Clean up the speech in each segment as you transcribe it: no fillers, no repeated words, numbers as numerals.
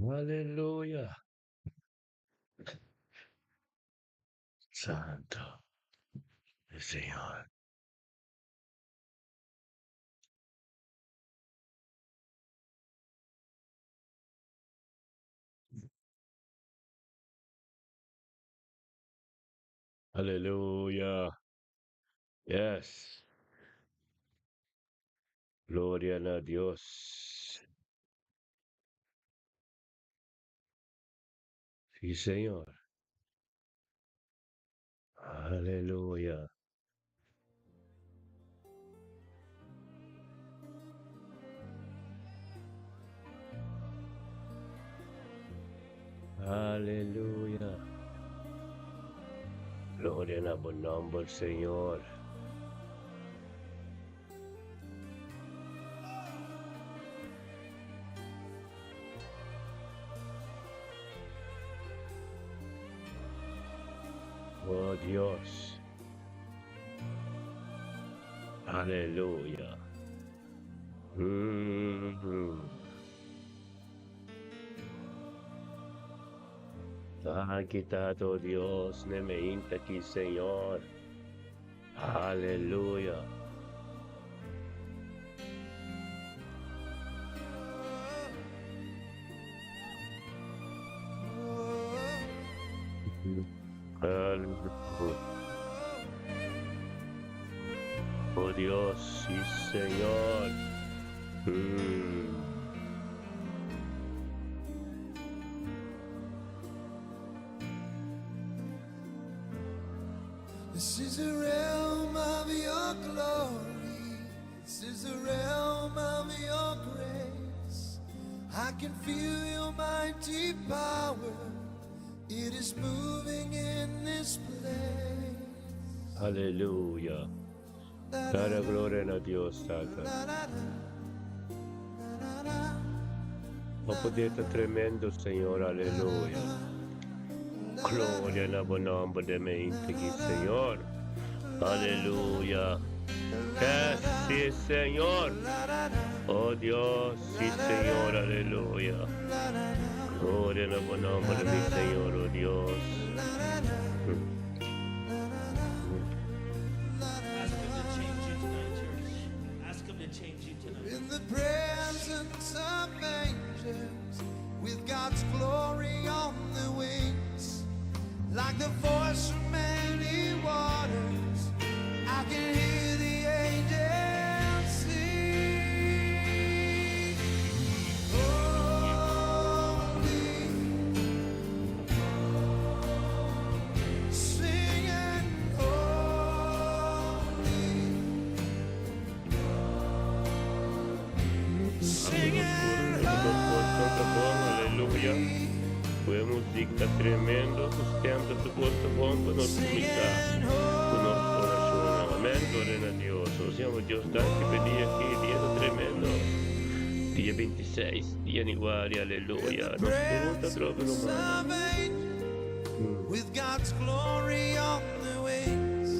Aleluya. Santo el Señor. Aleluya. Yes. Gloria na Dios. Sí, Señor. Aleluya. Aleluya. Gloria na bo nomber, Señor. Oh Dios. Aleluya. Danki Tata, oh Dios, ne meinta aki, Señor. Aleluya. Aleluya. Oh Dios, sí, Señor. This is the realm of your glory. This is the realm of your grace. I can feel your mighty power. It is moving in this place. Aleluya. Dale gloria na Dios, Tata. Bo poder ta tremendo, Señor. Aleluya. Gloria na bo nomber den mente aki, Señor. Aleluya. Yes, sí, Señor. Oh Dios, sí, Señor. Aleluya. Gloria na bo nomber, mi Señor, oh Dios. Ask him to change you tonight, church. Ask him to change you tonight. In the presence of angels, with God's glory on the wings, like the voice of many waters, I can hear the angels sing. Holy, singing holy, singing Tur bon, aleluya. Ku e músika tremendo, sustento tur kos ta bon pa nos kuminsá ku nos orashonnan. Amèn. Gloria na Dios. O Señor Dios, danki pa e dia aki, dia ta tremendo. Dia 26 di yanüari, aleluya. Nos tur ta trobe rumannan. With God's glory on the wings,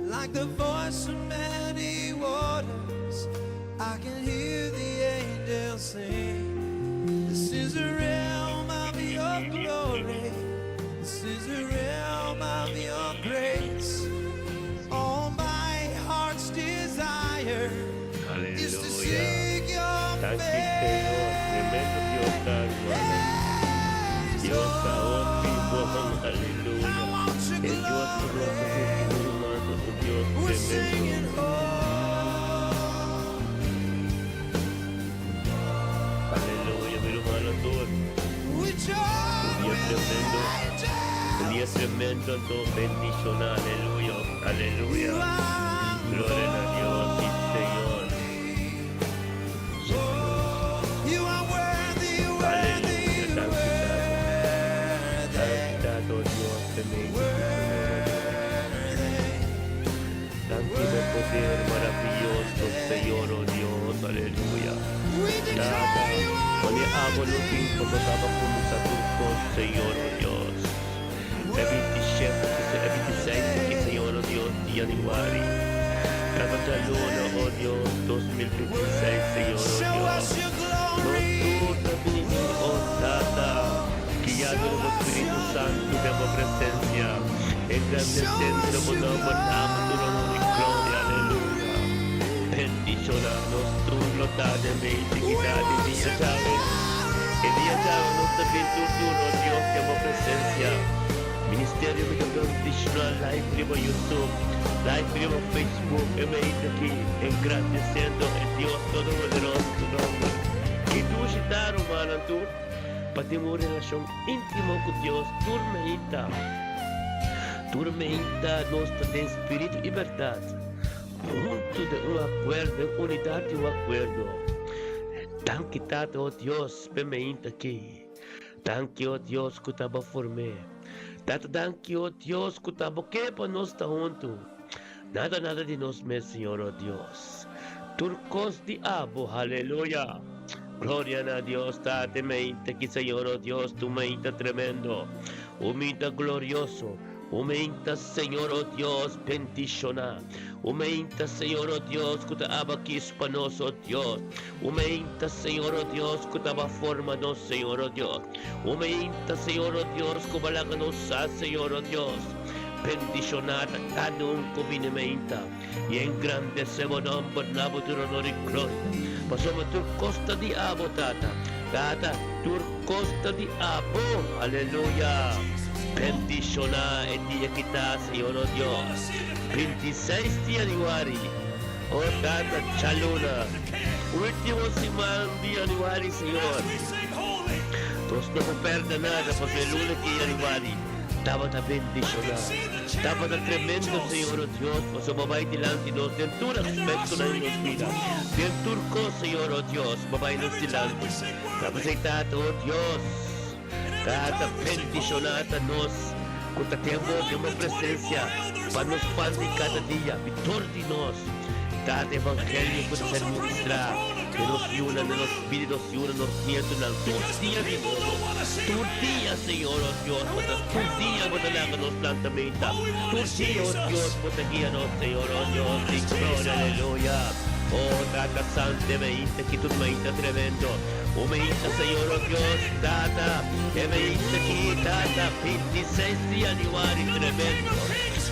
like the voice of many waters, I can hear the angels sing. This is the realm of your glory. This is the realm of your grace. All my heart's desire is to Aleluya. seek your Danki, Señor. Tremendo Dios ta, rumannan. face. Dios ta hopi bon, aleluya. I want your E Dios ku nos ta sirbi, ruman, un Dios We're tremendo. singing oh. Aleluya, mi rumannan tur. We join Un dia with the tremendo. Un dia angels. tremendo, anto bendishoná. Aleluya, You aleluya. are Gloria na Dios, sí, Señor. Oh, you are worthy, worthy, Aleluya, danki, Tata. worthy, Danki, Tata, oh Dios, tremendo, Señor, oh Dios. worthy. Danki pa poder maravioso, Señor, oh Dios, aleluya. We Tata, declare you are pone abo no tin worthy. pa bo kuminsá tur kos, Señor, oh Dios. E 27, e 26 aki, Señor, oh Dios, di yanüari. 2026, Señor, oh Show Dios. us your Nos glory. tur ta bini, oh Tata, guiado di bo Spiritu Santu den bo presencia, engrandeciendo bo nomber, damo tur honor y gloria, aleluya. Bendiciona nos tur lo ta den medio kita di dia djawe. E dia djawe nos ta bin tur tur, oh Dios, den bo presencia. Ministerio mi ta bendiciona live riba YouTube, live riba Facebook, e medio aki, engrandeciendo e Dios Todopoderoso su nomber. Ki dushi ta, rumannan tur, pa tin un relacion intimo cu Dios tur meinta. Tur meinta nos ta den spiritu y berdad, hunto den un acuerdo, den unidad di un acuerdo. Danki Tata, oh Dios, p'e meinta aki. Danki, oh Dios, cu ta bo form'é. Tata, danki, oh Dios, cu ta bo ke pa nos ta hunto. Nada, nada di nos mes, Señor, oh Dios. Tur cos di abo, haleluya. Gloria na Dios, Tata, e meinta aki, Señor, oh Dios, tu meinta tremendo, un meinta glorioso, un meinta, Señor, oh Dios, bendiciona, un meinta, Señor, oh Dios, cu ta aba kis pa nos, oh Dios, un meinta, Señor, oh Dios, cu ta aba forma nos, Señor, oh Dios, un meinta, Señor, oh Dios, cu ba laga nos sa, Señor, oh Dios. Bendiciona ta cada un cu bini meinta y engrandece bo nomber na bo tur honor y gloria. Pasobra tur cos ta di abo, Tata. Tata, tur cos ta di abo. Aleluya! Bendiciona e dia ki ta, Señor, oh Dios. 26 di januari, oh Tata, djaluna, ultimo siman di januari, Señor. Nos no por perde nada, pasobra e luna ki januari tabata bendishoná. Tabata tremendo, Señor, oh Dios, pasobra Bo bai dilanti nos den tur aspektonan di nos bida. Den tur kos, Señor, oh Dios, Bo bai nos dilanti. Ta p'esei, Tata, oh Dios, Tata, bendishoná ta nos ku ta ten Bo den Bo presensia pa nos pan di kada dia, bitor di nos. Tata, evangelio ku ta ser ministrá den nos yunan, den nos bida di nos yunan, nos nietonan, tur dia di nobo. Tur dia, Señor, oh Dios, Bo ta, tur dia Bo ta laga nos planta meta. Tur dia, oh Dios, Bo ta guia nos, Señor, oh Dios di gloria, aleluya. Oh, Tata Santo, e meinta ki tur meinta tremendo. Un meinta, Señor, oh Dios, Tata, e meinta ki, Tata, 26 di januari tremendo.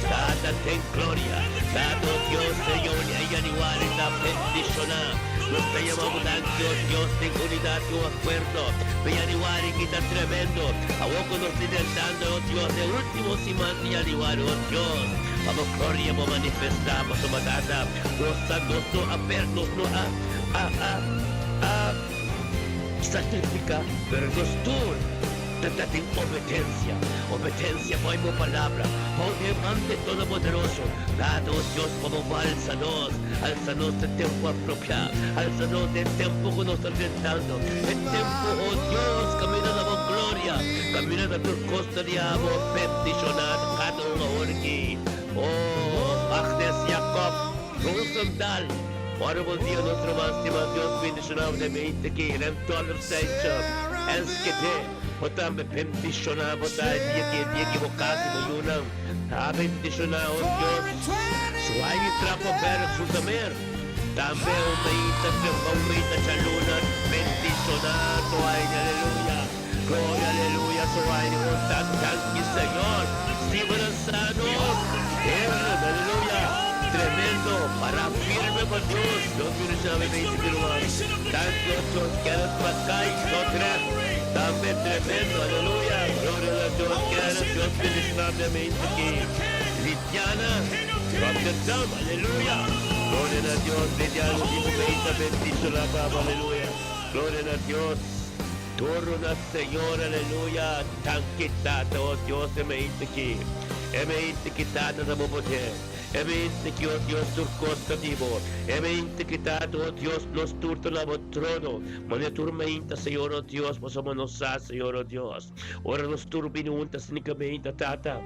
Tata, ten gloria. Tata, oh Dios, Señor, e januari ta bendiciona. Nos ta yama Bo danki, oh Dios, den unidad y un acuerdo. Pe januari ki ta tremendo. Awor cu nos ta intentando, oh Dios, e ultimo siman di januari, oh Dios, pa Bo gloria Bo manifesta, pasobra, Tata, nos sa nos no a per, nos no a, a, a, a sacrifica, pero nos tur ta ta den obedencia, obedencia pa Bo palabra, pa Bo demande Todopoderoso. Tata, oh Dios, pa Bo alsa nos, alsa nos den tempo apropiá, alsa nos den tempo cu nos ta enfrentando, e tempo, oh Dios, caminda na Bo gloria, caminda na tur cos ta di Abo, bendiciona cada un awor aki. Oh, Agnes Jacob Rosendahl, ora bon dia nos ruman stima, Dios bendiciona bo den mente aki, Rem Dollarsteintje, Enschede, bo tambe bendiciona bo ta e dia ki e dia ki bo casa y bo yunan ta bendiciona, oh Dios, Suhaili Trappenberg Zoetermeer, tambe un meita un meita djaluna bendiciona, Suhaili, aleluya. Gloria aleluya Soaini un ta danki Señor Steven Ansano Heerlijk aleluya tremendo para firme pa Dios Dios bendicionabe meisi mi ruman danki o Dios Kenneth Mackay Dordrecht tambe tremendo aleluya gloria na Dios Kenneth Dios bendicionabe meisi aki Lidiana Rotterdam aleluya gloria na Dios Lidiana di bo meita bendiciona babo aleluya gloria na Dios. Toro na Señor aleluya danki tata oh Dios e mente ki e mente ki tata ta bo poder e mente ki oh Dios tur cos ta di bo e mente ki tata oh Dios nos tur ta na bo trono mane tur meinta Señor oh Dios pasobra nos sa Señor oh Dios ora nos tur bini hunta sinikamente tata.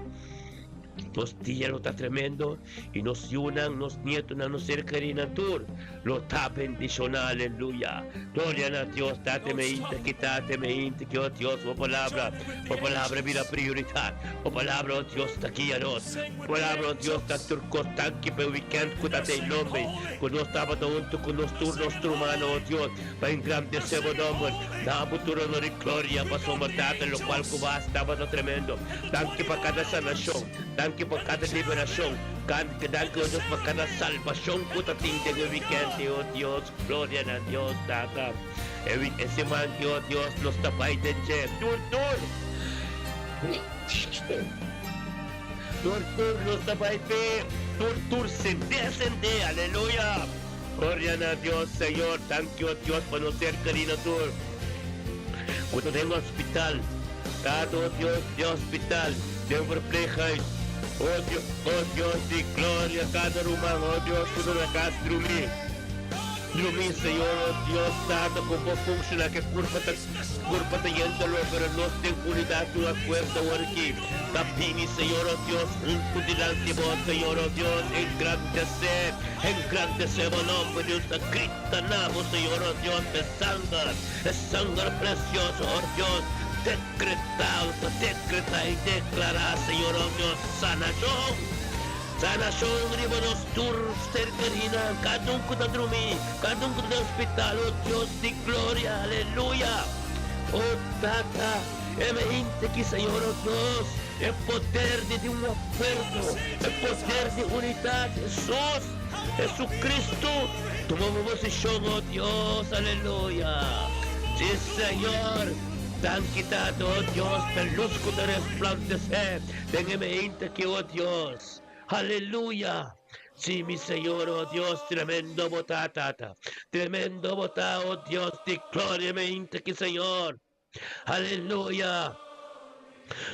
Nos dia lo ta tremendo i nos yunan, nos nietonan, nos ser kerinan tur lo ta bendishoná. Aleluya! Gloria na Dios. Tate meinta ki tate meinta ki, oh Dios, bo palabra, bo palabra bira prioridat. Bo palabra, oh Dios, ta guia nos. Bo palabra, oh Dios, ta tur kos. Danki pa e wikènt ku ta den nomber ku nos tabata huntu ku nos tur nos rumannan, oh Dios, pa engrandesé bo nomber. Na bo tur honor i gloria, pasobra Tata, lokual ku bo hasi tabata tremendo. Danki pa kada sanashon. Danki pa kada liberashon. Danki, o Dios, pa kada salbashon ku ta tin den e wikènt, o Dios. Gloria na Dios, Tata. E wik, e siman ki, o Dios, nos ta bai den dje. Tur, tur! Tur, tur nos ta bai p'e. Tur, tur sendé, sendé. Aleluya! Gloria na Dios, Señor. Danki, o Dios, pa nos ser kerí na tur ku ta den hospital. Tata, o Dios, den hospital, den verpleeghuis. O Dios, o Dios di gloria, kada ruman, o Dios, ku ta na kas drumí. Drumí, Señor, o Dios, Tata, ku bo funshoná ku e kurpa ta kurpa ta yen doló, pero nos den unidat un akuerdo awor aki. Ta bini, Señor, o Dios, huntu dilanti bo, Señor, o Dios, engrandesé, engrandesé bo nomber, Dios ta grita na bo, Señor, o Dios, p'e sanger, e sanger precioso, o Dios, decretá, ta decretá i declará, Señor, o Dios, sanashon, sanashon riba nos tur ser kerinan, kada un ku ta drumí, kada un ku ta den hospital, o Dios di gloria, aleluya, o Tata. E mente ki Señor o Dios, e poder di di un akuerdo, e poder di unidat, Hesus, Jesucristo, tuma bo posishon o Dios, aleluya. Si Señor, danki Tata o Dios p'e lus ku ta resplandesé den e mente aki o Dios, aleluya. Si mi Señor o Dios, tremendo bo ta Tata, tremendo bo ta o Dios di gloria, mente ki Señor. Aleluya!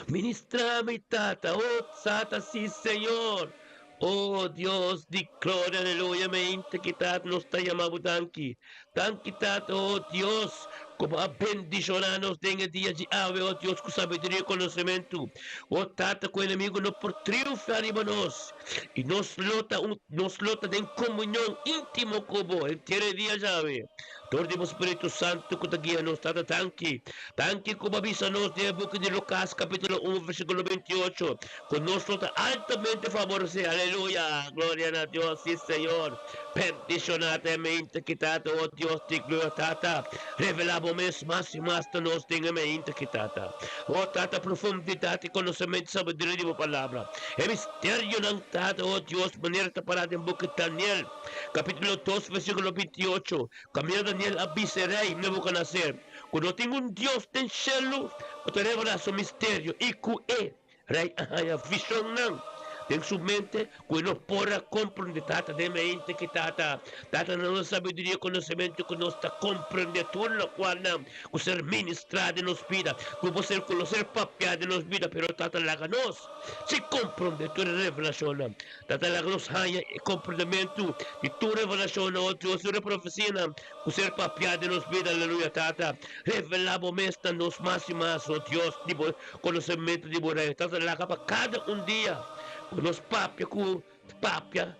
Ministra mi Tata, oh Tata, si Señor. Oh Dios di gloria, aleluya, me inta ki Tata nos ta yama bo danki. Danki Tata, oh Dios, ku bo a bendishoná nos den e dia di awe, oh Dios, ku sabiduria i konosementu. Oh Tata, ku enemigu no por triunfá riba nos, i nos lo ta un, nos lo ta den komunion íntimo ku bo henter e dia djawe. Dor di bo Spiritu Santu ku ta guia nos, Tata, danki. Danki ku bo a bisa nos den e buki di Lukas, kapítulo un, versíkulo bintiocho, ku nos lo ta altamente faboresé. Aleluya! Gloria na Dios! Sí, Señor. Bendishoná ta e mente ki, Tata, o Dios di gloria, Tata. Revelá bo mes mas i mas na nos den e mente ki, Tata. O Tata, profundidat i konosementu i sabiduria di bo Palabra. E misterionan, Tata, o Dios, manera ta pará den buki Daniel. Capítulo dos, versículo 28, Caminda Daniel a bisa e rey Nebuchadnezzar cu no tin un Dios den shelu cu ta revelá su misterio i cu e rey a haña visionnan den su mente cu e no por a comprende. Tata, den mente ki Tata, Tata na nos sabiduria i conocimento cu nos ta comprende tur locualnan cu ser ministrá den nos bida, cu por ser cu lo ser papiá den nos bida, pero Tata laga nos si comprende tur e revelacionnan. Tata laga nos haña e komprendementu di tur revelashonnan, o Dios, tur e profesianan ku ser papiá den nos bida. Aleluya, Tata, revelá bo mes na nos mas i mas, o Dios, di bo konosementu di bo Reino. Tata, laga pa kada un dia ku nos papia ku papia,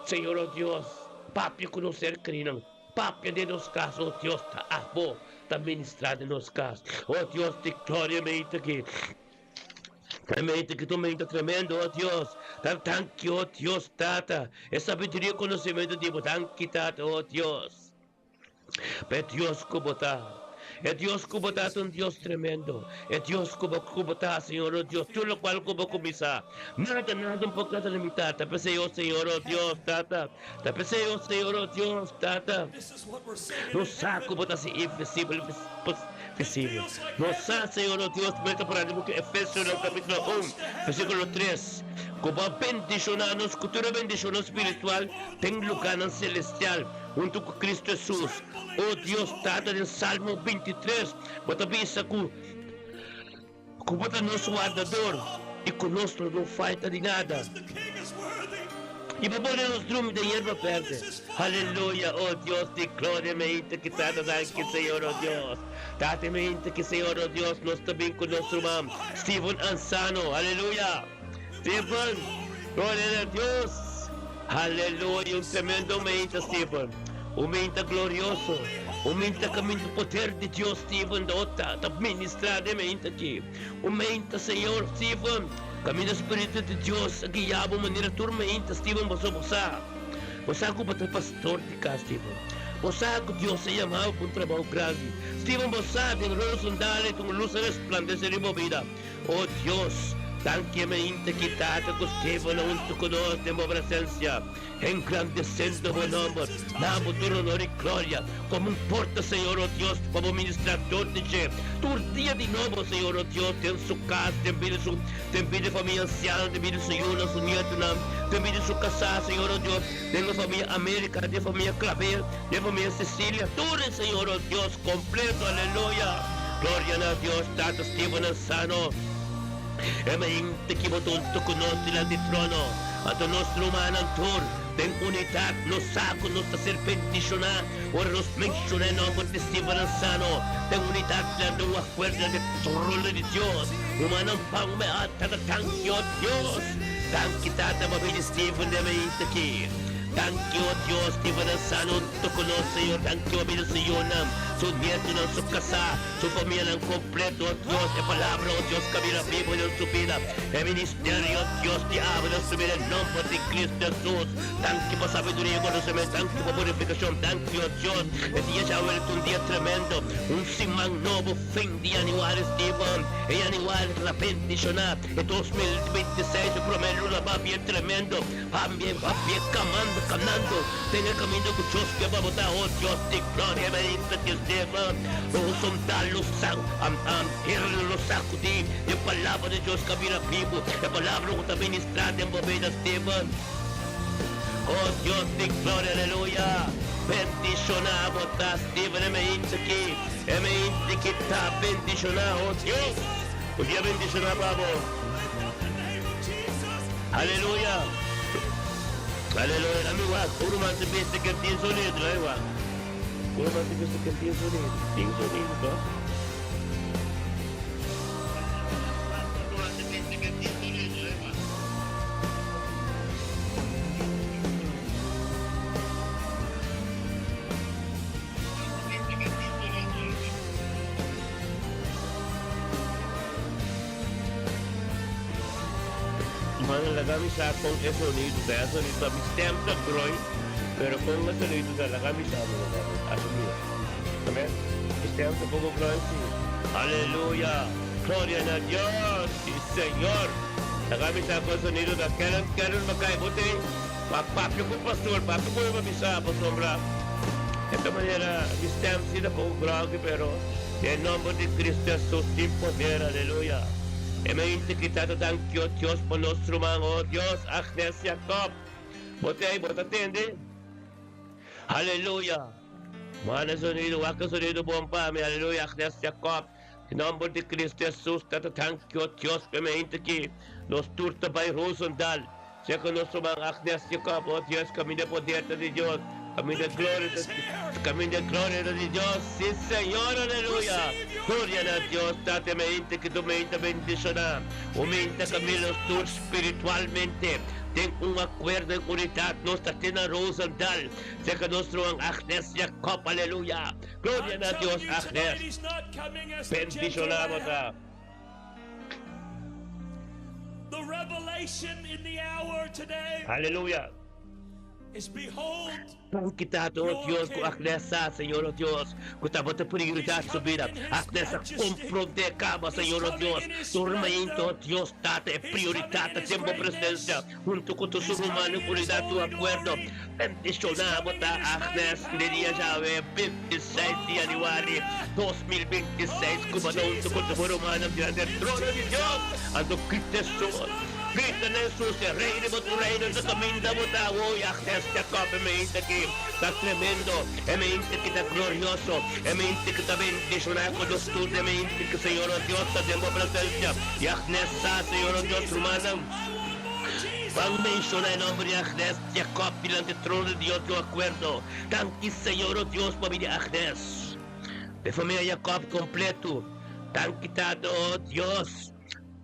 Señor, o Dios, papia ku nos ser kerinan, papia den nos kas, o Dios, ta abo ta ministrá den nos kas. O Dios di gloria, mi ta aki. Tremendo, ki tormenta tremendo, oh Dios. Ta danki, oh Dios, Tata. E sabiduria i konosementu di bo. Danki, Tata, oh Dios. Pa e Dios ku bo ta. E Dios ku bo ta ta un Dios tremendo. E Dios ku bo, ku bo ta, Señor, oh Dios. Tur lokual ku bo kuminsá, nada, nada un por keda limitá. Ta p'esei, oh Señor, oh Dios, Tata. Ta p'esei, oh Señor, oh Dios, Tata. Nos sa ku bo ta hasi invisibel visibel. Nos sa, Señor, oh Dios, mester ta pará den buki Efesionan kapítulo un, versíkulo tres, ku bo a bendishoná nos ku tur e bendishonnan spiritual den lugánan selestial huntu ku Kristu Hesus. Oh Dios, Tata, den Salmo bintitres bo ta bisa ku ku bo ta nos wardador i ku nos lo no falta di nada. I bo pone nos drumi den yerba berde. Aleluya! O Dios di gloria, mi hinta ki Tata danki Señor, o Dios. Tata, mi hinta ki Señor, o Dios, nos ta bin ku nos ruman Steven Ansano. Aleluya! Stephen, gloria na Dios. Aleluya, un tremendo meinta, Stephen. Un meinta glorioso. Un meinta kaminda poder di Dios, Stephen, ta ta ministrá den meinta aki. Un meinta, Señor, Stephen, kaminda Spiritu di Dios a guia bo manera tur meinta, Stephen, boso bo sa. Bo sa ku bo ta pastor di kas, Stephen. Bo sa ku Dios a yama bo pa un trabou grandi. Stephen, bo sa den Rosendal ta un lus a resplandesé riba bo bida. O Dios, danki mainta ki Tata ku Stephen a huntu ku nos den bo presensia, engrandesendo bo nomber, na bo tur honor i gloria. Komo un porta, Señor, o Dios, pa bo ministrá tur di dje, tur dia di nobo, Señor, o Dios, den su kas, den bida su, den bida e famia ansiano, den bida su yunan, su nietunan, den bida su kasá, Señor, o Dios, den nos famia America, den famia Clavel, den famia Cecilia, tur e Señor, o Dios, completo, aleluya. Gloria na Dios, Tata Steven Ansano. E mainta ki bo ta hunto cu nos dilanti trono, anto nos rumannan tur, den unidad, nos sa cu nos ta ser bendiciona ora nos menciona e nomber di Steven Ansano, den unidad dilanti un acuerdo dilanti trono di Dios. Rumannan pan me a Tata danki, o Dios. Danki Tata pa bini Steven den mainta ki. Danki, o Dios, Steven Ansano hunto cu nos, Señor. Danki pa bini su yunan, su nietonan, su casá, su famianan completo, o Dios. E palabra, o Dios, ca bira bibo den su bida. E ministerio, o Dios, di abo den su bida, en nomber di Cristo Jesus. Danki pa sabiduria y conocemento. Danki pa purificacion. Danki, o Dios. E dia djawe ta un dia tremendo, un siman nobo, fin di januari, Steven. E januari ta bendiciona. E 2026, e prome luna ba bien tremendo. Pabia, pabia camando, canando den e caminda cu Dios ke pa bo ta, oh Dios di gloria, bendito ki Esteban, lo sonda, lo san, am, am, hera lo sacudi, e palabra di Dios ca bira bibu, e palabra cu ta ministra den bo bida, Esteban. Oh Dios di gloria, aleluya, bendiciona bo ta, Steven, e meinti aki, e meinti ki ta bendiciona, oh Dios, un dia bendiciona pa bo. Aleluya! Aleluya! Ami wak, un ruman ta bisa ke tin sonido, eh wak. Un ruman ta bisa ke tin sonido. Tin sonido toh? Mano laga mi sa con e sonido ta. E sonido ta mi stem ta groei, pero con e sonido ta laga mi sa mi laga mi asumir. Amen. Mi stem ta poco groei si. Aleluya. Gloria na Dios. Si Señor. Laga mi sa con e sonido ta. Karen Karen Mackay bo tin pa papia cu pastor, papia cu mi pa mi sa pasobra e ta manera mi stem si ta poco groei pero den nomber di Cristo Jesus tin poder. Aleluya. E mente ki ta ta danki o Dios pa nos ruman o Dios Agnes Jacob bo ta ei bo ta tende aleluya manda e sonido wak e sonido bon pa mi aleluya Agnes Jacob den nomber di Cristo Jesus ta ta danki o Dios pa e mente ki nos tur ta bai Rosendal Sea ku nos ruman Agnes Jacob, oh Dios, kaminda e poder ta di Dios, kaminda e gloria ta kaminda e gloria ta di Dios, si Señor, aleluya! Gloria na Dios, Tata e mente ki tu mente bendishoná, un mente kaminda nos tur spiritualmente den un akuerdo en unidat, nos ta te na Rosendal, sea ku nos ruman Agnes Jacob, aleluya! Gloria na Dios, Agnes, bendishoná bo ta. The revelation in the hour today Aleluya. is behold Danki Tata, oh your Dios, ku King. Agnes sa, Señor, oh Dios, ku tabata He's prioridad su coming bida. in his Agnes a majesty. komprondé kaba, He's Señor, oh coming Dios, in his tur mainta, splendor. oh Dios, Tata, e He's coming prioridad in ta his den bo presencia, greatness. hunto ku tur su He's rumannan coming in his unidad tu holy akuerdo. glory. He's Bendishoná bo coming ta, in his mighty Agnes, den dia power. djawe, 26 di Oh, januari hallelujah. 2026, Oh, ku it's bo ta hunto ku tur bo Jesus. rumannan dilanti e It's trono di Dios. Jesus. Anto grita There is Jesús, none like grita na him. Jesús, e Rey There di is bo tu none reino ta beside caminda bo ta him. awo, y Agnes King of Jacob e kings, mente aki Lord ta of tremendo, lords, e King of mente ki ta glory. glorioso, e It's mente ki ta time. bendiciona ku nos Worship tur, e your mente ki King. Señor o It's Dios ta all den bo about presencia, Jesus. y Agnes I sa, want Señor more o Dios, Jesus. rumannan. I want more Ban menciona e Jesus. nomber di Agnes Jacob dilanti e trono di Dios di un acuerdo. Danki Señor o Dios pa bini Agnes. E famia Jacob completo. Danki Tata o Dios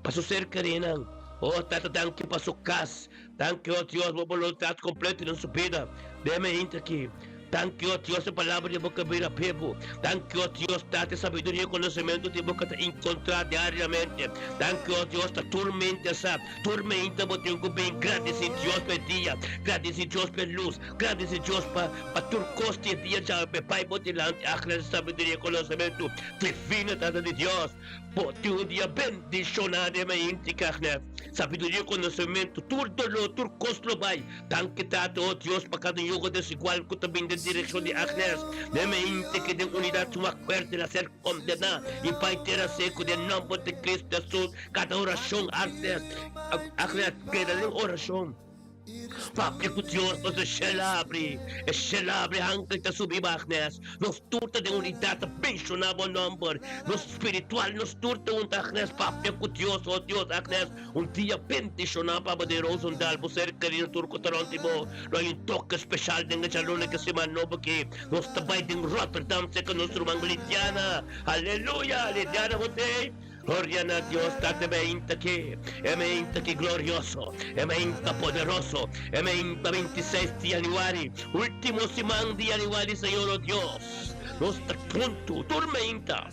pa su cercanianan. Oh Tata danki pa su kas. Danki oh Dios bo boluntat kompleto den su bida. Den mi hinta aki. Danki oh Dios e palabra di bo ka bira bibu. Danki oh Dios Tata e sabiduria i konosementu di bo ka ta inkontra diariamente. Danki oh Dios ta tur mente sa. Tur meinta bo tin ku bin gradisi Dios pa e dia, gradisi Dios pa e lus, gradisi Dios pa pa tur kos di e dia djawe pa e bai bo dilanti. Agradisi sabiduria i konosementu divino Tata di Dios. Bo tin un dia bendishoná den mainti Kagnet. Sabiduria i konosementu, tur doló, tur kos lo bai. Danki Tata, o Dios, pa kada yugo desigual ku ta bin den direkshon di Agnes. Den mainti ke den unidat un akuerdo el a ser kondená i bai tera seku den nòmber di Kristu Hesus. Kada orashon, Agnes, Agnes, keda den orashon. Papia ku Dios pasobra e shel a abri, e shel a abri, angel ta subi bak nes. Nos tur ta den unidat ta menshoná bo nòmber. Nos spiritual, nos tur ta hunta Agnes, papia ku Dios, oh Dios, Agnes, un dia bendishoná pa bo den Rosendal, bo ser kerido tur ku ta rònt di bo. Lo hay un toke speshal den e djaluna ku e siman nobo aki. Nos ta bai den Rotterdam serka nos ruman Lidiana. Aleluya! Lidiana bo t'ei? Gloria na Dios Tata e meinta ki, e meinta ki glorioso, e meinta poderoso, e meinta 26 di januari, ultimo siman di januari Señor o Dios, nos ta huntu tur meinta,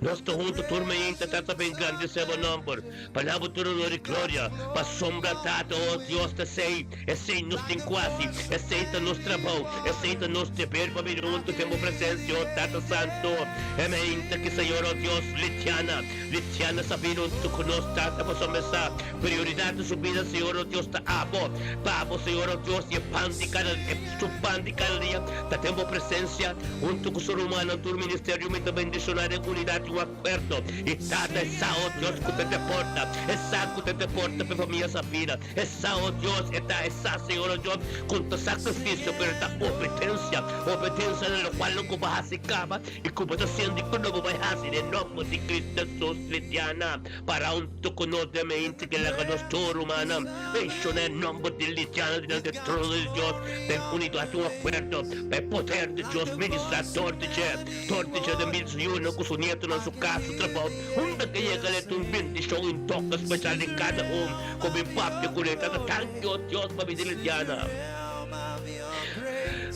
nos ta huntu tur meinta Tata pa engrandece bo nomber, pa na bo tur honor y gloria, pasobra Tata o Dios ta esey, esey nos tin cu haci, esey ta nos trabou, esey ta nos deber pa bini huntu den bo presencia, o Tata Santo. E meinta ki Señor, o Dios, Litiana, Litiana sa bini huntu cu nos, Tata, pasobra e sa prioridad di su bida, Señor, o Dios, ta abo, pa abo, Señor, o Dios, y e pan di cada, e su pan di cada dia ta den bo presencia, huntu cu su rumannan, tur ministerio mi ta bendiciona den unidad y un akuerdo. Y Tata, e sa, o Dios, cu ta te porta, e sa cu ta te porta pa e famia Sabina. E sa, o Dios, e ta e sa, Señor, o Dios, con ta sacrificio, pero ta obedencia, obedencia na locual lo cu bo haci caba y cu bo ta haciendo y cu lo bo bay haci den nomber di Cristo Jesus. Lidiana, para hunto cu nos den mente que laga nos tur rumannan menciona e nomber di Lidiana dilanti e trono di Dios den unidad y un acuerdo pa e poder di Dios ministra dor di dje, dor di dje den bida su yunan cu su nietonan, su cas, su trabao, unda ke yega le ta un bendicion y un toke special den cada un. Ku mi papia ku le tata Danki o Dios pa mi Liliana.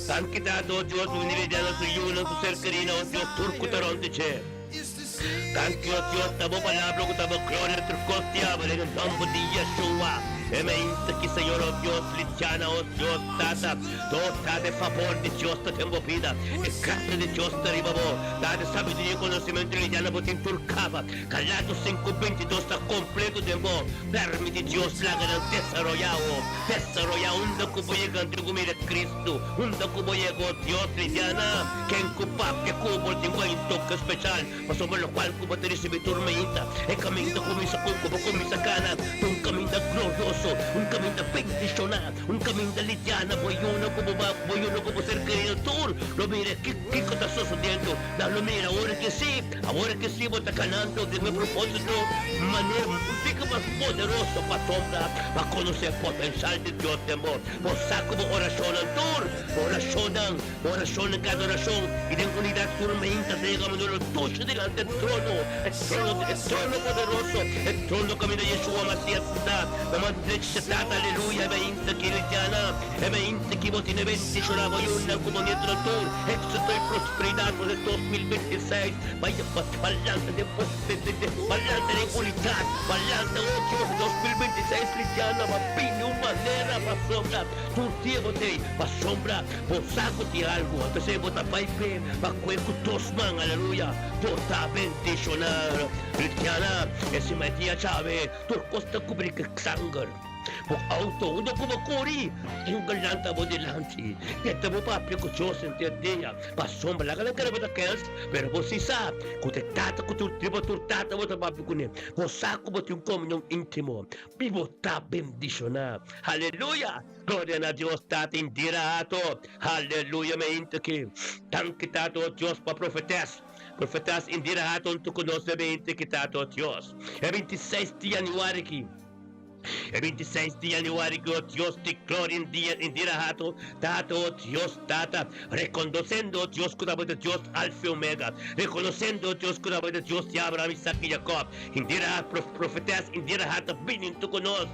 Danki tata o Dios pa mi Liliana su yunan su ser kerina o Dios tur ku ta rònt di dje. Danki o Dios ta bo palabra ku ta bo gloria tur kos diabel den e nòmber di Yeshua. E meinta ki Señor o Dios Litiana o Dios tata Dos tata e fabor di Dios ta den bo bida e grasia di Dios ta riba bo tata e sabiduria i konosementu Liliana bo tin tur kaba. Galatos 5, 22 ta kompleto den bo. Permiti Dios laga nan desaroyá bo. Desaroyá unda ku bo yega anto ku mira Kristu. Unda ku bo yega, o Dios, lidiana ken ku papia ku bo tin ku hay un toke speshal pasobra lokual ku bo ta risibí tur mainta. E kaminda kuminsa ku ku bo kuminsa kana ta un kaminda glorioso, un kaminda bendishoná, un kaminda lidiana. Bo yuna ku bo ba, bo yuna ku bo ser kerido tur lo mira kiko ta sosodiendo. Nan lo mira ora ki si. Awor ki si bo ta kanando den e propósito, manera un tiki mas poderoso pa sombra pa konosé potensial di Dios den bo. Bo sa ku bo orashonnan tur, bo orashonnan, bo orashonnan kada orashon i den unidat tur meinta ta yega manera dushi dilanti e trono, e trono, e trono poderoso, e trono kaminda Yeshua Masias sintá na man drechi di Tata. Aleluya! E meinta ki Lidiana, e meinta ki bo tene bendishoná bo yunan ku bo nietonan tur. Éxito i prosperidat pa nos 2026. Bai palante den palante den unidat, palante oh Dios 2026 cristiano pa bini un manera pasobra tur dia bo tei pasobra bo sa ku tin algu anto bo ta bai pe pa kue ku dos man aleluya bo ta bendishona cristiana esima e dia chave tur kos ta kubri ku sanger. Bo auto unda ku bo kuri, un galanta bo dilanti. Keda bo papia ku Dios henter dia. Pasobra laga nan kere bo ta kens, pero bo si sa ku ta e Tata ku tur riba tur tata bo ta papia kuné. Bo sa ku bo tin un komunion íntimo i bo ta bendishoná. Aleluya! Gloria na Dios Tata indira ato. Aleluya! Me inta ki. Danki Tata o Dios pa profetes. Profetas indira ato huntu ku nos debe inta ki Tata o Dios. E 26 di januari ki. E 26 di januari ku Dios di gloria Indira Indira Hato Tata o Dios Tata rekonosendo o Dios ku tabata Dios Alfa i Omega rekonosendo o Dios ku tabata Dios di Abraham Isaac i Jacob Indira profetes Indira Hato bini huntu ku nos.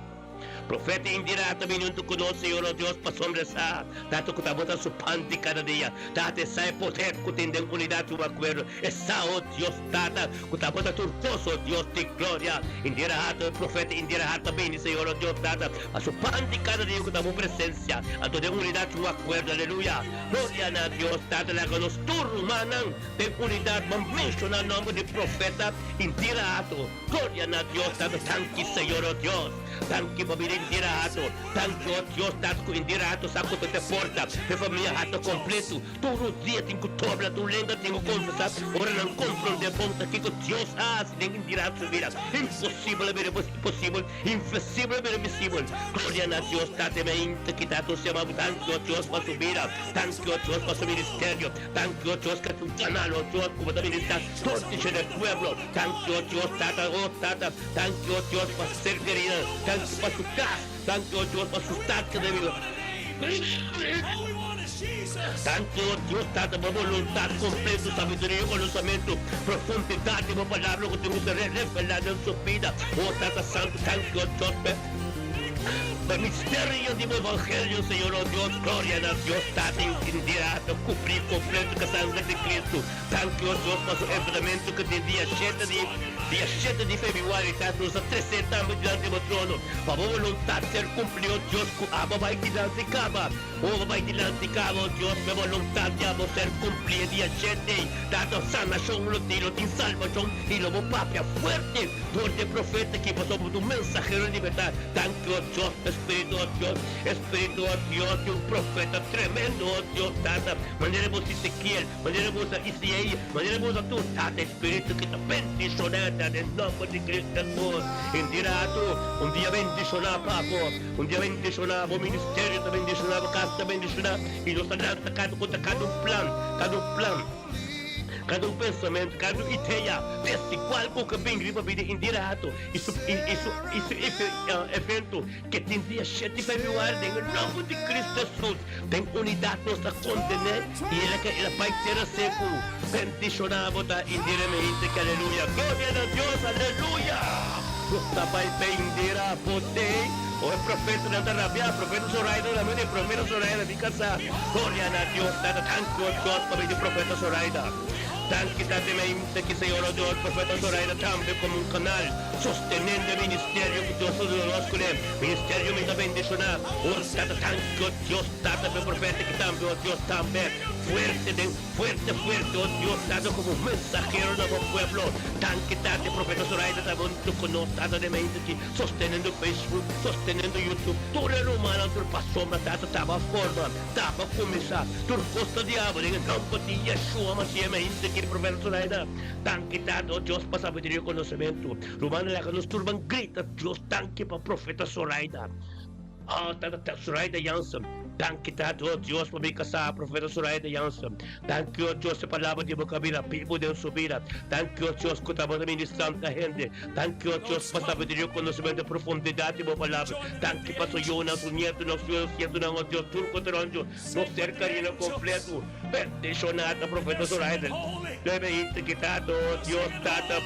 Profeta Indira ta bini huntu ku nos, Señor nos Dios, pasobra e sa, Tata, ku ta bo ta su pan di kada dia. Tata, e sa e poder ku tin den unidat i un akuerdo. E sa, o Dios, Tata, ku ta bo ta tur kos, o Dios di gloria. Indira Hato, e profeta Indira Hato ta bini, Señor nos Dios, Tata, pa su pan di kada dia ku ta bo presensia, anto den unidat i un akuerdo. Aleluya! Gloria na Dios, Tata, laga nos tur rumannan den unidat ban menshoná nòmber di profeta Indira Hato. Gloria na Dios Tata danki Señor oh Dios danki pa bira Indira Hato danki oh Dios Tata ku Indira Hato sa ku ta te porta e famia Hato kompleto tur dia tin ku dobla tur lenga tin ku konfesa ora nan kompronde bon ta kiko Dios a hasi den Indira Hato su bida imposibel a bira posibel invisibel a bira visibel gloria na Dios Tata e mainta ki Tata nos yama bo danki oh Dios pa su bida danki oh Dios pa su ministerio danki oh Dios ku ta un kanal oh Dios ku bo ta ministra tur dicha den pueblo. Danki, oh Dios, Tata, oh Tata, danki, oh Dios, pa su ser kerido, danki pa su kas, danki, oh Dios, pa su stancia de vida. Danki, oh Dios, Tata, pa boluntad completo, sabiduria y conocimento, profundidad di bo palabra cu tin cu ser revelá den su bida. Oh Tata Santo, danki, oh Dios, pa e misterio di bo evangelio, Señor, oh Dios, gloria na Dios, Tata, indirata, cubrí completo cu e sangre di Cristo. Danki o Dios pa su enfrentamento ku den dia shete di dia shete di febrüari ta nos a tresé tambe dilanti bo trono pa bo boluntat ser kumplí o Dios ku abo bai dilanti kaba o bo bai dilanti kaba o Dios pa e boluntat di abo ser kumplí e dia shete ei tata sanashon lo tin lo tin salbashon i lo bo papia fuerte dor di e profeta aki pasobra bo ta un mensahero di libertat danki o Dios pa e spiritu o Dios e spiritu o Dios di un profeta tremendo o Dios tata manera bo Ezekiel Manera bo usa Isaías, manera bo usa tur Tata Espíritu ki ta bendishoná ta den nomber di Cristo Jesus. Hende rato, un dia bendishoná pa bo, un dia bendishoná bo ministerio ta bendishoná, bo kas ta bendishoná, i nos ta lanta kada ku ta kada un plan, kada un plan, kada un pensamentu, kada un idea desigual ku ke bin riba bida hende rato i su i su i su evento Ke tin dia shete febrüari den e nomber di Cristo Jesus den unidat nos ta kontené i el a ke el a bai tera seku. Bendishoná bo ta Indira mi hinte ke aleluya gloria na Dios aleluya nos ta bai pe Indira bo tei o e profetanan ta rabia profeta Zoraida na mi profeta Zoraida mi kasá gloria na Dios tata danki o Dios pa mi di profeta Zoraida danki tata mi hinte ke Señor o Dios profeta Zoraida tambe komo un kanal Sostenendo e ministerio ku Dios a duna nos kuné. Ministerio mi ta bendishoná. Ora Tata tanki, o Dios Tata, p'e profeta ki tambe, o Dios tambe, fuerte den fuerte fuerte, o Dios Tata, komo mensahero na bo pueblo. Danki Tata, e profeta Zoraida ta huntu ku nos, Tata, den mente aki, sostenendo Facebook, sostenendo YouTube, tur e rumannan tur pasobra, Tata, taba forma, taba kuminsá, tur kos ta diabel den e nòmber di Yeshua Masiah, mente aki, profeta Zoraida. Danki Tata, o Dios, pa sabiduria i konosementu. Rumannan, laga nos tur ban grita Dios danki pa Profeta Zoraida. Oh, Tata Zoraida Jansen. Danki Tata, o Dios, pa mi kasá, Profeta Zoraida Jansen. Danki, o Dios, e palabra di bo ka bira bibu den su bida. Danki, o Dios, ku tabata ministrando hende. Danki, o Dios, pa sabiduria, konosementu i profundidat di bo palabra. Danki pa su yunan, su nietunan, su nietunan, o Dios, tur ku ta rònt djo. Nos ser karina kompletu. Bendishoná ta Profeta Zoraida. Debe inta kita do Dios Tata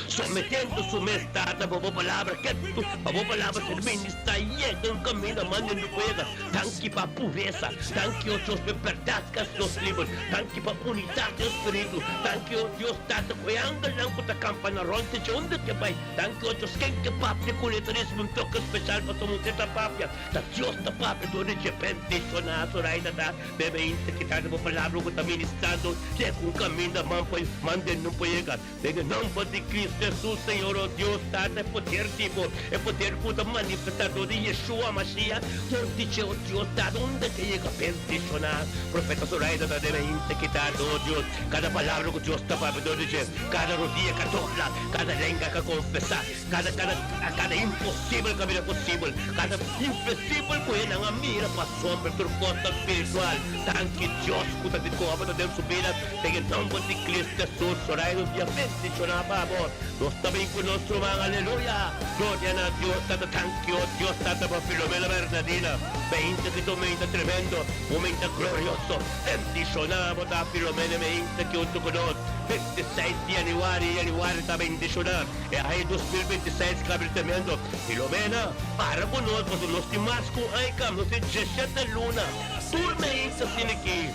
sometiendo su mes Tata pa bo palabra ketu pa bo palabra ser ministra yega un kaminda manda no pueda danki pa puresa danki o Dios pa e bèrdat ku hasi nos liber danki pa unidat den spiritu danki o Dios Tata ku e angelnan ku ta kampa na rònt dje unda ke bai danki o Dios ken ke papia ku ne ta risibi un toke spesial pasobra un ta papia ta Dios ta papia dor di dje bendishoná Zoraida ta Bebe inta kita di bo palabra ku ta ministrando te ku un kaminda man pa manden no por yega. Den e nomber di Cristo Jesus, Señor, o Dios Tata, e poder di bo, e poder ku ta manifesta dor di Yeshua Mashiach, dor di dje, o Dios Tata, unda ke yega bendiciona. Profeta Zoraida ta debe inta kita, o Dios, kada palabra ku Dios ta papia dor di dje, kada rodia ka dobla, kada lenga ka konfesa. Kada kada kada imposibel ka bira posibel, kada infesibel ku e nan a mira pa sombra tur kos ta spiritual. Danki Dios ku ta di koba ta den su bida den e nomber di Cristo Jesus. Orai nos dia bendiciona pa bo. Nos ta bin ku nos ruman. Aleluya! Gloria na Dios Tata Thank you Dios Tata pa Filomena Bernadina Meinta ki tu meinta tremendo Un meinta glorioso Bendiciona bo ta Filomena meinta ki hunto cu nos 26 di januari januari ta bendiciona e aña 2026 kabri tremendo Filomena para cu nos pasobra nos tin mas cu un aña cam nos tin 17 luna tur meinta asina aki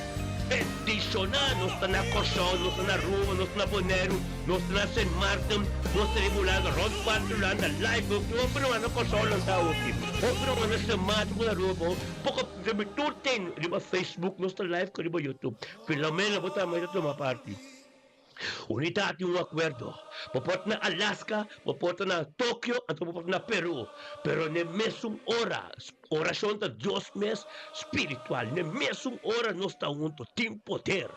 Bendiciona nos ta na Corsou nos ta na Aruba nos ta na Boneiru nos ta na Sint Maarten nos ta riba Hulanda rond parti Hulanda live nos tin hopi ruman na Corsou nan ta awoki hopi ruman na Sint Maarten ku na Aruba poko riba tur tin riba Facebook nos ta live ku riba YouTube Filomena bo tambe ta tuma parti. Unidat di un akuerdo. Bo por ta na Alaska, bo por ta na Tokio, anto bo por ta na Peru. Pero n'e mesun ora, orashon ta Dios mes spiritual. N'e mesun ora nos ta hunto. Tin poder.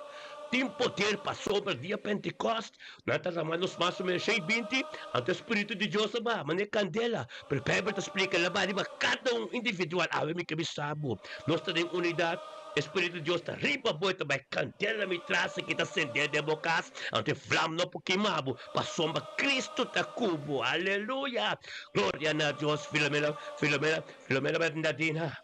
Tin poder pasobra dia Pentekost, nan ta rama nos mas o menos 120, anto e spiritu di Dios a baha manera kandela. Pero Beibel ta splika el a baha riba kada un individual. Awe mi ke bisa bo, nos ta den unidat. E Spiritu di Dios ta riba bo, e ta bai kandela mi tras aki ta sendé den bo kas, anto e vlam no por kima bo, pasobra Cristo ta ku bo. Aleluya! Gloria na Dios! Filomena, Filomena, Filomena Bernardina.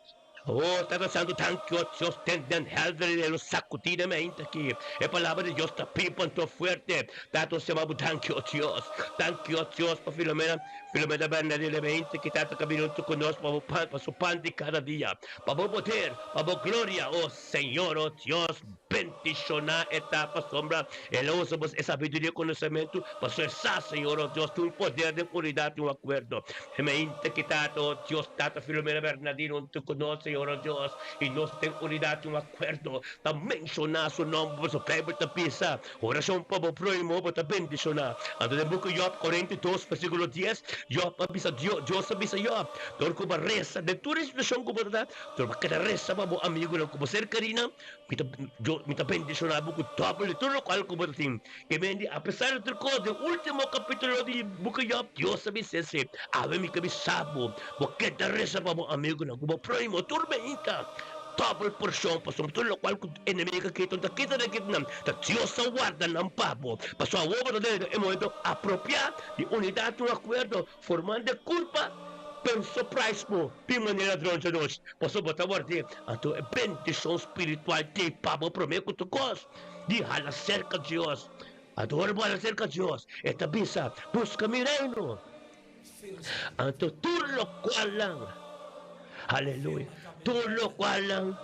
Oh, Tata Santu, danki o Dios, den den helder i lo sakudí den mente aki. E palabra di Dios ta bibu anto fuerte. Tata, nos yama bo danki o Dios. Danki o Dios pa Filomena, Filomena Bernardina mente ki Tata kabini huntu ku nos pa bo pan, pa su pan di kada dia. Pa bo poder, pa bo gloria, o Señor, o Dios, bendishoná e ta pasobra el a usa bo e sabiduria i konosementu, pasobra e sa, Señor, o Dios, tin un poder den unidat i un akuerdo. E mente ki Tata, o Dios, Tata Filomena Bernardino huntu ku nos, Señor, o Dios, i nos den unidat i un akuerdo, ta menshoná su nòmber, pasobra Beibel ta bisa, Orashon pa bo próhimo, bo ta bendishoná. Anto den buki Jòb 42, versíkulo 10, Jòb a bisa Dios, Dios a bisa Jòb, Dor ku bo a resa den tur e situashon ku bo ta ta, dor bo a keda resa pa bo amigunan ku bo ser kerinan, mi ta, mi ta bendishoná bo ku dòbel di tur lokual ku bo ta tin. Ke mende, apesar di tur kos, den último kapítulo di buki Jòb, Dios a bisa esei, Awe mi ke bisa bo, bo keda resa pa bo amigunan ku bo próhimo tur meinta. Dòbel porshon, pasobra tur lokual ku enemigu a kita, ta kita den kita nan. Ta Dios a warda nan pa bo. Pasobra awor bo ta den e momento apropiá di unidat un akuerdo, formando e kurpa, pero surprise bo bin manera dronchi anochi, pasobra bo ta ward'é. Anto e bendishon spiritual t'ei pa bo promé ku tur kos di hala serka Dios. Anto ora bo hala serka Dios, e ta bisa, Buska mi reino. Anto tur lokualnan, aleluya, tur lokualnan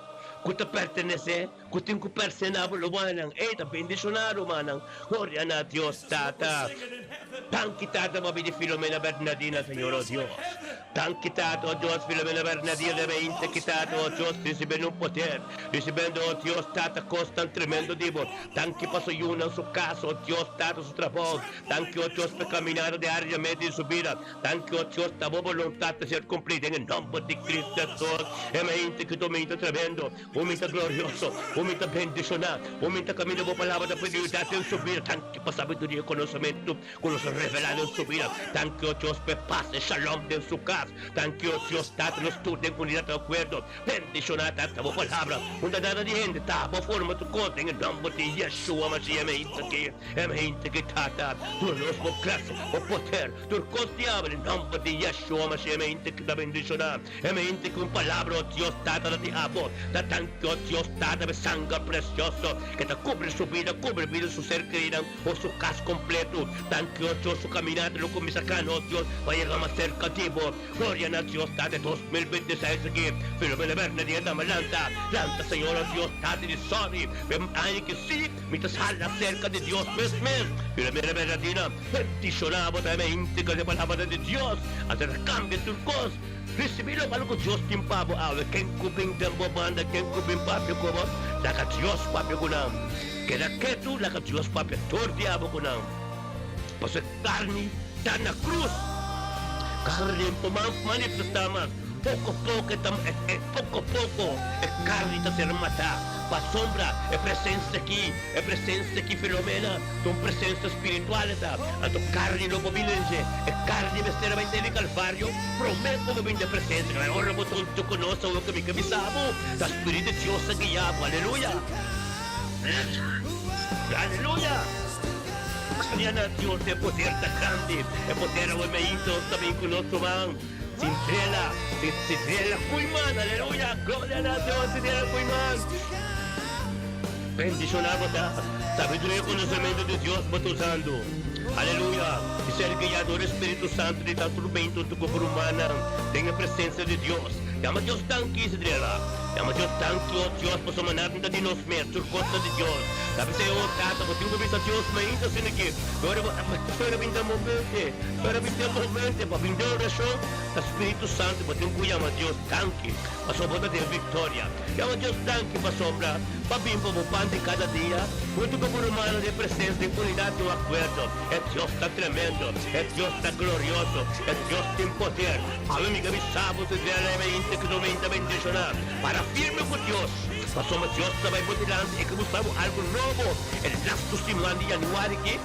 ku ta pertenesé, ku tin ku persená bo rumannan, ey ta bendishoná rumannan. Gloria na Dios Tata. Danki Tata pa bini Filomena Bernardina, Señor o Dios. Danki Tata o Dios, Filomena Bernardina debe inta ki Tata o Dios risibiendo un poder, risibiendo o Dios Tata kos tan tremendo di bo. Danki pa su yunan, su kas, o Dios Tata, su trabou. Danki, o Dios, pa e caminada diariamente den su bida. Danki, o Dios, ta bo boluntad ta ser cumplí den e nomber di Cristo Jesús. E mainta ki ta un mainta tremendo, un mainta glorioso, un mainta bendicioná, un mainta caminda bo palabra ta pidi yuda den su bida. Danki pa sabiduria i conocimento cu nos a revelá den su bida. Danki, o Dios, pa e paz i shalom den su cas. Danki, o Dios, Tata, nos tur den unidad ta acuerdo. Bendicioná, Tata, bo palabra. Unda nada di hende ta, bo forma tur cos den e nomber di Yeshua Mashiach. E mainta ki. E mente ki tata duna nos bo gracia, bo poder, tur cos diabel den nomber di Yeshua Mashiach e mente ki ta bendiciona, e mente ki un palabra o Dios Tata ta di abo, ta danki o Dios Tata pa e sanger precioso ke ta cubri su bida, cubri bida su ser kerinan o su cas completo, danki o Dios su caminata lo cuminsa cana o Dios pa yega mas cerca di bo. Gloria na Dios Tata 2026 aki Filomena Bernadine dama lanta, lanta Señor o Dios Tata di sorry pa e aña ki si. Mi ta sali aserka di Dios mes mes. I la mera berdadina, bendishoná bo ta e mente ku e palabra di Dios a ser kambia tur kos. Risibí lokual ku Dios tin pa bo awe. Ken ku bin den bo banda, ken ku bin papia ku bo, laga Dios papia ku nan. Keda ketu, laga Dios papia tur di abo ku nan. Pasobra e karni ta na krus. Karni por manifestá mas. Poko poko e ta, poko poko e karni ta ser matá. Pasobra e presensia aki, e presensia aki, Filomena, ta un presensia spiritual e ta. Anto karni no por bini den dje. E karni mester a bai te di Kalvario promé ku bo bini den presensia. Kla ora bo ta huntu ku nos awor ku mi ke bisa bo, ta Spiritu di Dios a guia bo. Aleluya! Aleluya! Gloria na Dios, e poder ta grandi, e poder awe meinto ta bin ku nos ruman. Cinderella, Cinderella Koeiman, aleluya, gloria na Dios, Cinderella Koeiman. Bendiciona bo ta, sabiduria y conocemento di Dios bo ta usando. Aleluya, y ser guia dor e Spiritu Santo di ta turmento tu cu bo rumannan den e presencia di Dios. Yama Dios danki, Cinderella. Yama Dios danki, oh Dios, pasobra nada ta di nos mes, tur cos ta di Dios. Ta bisa e, oh Tata, bo tin cu bisa Dios mainta asina aki. Ora bo ora bin den momente, ora bin den momente pa bin den oracion, ta Spiritu Santo bo tin cu yama Dios danki, pasobra bo ta den victoria. Yama Dios danki pasobra pa bin pa bo pan di cada dia, hunto cu bo rumannan den presencia den unidad di un acuerdo. E Dios ta tremendo, e Dios ta glorioso, e Dios tin poder. Awe mi ta bisa bo si Israel e mente cu no mente bendiciona. Para firme cu Dios, pasobra Dios ta bay bo dilanti e ke busca bo algo nobo. E lastu siman di januari ki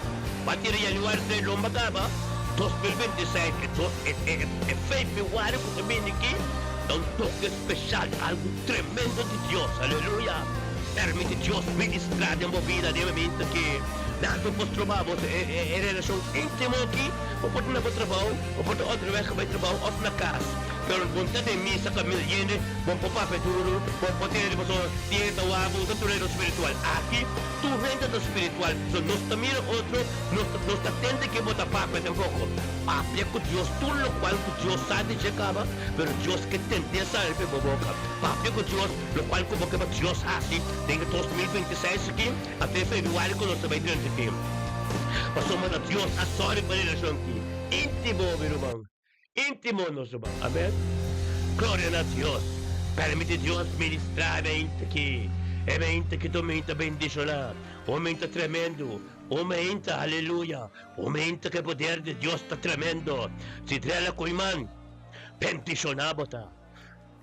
pa tira januari se lomba caba 2026 e dos e e e februari cu ta bini ki ta un toke special algo tremendo di Dios aleluya permiti Dios ministra den bo bida den momento ki nan ta por stroba bo e e e relacion intimo aki bo por ta na bo trabao bo por ta onderweg bay trabao of na cas. Pero bon ta den misa camino yende, bon por papia duro, bon por tene pasobra tin hende ta wak bo ta tur hende spiritual. Aki tur hende ta spiritual pasobra nos ta mira otro, nos ta nos ta tende ke bo ta papia tampoco. Papia cu Dios tur locual cu Dios sa di dje caba, pero Dios ke tende sali pe bo boca. Papia cu Dios locual cu bo ke pa Dios haci den e 2026 aki, afe februari cu nos ta bay drenta aki. Pasobra na Dios a sorry pa relacion aki. Intimo mi ruman. Intimo nos ruman. Amen. Gloria na Dios. Permiti Dios ministra e mente aki. E mente aki ta un mente bendiciona. Un mente tremendo. Un mente, aleluya. Un mente cu e poder di Dios ta tremendo. Sidrela Koeiman, bendiciona bo ta.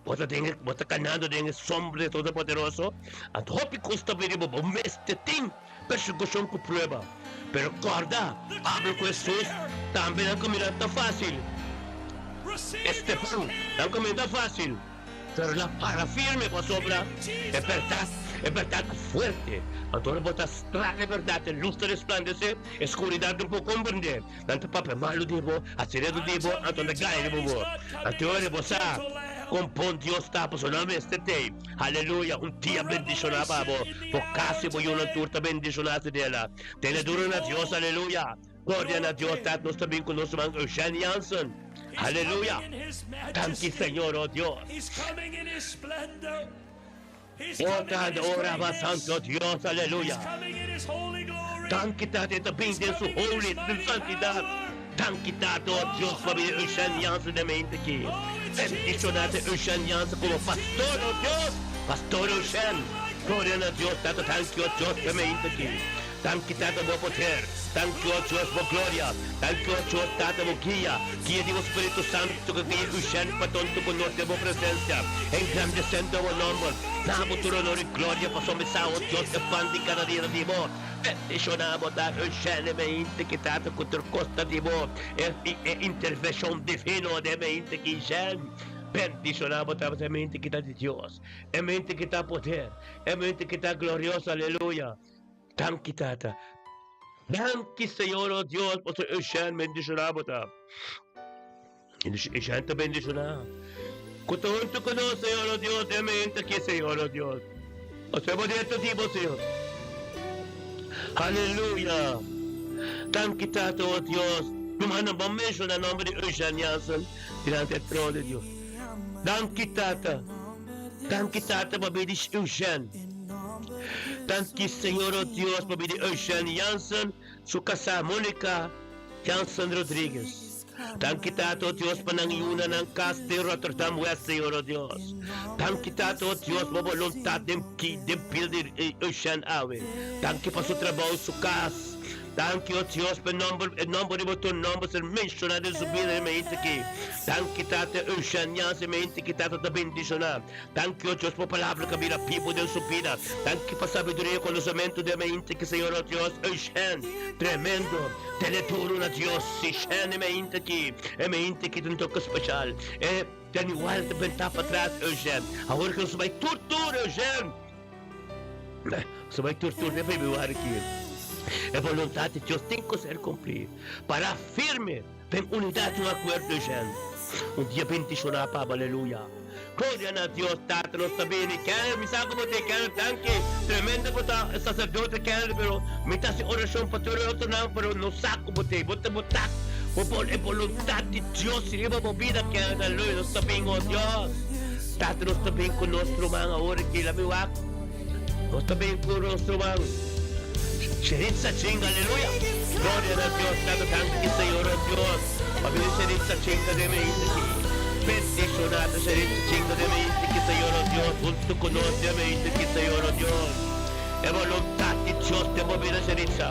Bo ta den e, bo ta kanando den e sombra di Todopoderoso, anto hopi kos ta bini bo, bo mester tin persekushon ku prueba. Pero kòrda, Pablo ku Hesus tambe nan kaminda ta fásil. Esteban, nan kaminda ta fásil, pero nan para firme pasobra e bèrdat, e bèrdat ta fuerte. Anto ora bo ta stra e bèrdat, e lus ta resplandesé, e skuridat no por komprendé. Nan ta papia malu di bo, hasi redu di bo, anto nan ta gana riba bo. Anto ora bo sa kon bon Dios ta, pasobra nan mester t'ei. Aleluya! Un dia bendishoná pa bo. Bo kas i bo yunan tur ta bendishoná si dela. Tene duru na Dios, aleluya! Gloria na Dios! Tat nos ta bin ku nos ruman Eugène Jansen. Aleluya! Danki Señor, o Dios! O ta ora ba Santo Dios, aleluya. Danki Tata, e ta bin den su holy, den su santidad. Danki Tata, o Dios, pa bini Eugène Jansen den mente aki. Bendiciona te Eugène Jansen como pastor, o Dios. Pastor Eugène. Gloria na Dios, Tata, danki, o Dios, pa e mente aki. Danki Tata bo poder, danki o Dios bo gloria, danki o Dios Tata bo guia, guia di bo Spiritu Santo cu guia Eugène pa tonto cu nos den bo presencia, engrandecendo bo nomber, na bo tur honor y gloria pasobra mi sa o Dios e pan di cada dia ta di bo, bendiciona bo ta Eugène e meinte ki Tata cu tur cos ta di bo, e e intervencion divino den meinte ki Eugène, bendiciona bo ta e meinte ki ta di Dios, e meinte ki ta poder, e meinte ki ta glorioso, aleluya. Danki Tata. Danki Señor oh Dios pasobra Eugène bendishoná bo ta. Eugène ta bendishoná. Ku ta huntu ku nos Señor oh Dios den mente aki Señor oh Dios. Pasobra bo derecho di bo Señor. Aleluya. Danki Tata oh Dios. Rumannan bo menshoná nomber di Eugène Jansen dilanti e trono di Dios. Danki Tata. Danki Tata pa bidi Eugène. Danki Señor o Dios pa bidi Eugène Jansen, su kasá Monica Jansen Rodriguez. Danki Tata o Dios pa nan yuna nan kas den Rotterdam West Señor o Dios. Danki Tata o Dios pa boluntad den den bida di Eugène awe. Danki pa su trabou, su kas. Danki, o Dios, pa e nomber, e nomber di bo tur nomber ser menshoná den su bida e mente aki. Danki, Tata, Eugène Jansen, e mente ki Tata ta bendishoná. Danki, o Dios, pa bo palabra ku a bira bibu den su bida. Danki pa sabiduria i konosementu den e mente aki, Señor, o Dios. Eugène, tremendo. Tene duru na Dios. Eugène, e mente aki, e mente aki ta un toke speshal. E Januari ta bentá patras, Eugène. Awor ku nos bai tur tur, Eugène. Nos bai tur tur den februari aki. E boluntat di Dios tin ku ser kumplí. Pará firme den unidat i un akuerdo jen. Un dia bendishoná pa bo, aleluya. Gloria na Dios Tata nos ta bini. Kenneth, mi sa ku bo tin Kenneth, danki. Tremendo bo ta sacerdote Kenneth, pero mi ta hasi orashon pa tur e otronan, pero no sa ku bo tin. Bo ta bo ta bo por e boluntat di Dios riba bo bida Kenneth, aleluya. Nos ta bin, oh Dios. Tata nos ta bin ku nos ruman awor aki, laat mi wak. Nos ta bin ku nos ruman Sheritza Chinga, aleluya! Gloria na Dios, Tata danki Señor, oh Dios, pa bini Sheritza Chinga den mi hende aki. Bendiciona ta Sheritza Chinga den mi hende aki, Señor, oh Dios, hunto ku nos den mi hende aki, Señor, oh Dios. E boluntad di Dios den bo bida, Sheritza.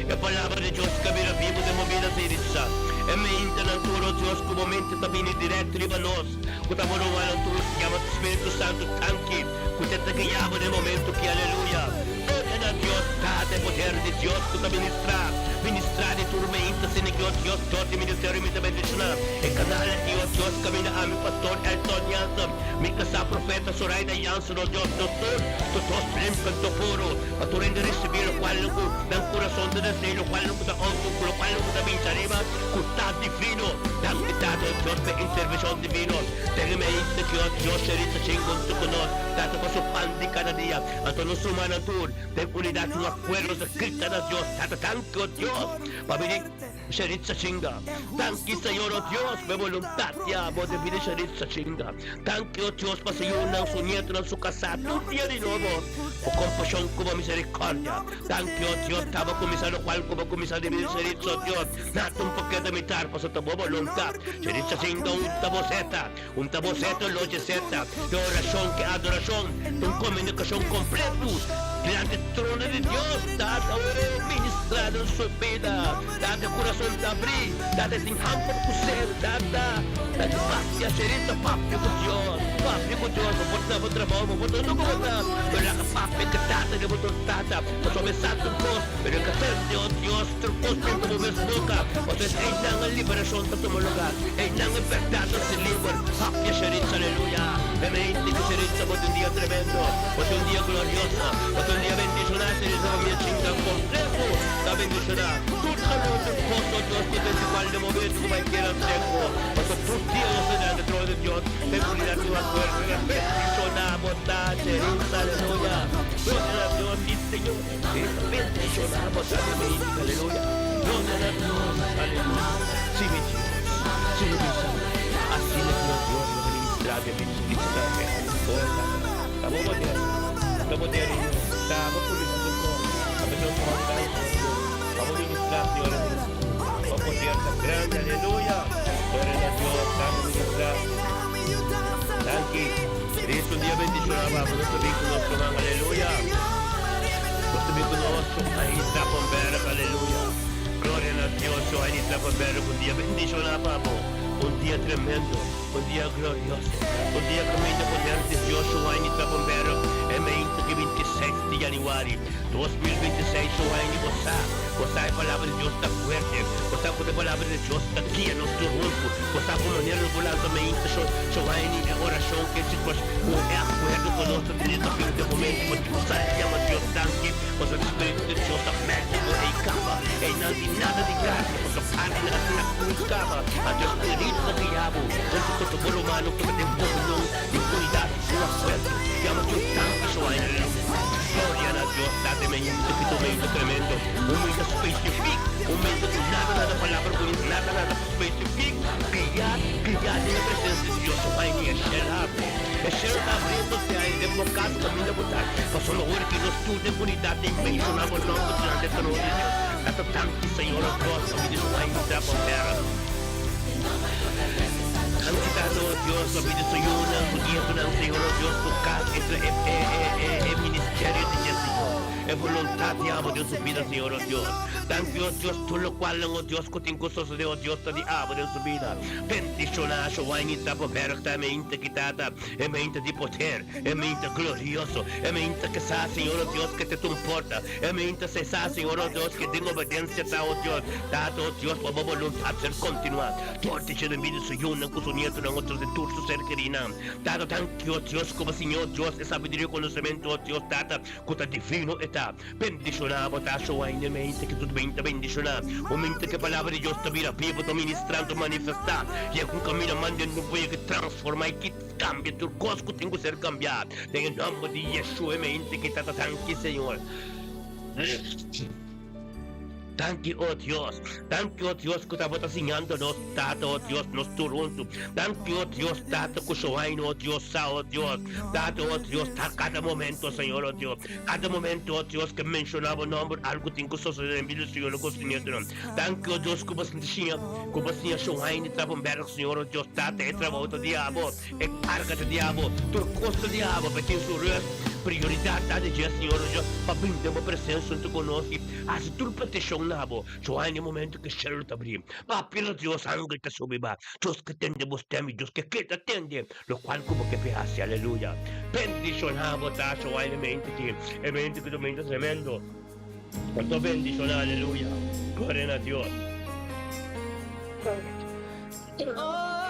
E palabra di Dios ka bira bibu den bo bida, Sheritza. E mentenan tur, oh Dios, ku bo mente ta bini directo riba nos. Ku ta bo rumannan tur yama Spiritu Santu tanki ku te ta guia bo den momento ki aleluya. Gloria na Dios Tata e poder di Dios ku ta ministra ministra di tur meinta sini ki o Dios dor di ministerio mi ta bendiciona e kanal aki o Dios kaminda ami Pastor Elton Jansen mi kasá Profeta Soraida Jansen o Dios nos tur tur nos limpi anto puro pa tur hende ricibi lokual nan ku nan kurason ta desea lokual nan ku ta oki lokual nan ku ta bincha riba Ku ta divino. Danki Tata o Dios p'e intervenshon divino. Den e meinte ki o Dios sherita chingon tu ku nos. Tata pa su pan di kada dia. Anto nos rumannan tur den unidat un akuerdo ta grita na Dios, Tata danki o Dios pa bini sherita chinga. Danki Señor o Dios p'e boluntat di abo den bini sherita chinga. Danki o Dios pa su yunan, su nietonan, su kasá tur dia di nobo. Bo kompashon ku bo miserikordia. Danki o Dios taba kuminsá lokual ku bo kuminsá di bini sherita o Dios. Nata un poquito mi tar paso ta bo voluntad. Se dice sinta un ta boceta, un ta boceta lo seta. E oracion ke adoracion ta un comunicacion completo delante trono di Dios. Tata oh ministra den su bida. Tata e curason ta abri. Tata e tin hamber cu sed. Tata ta papia serita papia cu Dios. Papia cu Dios. Bo por ta bo trabao, bo por ta unda cu bo ta. Pero laga papia ke tata den bo tur tata. Pasobra e sa tur cos. Pero e ka tende, oh Dios, tur kos den bo mes boka. Pasobra einan e liberashon ta tuma lugá, einan e bèrdat ta ser liber. Papia Sheritz, aleluya! E mente ku Sheritz bo ta un dia tremendo, bo ta un dia glorioso, bo ta un dia bendishoná. Sheritz bo mia chinga kompleto ta bendishoná. Tur salú, tur kos, oh Dios, ku ta igual den momento ku bai keda seko. Pasobra tur dia nos ta dilanti trono di Dios, den unidat di un akuerdo. Bendishoná bo ta, Sheritz, aleluya! Gloria na Dios, si Señor. E ta bendiciona bo grandemente, aleluya. Gloria na Dios, aleluya. Si mi Dios, si mi Señor. Asina ki nos Dios lo ministra den mi servicio tambe. Oh, Tata, ta bo poder, ta poder di Dios, ta bo cuminsa tur cos. Ta bo Dios tuma danki, oh Dios, pa bo ministra, Señor Jesus. Bo poder ta grandi, aleluya. Gloria na Dios, ta bo ministra. Danki. Risto un dia bendiciona pa bo. Nos ta bin cu nos ruman, aleluya. Nos ta bin cu nos Johanny Trappenberg, aleluya. Gloria na Dios, Johanny Trappenberg, un dia bendiciona pa bo. Un dia tremendo, un dia glorioso, un dia caminda poder di Dios, Johanny Trappenberg, e meinta di 26 di januari 2026, Johanny, bo sa, bo sa e palabra di Dios ta fuerte, bo sa cu e palabra di Dios ta guia nos tur hunto. Bo sa ku manera lo bo lanta meinta sho Shohaini e orashon ke situashon ku e akuerdo ku nos ta tene ta bin den momento ku bo sa yama Dios danki pasobra e spiritu di Dios ta mete bo ei kaba einan tin nada di karni pasobra karni nan a cruz kaba anto e spiritu ta guia bo huntu ku bo rumannan ku ta den komunion di unidat ku akuerdo yama Dios danki Shohaini Gloria na Dios tata e meinta ki ta un meinta tremendo un meinta spesifik un meinta ku nada nada palabra ku nada nada Specifiek, guiá, guiá den e presencia di Dios. Bai ni e shel habri. E shel ta abriendo te ai den bo cas caminda bo ta. Pasobra ora ki nos tur den unidad den menciona bo nomber dilanti e trono di Dios, ta ta danki Señor nos Dios pa bida su bai entra bo tera. Danki Tata o Dios pa bida su yunan, su nietonan, Señor o Dios, su cas, e e e e e ministerio di dje, Señor. E voluntad di abo den su bida, Señor, oh Dios. Danki, oh Dios, tur locualnan, oh Dios, cu tin cu sosode, oh Dios, ta di abo den su bida. Bendiciona Showaini Tapo Berg ta e mente ki tata, e mente di poder, e mente glorioso, e mente ke sa, Señor, oh Dios, ke te tun porta, e mente se sa, Señor, oh Dios, ke den obedencia ta, oh Dios. Tata, oh Dios, pa bo voluntad ser continua. Dor di dje den bida su yunan cu su nietonan, oh Dios, den tur su ser kerinan. Tata, danki, oh Dios, cu bo Señor Dios e sabiduria y conocemento, oh Dios, Tata, Ku ta divino e ta. ta. Bendishoná bo ta Shoaine mente ku tur mente ta bendishoná. Bo mente ku e palabra di Dios ta bira bibu, ta ministrá, ta manifestá. Yega un kaminda manda e nubia ku transformá i ki kambia tur kos ku tin ku ser kambiá. Den e nòmber di Yeshua e mente ki ta ta danki Señor. Danki, o Dios. Danki, o Dios, ku tabata siñando nos, Tata, o Dios, nos tur huntu. Danki, o Dios, Tata, ku Shoaino, o Dios, sa, o Dios. Tata, o Dios, ta kada momento, Señor, o Dios. Kada momento, o Dios, ke menshoná bo nòmber, algu tin ku sosodé den bida di Señor ku su nietunan. Danki, o Dios, ku bo sinti siña, ku bo siña Shoaino Trapenberg, Señor, o Dios, Tata, e trabou ta di abo, e karga ta di abo, tur kos ta di abo, pa e tin su rùst. Prioridat ta di dje, Señor, o Dios, pa bin den bo presensia huntu ku nos i Hasi tur petishon na bo, Joan e momento ku shelu ta bri. Papia na Dios, angel ta subi ba. Dios ke tende bo stem i Dios ke keda tende lokual ku bo ke pe hasi. Aleluya. Bendishoná bo ta, Joan e mente ki, e mente ku ta mente tremendo. Bo ta bendishoná, aleluya. Gloria na Dios.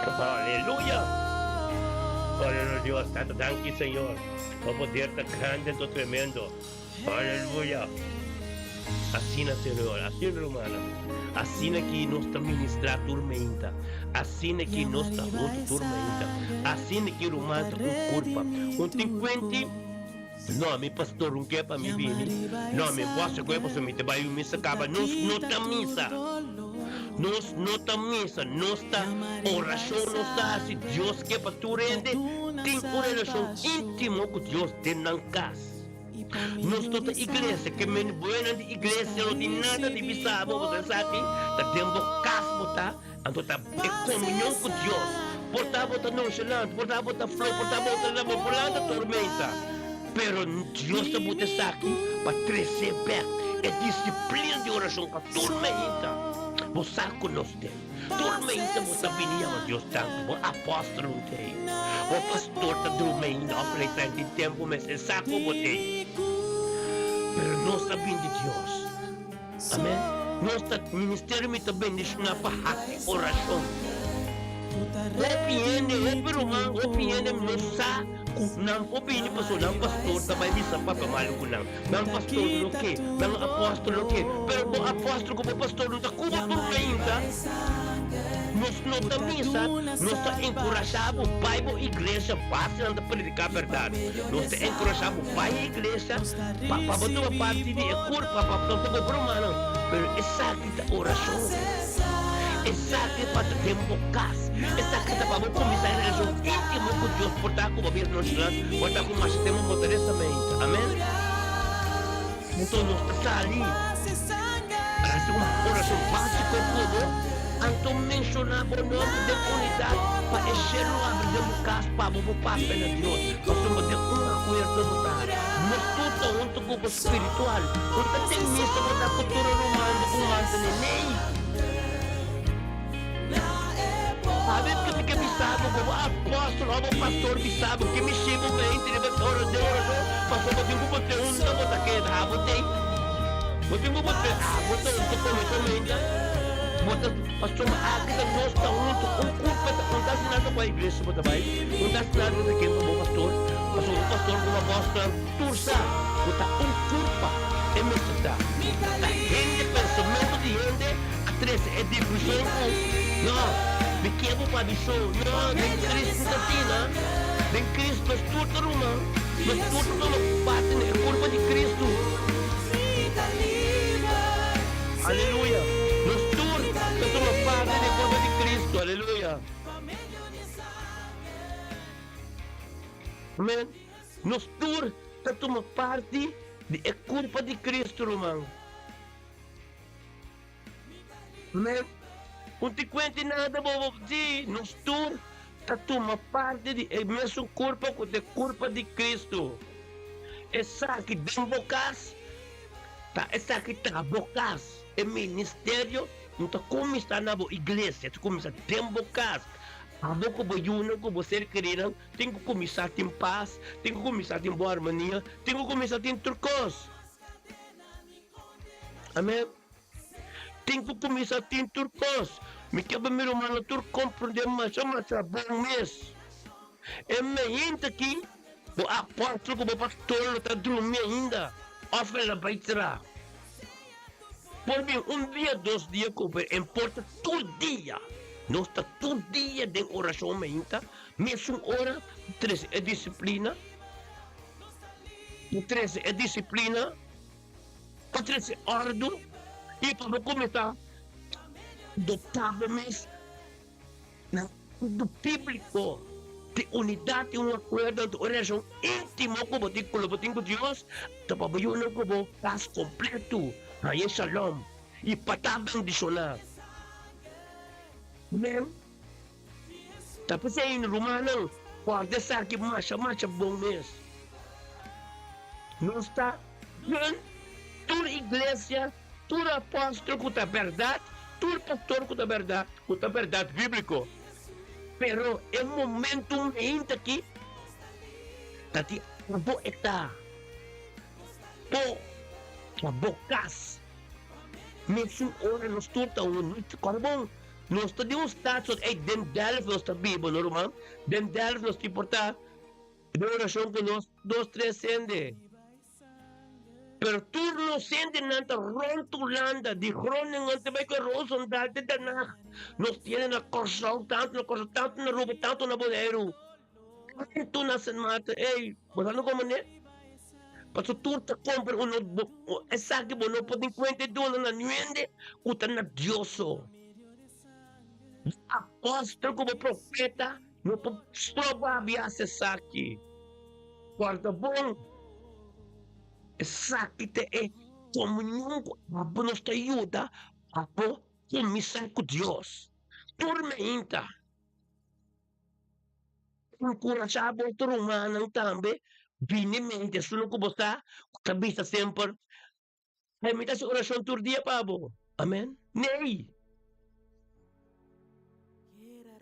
Aleluya. Gloria na Dios. Tata, danki Señor. Bo poder ta grande anto tremendo. Aleluya! Asina, Señor, asina, rumannan, asina ki nos ta ministrá tur meinta, asina ki nos ta huntu tur meinta, asina ki ruman ta un kurpa. Un tin kuenti, No, mi pastor un ke pa mi bini, no, mi boso koe pasobra mi ta bai un misa kaba. Nos no ta misa, nos no ta misa, nos ta orashon nos ta hasi. Dios ke pa tur hende tin un relashon íntimo ku Dios den nan kas. Nos no ta iglesia, ke men buenan di iglesia no tin nada di bisa bo, bo sa esaki ta den bo kas bo ta, anto ta e komunion ku Dios. Por ta bo ta nonchalant, por ta bo ta flow, por ta bo ta na bo por lanta tormenta, pero Dios ta buta esaki pa trese bek e disiplina di orashon pa tur meinta bo sa ku nos den. Tur mente bo ta bini yama Dios danki, bo apòstel un tei, bo pastor ta drumi ainda òf lei trenta i tempu mester sa ku bo tei. Pero nos ta bini di Dios. Amen. Nos ta ministerio mi ta bendishoná pa hasi orashon. Hopi hende, hopi ruman, hopi hende no sa ku nan por bini pasobra nan pastor ta bai bisa papia malu ku nan. Nan pastor lo ke, nan apòstel lo ke, pero bo apòstel ku bo pastor no ta kuba tur mainta. Nos no ta misa, nos ta enkurashá bo bai bo iglesia basta nan ta prediká bèrdat. Nos ta enkurashá bo bai e iglesia pa pa bo tuma parti di e kurpa, pa nos ta bo rumannan. Pero esaki ta orashon. Esaki pa ta den bo kas. Esaki ta pa bo kuminsá e relashon íntimo ku Dios por ta ku bo bira nonchalant, por ta ku masha tempu bo ta resa mainta. Amen. Anto nos ta sali hasi un orashon básiko ku bo, anto menshoná bo nòmber den unidat pa e shelu abri den bo kas pa bo por papia na Dios, pasobra den un akuerdo bo ta. Nos tur ta huntu ku bo spiritual. Un ta den misa bo ta ku tur e ruman di un mantené. Nei! Awe ke mi ke bisa bo komo apòstol òf bo pastor bisa bo ke mi shi bo mente riba e ora den orashon pasobra bo tin ku bo te hunta bo ta keda abo tei bo tin ku bo te abo ta hunta kome komenta bo ta pasobra aki ta nos ta huntu un kurpa ta un ta hasi nada ku a iglesia bo ta bai un ta hasi nada ta ken pa bo pastor pasobra bo pastor ku bo apòstolnan tur sa ku ta un kurpa e mester ta ta hende pensamentu di hende. A trese e difushon ku, No, mi ke bo pa mi so. No, den Cristo ta asina. Den Cristo nos tur ta ruman. Nos tur ta tuma parti na e kurpa di Cristo. Aleluya! Nos tur ta tuma parti na e kurpa di Cristo. Aleluya! Amen. Nos tur ta tuma parti di e kurpa di Cristo, ruman. Amen. Un ti cuenti nada bobo di nos tur ta tuma parti di e mesun curpa cu ta e curpa di Cristo. Esaki den bo cas ta esaki ta bo cas. E ministerio no ta cuminsa na bo iglesia, ta cuminsa den bo cas. Abo cu bo yunan cu bo ser kerinan tin cu cuminsa tin pas, tin cu cuminsa tin bon armonia, tin cu cuminsa tin tur cos. Amen. Tin ku kuminsá tin tur kos. Mi ke pa mi rumannan tur komprondé masha masha bon mes. E meinta aki, bo apòstel ku bo pastor lo ta drumi ainda. Òf el a bai traha. Por bin un dia, dos dia ku pero importa tur dia. Nos ta tur dia den orashon mainta, mesun ora trese e disiplina, pa trese e disiplina, pa trese òrdu i pa bo kuminsá dotá bo mes na òrdu bíbliko di unidat i un akuerdo anto un relashon íntimo ku bo tin ku lo bo tin ku Dios ta pa bo yunan ku bo pas kompletu haña shalom i pa ta bendishoná. Amen. Ta p'esei, rumannan, kòrda esaki masha masha bon mes. Nos ta den tur iglesia, tur apòstel ku ta bèrdat, tur pastor ku ta bèrdat, ku ta bèrdat bíbliko. Pero e momentu meinta aki ta di abo e ta. Bo ta bo kas. Mesun ora nos tur ta uní. Kòrda bon, nos ta di un status, ey, den Delft nos ta biba, no ruman? Den Delft nos tin por ta den orashon ku nos dos tres hende. Pero tur nos hendenan ta rond Hulanda, di Groningen te bai ku Roosendaal te Den Haag. Nos tiene na Kòrsou, tantu na Kòrsou, tantu na Aruba, tantu na Boneiru, tantu na Sint Maarten. Ey, bo sa no komo ne? Pasobra tur ta kompra un esaki bo no por tin kuenta e duna na nuende ku ta na Dios so. Bo apòstel ku bo profeta no por stroba di hasi esaki. Kòrda bon, esaki ta e komunion ku abo nos ta yuda pa bo kuminsá ku Dios. Tur meinta. Enkurashá bo otro rumannan tambe bini mente esun ku bo sa ku ta bisa semper, Ay, mi ta hasi orashon tur dia pa bo. Amen. Nei!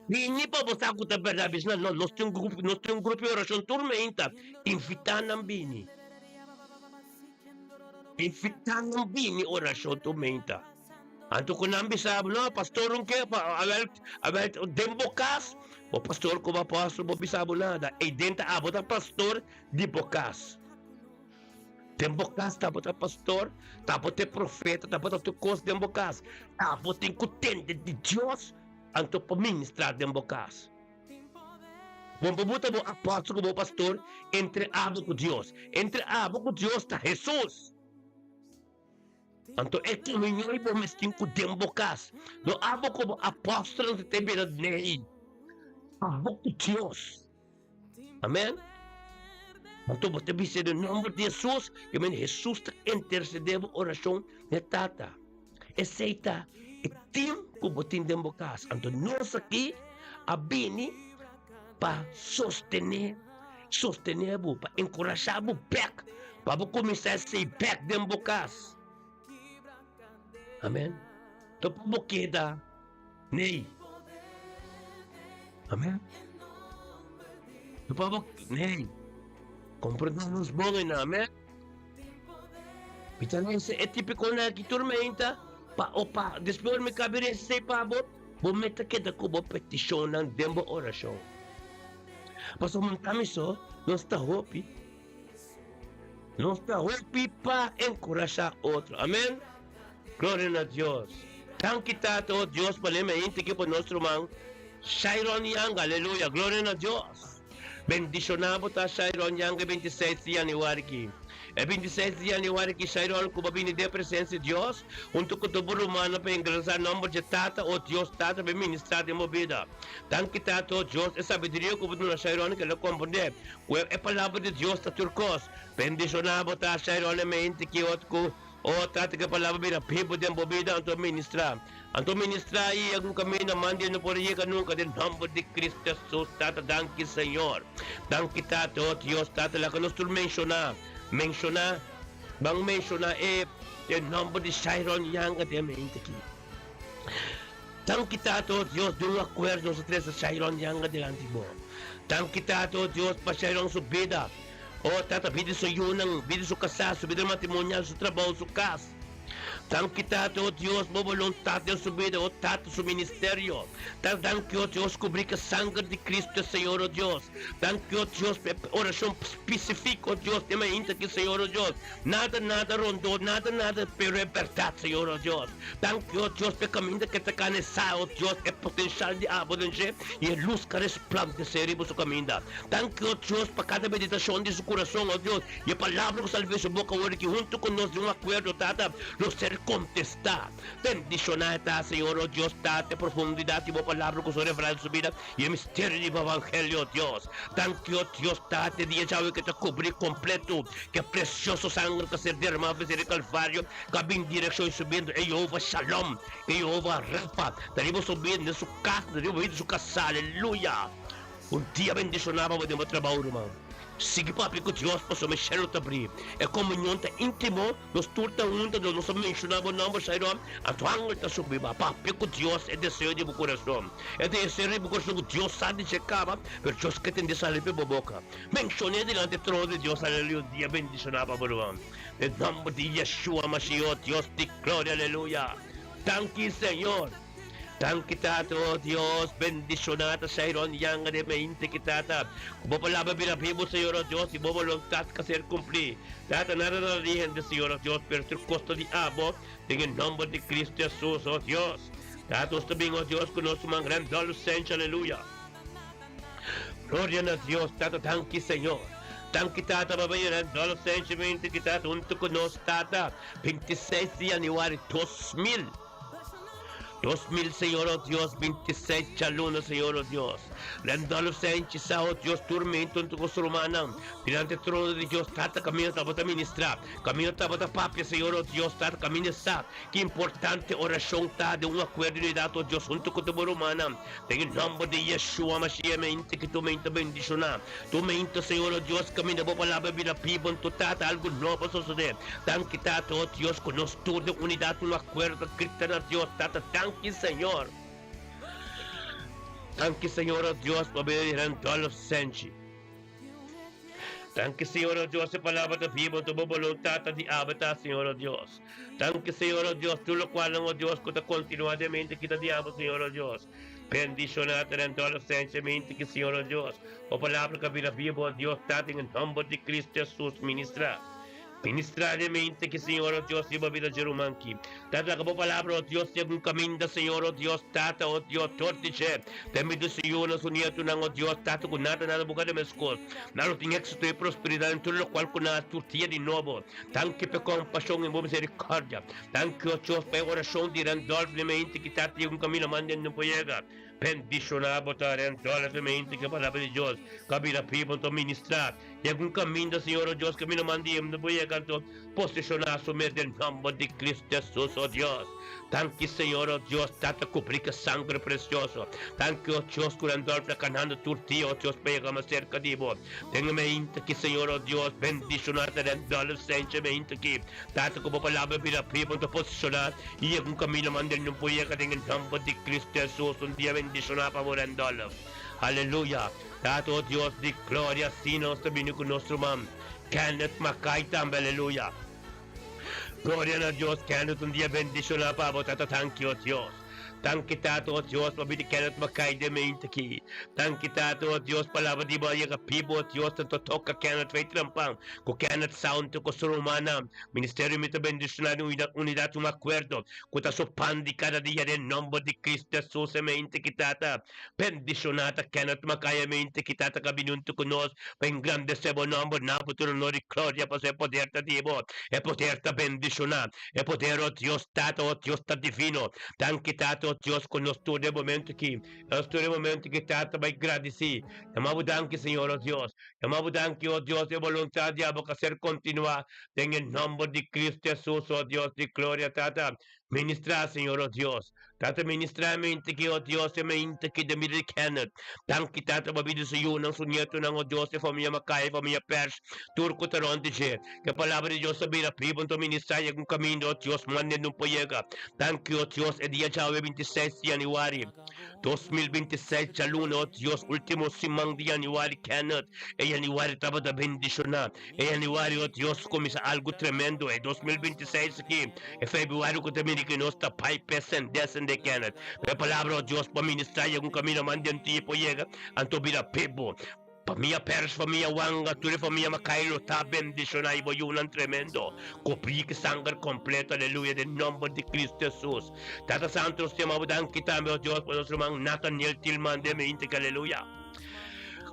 Bini pa bo sa ku ta bèrdat. Bisa nan, no, nos tin un grupo, nos tin un grupo di orashon tur meinta. Invitá nan bini. Invitá nan bini orashon tur meinta. Anto ku nan bisa bo, no, pastor un ke, awel, awel, den bo kas, bo pastor ku bo apòstel bo bisa bo nada. Ei den ta abo ta pastor di bo kas. Den bo kas ta bo ta pastor, ta bo ta e profeta, ta bo ta tur kos den bo kas. Abo tin ku tende di Dios anto pa ministrá den bo kas. Bon pa bo ta bo apòstel ku bo pastor entre abo ku Dios. Entre abo ku Dios ta Hesus. Anto e komunion ei bo mes tin ku den bo kas. No abo komo apòstelnan ta te bira nei. Abo ku Dios. Amen. Anto bo ta bisa den nòmber di Hesus, i men Hesus ta intersedé bo orashon n'e Tata. Esei ta e tim ku bo tin den bo kas. Anto nos aki a bini pa sostené, sostené bo, pa enkurashá bo bèk, pa bo kuminsá esei bèk den bo kas. Amèn. No pa bo keda nei. Amèn. No pa bo nei. Komprendé nos bon einan. Amèn. Mi ta lesa e típikonan aki tur meinta pa o pa despues mi kabi resa esei pa bo. Bo mester keda ku bo petishonnan den bo orashon. Pasobra un ta mi so, nos ta hopi. Nos ta hopi pa enkurashá otro. Amen. Gloria na Dios. Danki Tata, o Dios, pa lema hende ki pa nos ruman Shairon Yanga. Aleluya. Gloria na Dios. Bendishoná bo ta Shairon Yanga e 26 di yanüari ki. E 26 di yanüari ki Shairon ku bo bini den presensia di Dios huntu ku tur bo rumannan pa engrandesá nòmber dje Tata, o Dios Tata, pa e ministrá den bo bida. Danki Tata, o Dios, e sabiduria ku bo duna Shairon ke lo komprendé ku e Palabra di Dios ta tur kos. Bendishoná bo ta Shairon e mente ki ot ku O Tata ke palabra bira bibu den bo bida anto ministra. Anto ministra i yega un kaminda mandi no por yega nunka den nomber di Cristo Jesus Tata danki Señor. Danki Tata o Dios Tata laga nos tur menshona menshona ban menshona e e nomber di Shairon Yanga den mente aki. Danki Tata o Dios di un akuerdo nos a trese Shairon Yanga dilanti bo. Danki Tata o Dios pa Shairon su bida. O Tata, bida su yunan, bida su kasá, su bida matrimonial, su trabou, su kas. Danki Tata, o Dios, bo boluntat den su bida, o Tata, su ministerio. Ta danki, o Dios, kubrí ku e sanger di Cristo e Señor, o Dios. Danki, o Dios, pa e orashon spesifiko, o Dios, den mainta aki, Señor, o Dios. Nada, nada rondó, nada, nada, pero e bèrdat, Señor, o Dios. Danki, o Dios, pa e kaminda ku e ta kana e sa, o Dios, e potenshal di abo den dje i e lus ku a resplandesé riba su kaminda. Danki, o Dios, pa kada meditashon di su kurason, o Dios, i e palabra ku sali for di su boka awor aki huntu ku nos den un akuerdo, Tata, lo ser kontestá. Bendishoná e ta, Señor, o Dios, Tata, e profundidat di bo palabra ku su revelá den su bida i e misterio di bo evangelio, o Dios. Danki, o Dios, Tata, e dia djawe ku ta kubrí kompletu ku e presioso sanger ku a ser dermá for di Kalvario, ku a bin direkshon i subiendo e Jehová Shalom, e Jehová Rafa, ta riba su bida, den su kas, ta riba bida di su kasá. Aleluya! Un dia bendishoná pa bo den bo trabou, ruman. Sigui papia ku Dios pasobra e shelu ta bri. E komunion ta íntimo, nos tur ta hunta, dor nos a menshoná bo nòmber, Shairon, anto angel ta subi ba. Papia ku Dios e deseo di bo kurason. E deseo di bo kurason ku Dios sa di dje kaba, pero Dios ke tende sali pa bo boka. Menshon'é dilanti e trono di Dios, aleluya. Un dia bendishoná pa bo, ruman. Den nòmber di Yeshua Mashiach, Dios di gloria, aleluya. Danki, Señor. Danki Tata, oh Dios, bendiciona ta Shairon Yanga den mente ki Tata, cu bo palabra bira bibo Señor oh Dios y bo boluntad ka ser cumpli. Tata nada nada di hende Señor oh Dios, pero tur cos ta di abo, den e nomber di Cristo Jesus oh Dios. Tata nos ta bin oh Dios cu nos man gran dolu sench aleluya. Gloria na Dios Tata danki Señor. Danki Tata pa bo gran dolu sench mente ki Tata hunto cu nos Tata 26 di januari 2000. 2000 Señor oh Dios 26 djaluna Señor oh Dios Randolph Sanchez sa oh Dios tur mento hunto ku su rumannan dilanti e trono di Dios Tata kaminda tabata ministra kaminda tabata papia Señor oh Dios Tata kaminda sa ki importante orashon ta den un akuerdo di unidat oh Dios hunto ku tur bo rumannan den e nomber di Yeshua Mashiach mente ki tur mento bendishona tur mento Señor oh Dios kaminda bo palabra bira bibo anto Tata algu nobo a sosode Danki Tata, oh Dios, ku nos tur den unidat un akuerdo grita na Dios Tata, danki Señor. Danki Señor, oh Dios, pa bida di Randolph Senchi. Danki Señor, oh Dios, e palabra ta biba, anto bo boluntat ta di aba ta, Señor, oh Dios. Danki Señor, oh Dios, tur lokualnan, oh Dios, ku ta kontinuá den mente kita di aba, Señor, oh Dios. Bendishoná ta Randolph Senchi mente ki, Señor, oh Dios, bo palabra ka bira biba, oh Dios, Tata, den e nomber di Cristo Jesus, ministra. Ministrá den mente ki Señor, o Dios, riba bida dje ruman ki. Tata, laga bo palabra, o Dios, yega un kaminda, Señor, o Dios, Tata, o Dios, dor di dje, den bida su yunan, su nietunan, o Dios, Tata, ku nada, nada bo ka meskos. Nan lo tin éksito i prosperidat den tur lokual ku nan a tur dia di nobo. Danki pa e kompashon i bo miserikòrdia. Danki, o Dios, pa e orashon di Randolph den mente ki Tata yega un kaminda manda e no por yega. Bendishoná bo ta Randolph den mente ki e palabra di Dios ka bira bibu anto ministrá. I algun kaminda, Señor, o Dios, kaminda mandi hende bo yega anto poseshoná su mes den nòmber di Cristo Jesus, o Dios. Danki, Señor, o Dios, Tata, kubrí ku sangre presioso. Danki, o Dios, ku Randolph ta kanando tur dia, o Dios, pa yega mas serka di bo. Den e meinta aki, Señor, o Dios, bendishoná ta Randolph Senche meinta aki. Tata, ku bo palabra bira bibu anto poseshoná i yega un kaminda mandi hende bo yega den e nòmber di Cristo Jesus. Un dia bendishoná pa bo, Randolph. Aleluya! Tata, o Dios di gloria, asina nos ta bini ku nos ruman Kenneth Mackay tambe, aleluya. Gloria na Dios, Kenneth, un dia bendishoná pa bo, Tata, danki, o Dios. Danki, Tata, o Dios, pa bini Kenneth Mackay den mente aki. Danki, Tata, o Dios, palabra di bo a yega bibu, o Dios, tanto toka Kenneth fei trampan ku Kenneth Sound ku su rumannan. Ministerio mi ta bendishoná den unidat un akuerdo ku ta su pan di kada dia den nomber di Cristo Jesus, e mente aki, Tata. Bendishoná ta Kenneth Makaya mente ki tata ka bini huntu ku nos pa engrandesé bo nòmber na bo tur honor i gloria pasobra e poder ta di bo, e poder ta bendishoná, e poder o Dios Tata o Dios ta divino. Danki Tata o Dios ku nos tur den momento aki, nos tur den momento aki Tata bai gradisí. Yama bo danki Señor o Dios, yama bo danki o Dios e boluntat di abo ka ser kontinuá den e nòmber di Cristo Jesus o Dios di gloria Tata. Ministrá, Señor, o Dios. Tata, ministrá e mente ki, o Dios, e mente ki den bida di Kenneth. Danki, Tata, pa bida di su yunan, su nietonan, o Dios, e famia Mackay, e famia Persh, tur ku ta rònt di dje. Ku e palabra di Dios ta bira bibu, anto ministrá yega un kaminda, o Dios, manda e por yega. Danki, o Dios, e dia djawe 26 di yanüari 2026, djaluna, o Dios, último siman di yanüari, Kenneth, e yanüari tabata bendishoná. E yanüari, o Dios, kuminsá algu tremendo. E 2026 aki, e febrüari ku ta bini ki nos ta bai pesen desende Kenneth. E palabra, o Dios, pa ministrá yega un kaminda man den ti por yega, anto bira bibu. Famia Pers, famia Wanga, tur e famia Macailo ta bendishoná i bo yunan tremendo. Kubrí ku sanger kompleto, aleluya, den nòmber di Kristu Hesus. Tata Santu, nos ta yama bo danki tambe, o Dios, pa nos ruman Nathaniel Tilman den mi inti, aleluya.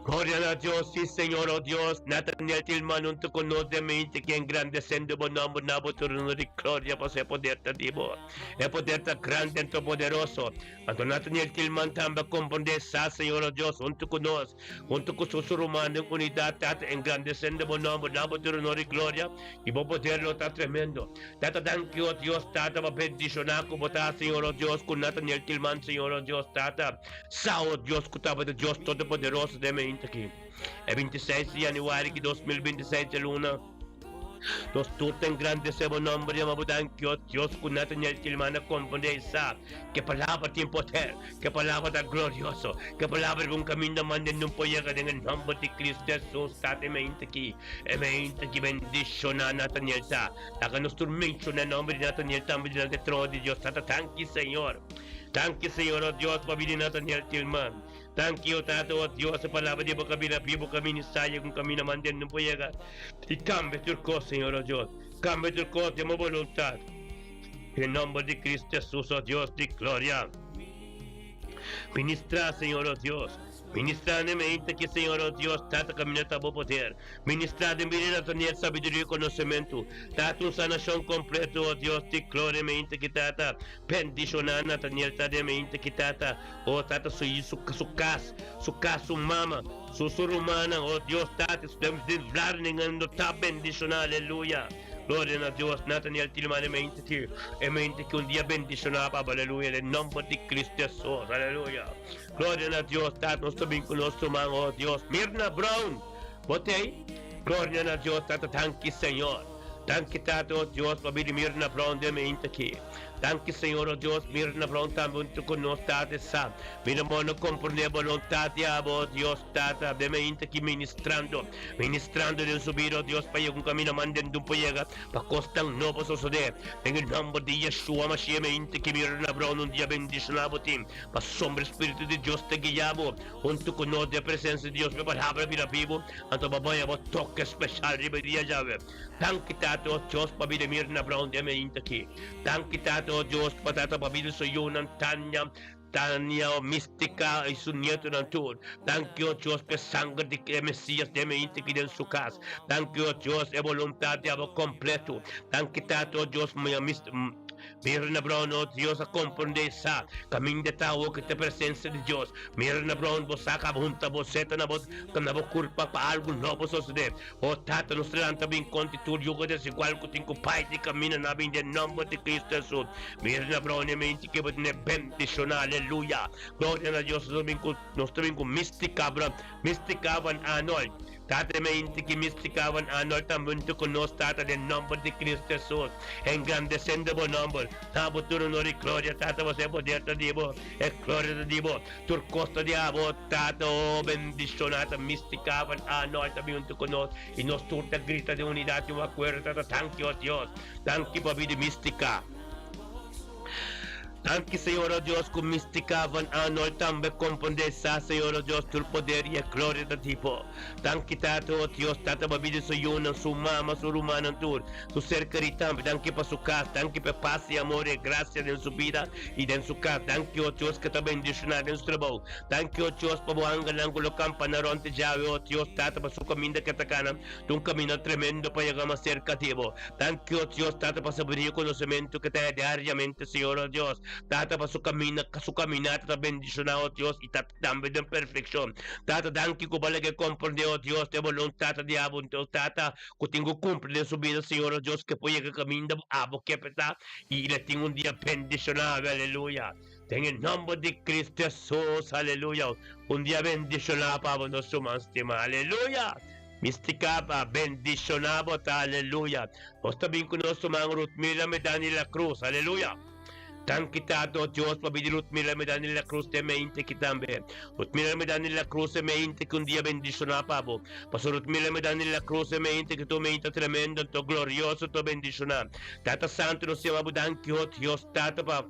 Gloria na Dios, sí Señor, oh Dios, Nathaniel Tilman hunto cu nos den mente ki engrandecendo bo nomber na bo trono di gloria pasobra e poder ta di bo. E poder ta grandi anto poderoso. Anto Nathaniel Tilman tambe a comprende sa, Señor, oh Dios, hunto cu nos, hunto cu su su ruman den unidad, Tata, engrandecendo bo nomber na bo trono di gloria y bo poder lo ta tremendo. Tata, danki, oh Dios, Tata, pa bendiciona cu bo ta, Señor, oh Dios, cu Nathaniel Tilman, Señor, oh Dios, Tata. Sa, o Dios ku tabata Dios Todopoderoso den mente aki. E 26 di yanüari ki 2026 dje luna, nos tur ta engrandesé bo nòmber i yama bo danki, o Dios ku Nathaniel Tilman a komprondé i sa ku e palabra tin poder, ku e palabra ta glorioso, ku e palabra riba un kaminda manda e nun por yega den e nòmber di Cristo Hesus. Tata, e mente aki, e mente aki bendishoná Nathaniel ta. Laga nos tur menshoná e nòmber di Nathaniel tambe dilanti e trono di Dios. Tata, danki, Señor. Danki Señor, oh Dios, pa bini Nathaniel Tilman. Danki, oh Tata, oh Dios, e palabra di bo kabina bibu kaminda saya ku kaminda mantén no por yega. I kambia tur kos, Señor, oh Dios. Kambia tur kos den bo boluntat. Den nomber di Cristo Jesus, oh Dios di gloria. Ministra, Señor, oh Dios. Ministrá den mente ki Señor, oh Dios, Tata kaminda ta bo poder. Ministrá den bida Nathaniel sabiduria i konosementu. Tata un sanashon kompleto, oh Dios di gloria mente ki Tata. Bendishoná Nathaniel ta den mente ki Tata, oh Tata su yu su su kas, su kas su mama, su su rumannan, oh Dios Tata su den den vlarningan no ta bendishoná aleluya. Gloria na Dios, Nathaniel Tilman e mente ki e mente ki un dia bendishoná papa aleluya den nomber di Cristo Jesus aleluya. Gloria na Dios, Tata, nos ta bin ku nos ruman, oh Dios. Mirna Brown, bo t'ei? Gloria na Dios, Tata, danki Señor. Danki, Tata, oh Dios, pa bini Mirna Brown den mi inta aki. Danki, Señor, oh Dios, Mirna Brown tambe huntu ku nos, Tata, e sa. Mi no por no komprendé boluntat di abo, oh Dios, Tata, den mi inta aki ministrando, ministrando den su bida, oh Dios, pa yega un kaminda man den dun por yega, pa kosnan nobo sosodé. Den e nòmber di Yeshua Mashiach, mi inta aki, Mirna Brown, un dia bendishoná bo tin. Pasobra e Spiritu di Dios ta guia bo huntu ku nos den e presensia di Dios. Mi palabra bira bibu, anto bo baña bo toke speshal riba e dia djawe. Danki, Tata, o Dios, pa bida Mirna Brown den mainta aki. Danki, Tata, o Dios, pa Tata pa bida su yunan Tanya, Tania, o Mistica i su nietonan tur. Danki, o Dios, pa e sanger di e Mesias den mainta aki den su kas. Danki, o Dios, e boluntat di abo kompleto. Danki, Tata, o Dios, Mirna Brown, oh Dios a comprende sa caminda ta awo ki ta presencia di Dios. Mirna Brown, bo sa caba hunta bo seta na bo na bo curpa pa algo nobo sosode. Oh Tata, nos ta lanta bin contra tur yugo desigual cu tin cu pai di camina na bin den nomber di Cristo Jesus. Mirna Brown, e mente ki bo tene bendiciona, aleluya. Gloria na Dios, nos ta bin cu nos ta bin cu Mistica Brown, Mistica van Arnold. Tata mi inti ki mistica van Arnold ta hunto cu nos, Tata, den nomber di Cristo Jesus, engrandecendo bo nomber. Na bo tur honor y gloria, Tata, bo e poder ta di bo, e gloria ta di bo, tur cos ta di abo, Tata, oh, bendiciona ta mistica van Arnold ta hunto cu nos, y nos tur ta grita den unidad y un acuerdo, Tata, danki, oh Dios, danki pa bida mistica. Danki Señor o Dios cu Mistica van Arnold tambe comprende sa Señor o Dios tur poder y e gloria ta di bo. Danki Tata o Dios Tata pa bida su yunan su mama su rumannan tur su ser keri tambe danki pa su cas danki pa e paz y amor y e gracia den su bida y den su cas danki o Dios cu ta bendiciona den su trabou danki o Dios pa bo angelnan cu lo campana rond di djawe o Dios Tata pa su caminda cu e ta cana ta un caminda tremendo pa yega mas cerca di bo. Danki, o Dios, Tata, pa sabiduria i konosementu ku ta diariamente, Señor, o Dios. Tata, pa su camina, su caminata ta bendiciona, oh Dios, y ta tambe den perfeccion. Tata, danki cu bo a laga e comprende, oh Dios, den boluntad di abo, oh Tata, cu tin cu cumpli den su bida, Señor, oh Dios, ke por yega caminda abo ke peta, y le tin un dia bendiciona, aleluya. Den e nomber di Cristo Jesus, aleluya. Un dia bendiciona pa abo, nos ruman stima, aleluya. Mistica pa bendiciona bo ta, aleluya. Nos ta bin cu nos ruman Ruthmila Medani La Cruz, aleluya. Danki Tata, oh Dios, pa bidi Ruthmila Medani La Cruz den mente ki tambe. Ruthmila Medani La Cruz den mente ki un dia bendiciona pa bo. Pasobra Ruthmila Medani La Cruz den mente ki tu mente tremendo, to glorioso, to bendiciona. Tata Santo, nos yama bo danki, oh Dios, Tata, pa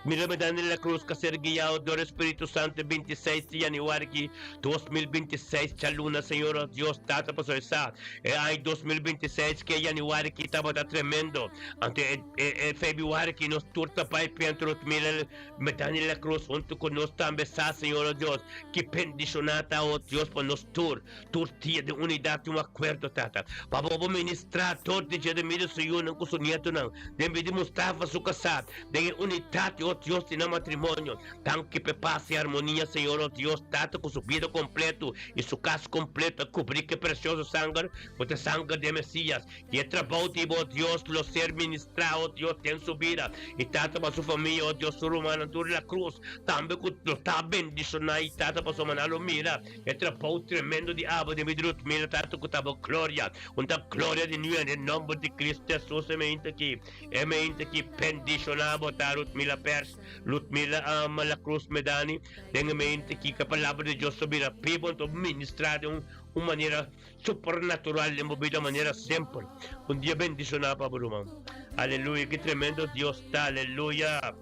Mira Medani La Cruz ka ser guiado dor Espíritu Santo 26 di januari ki 2026 djaluna Señor oh Dios Tata pasobra e sa e aña 2026 ki e januari ki tabata tremendo anto e e februari ki nos tur ta bai pientra Rutmila Medani La Cruz hunto ku nos tambe sa Señor oh Dios ki bendiciona ta oh Dios pa nos tur Tur dia den unidat i un akuerdo, Tata. Pa bo bo ministrá tur di dje den medio su yunan ku su nietonan, den medio di Mustafa su kasá, den e unidat di o Dios di nan matrimonio. Danki p'e pas i armonia, Señor, o Dios, Tata, ku su bida kompleto i su kas kompleto a kubrí ku e presioso sanger, ku ta e sanger di e Mesias. I e trabou di bo, o Dios, lo ser ministrá, o Dios, den su bida. I Tata, pa su famia, o Dios, su rumannan tur la krus, tambe ku lo ta bendishoná, i Tata, pasobra nan lo mira E trabou tremendo di abo den mi drut mira tantu ku ta bo gloria, un ta gloria di nua den nomber di Cristo Jesus e mente aki, e mente aki bendiciona bo ta Rutmila Pers, Rutmila ama la Cruz Medani, den e mente aki ku e palabra di Dios ta bira bibo anto ministra den un manera supernatural den bo bida manera semper. Un dia bendiciona pa bo ruman. Aleluya ki tremendo Dios ta aleluya.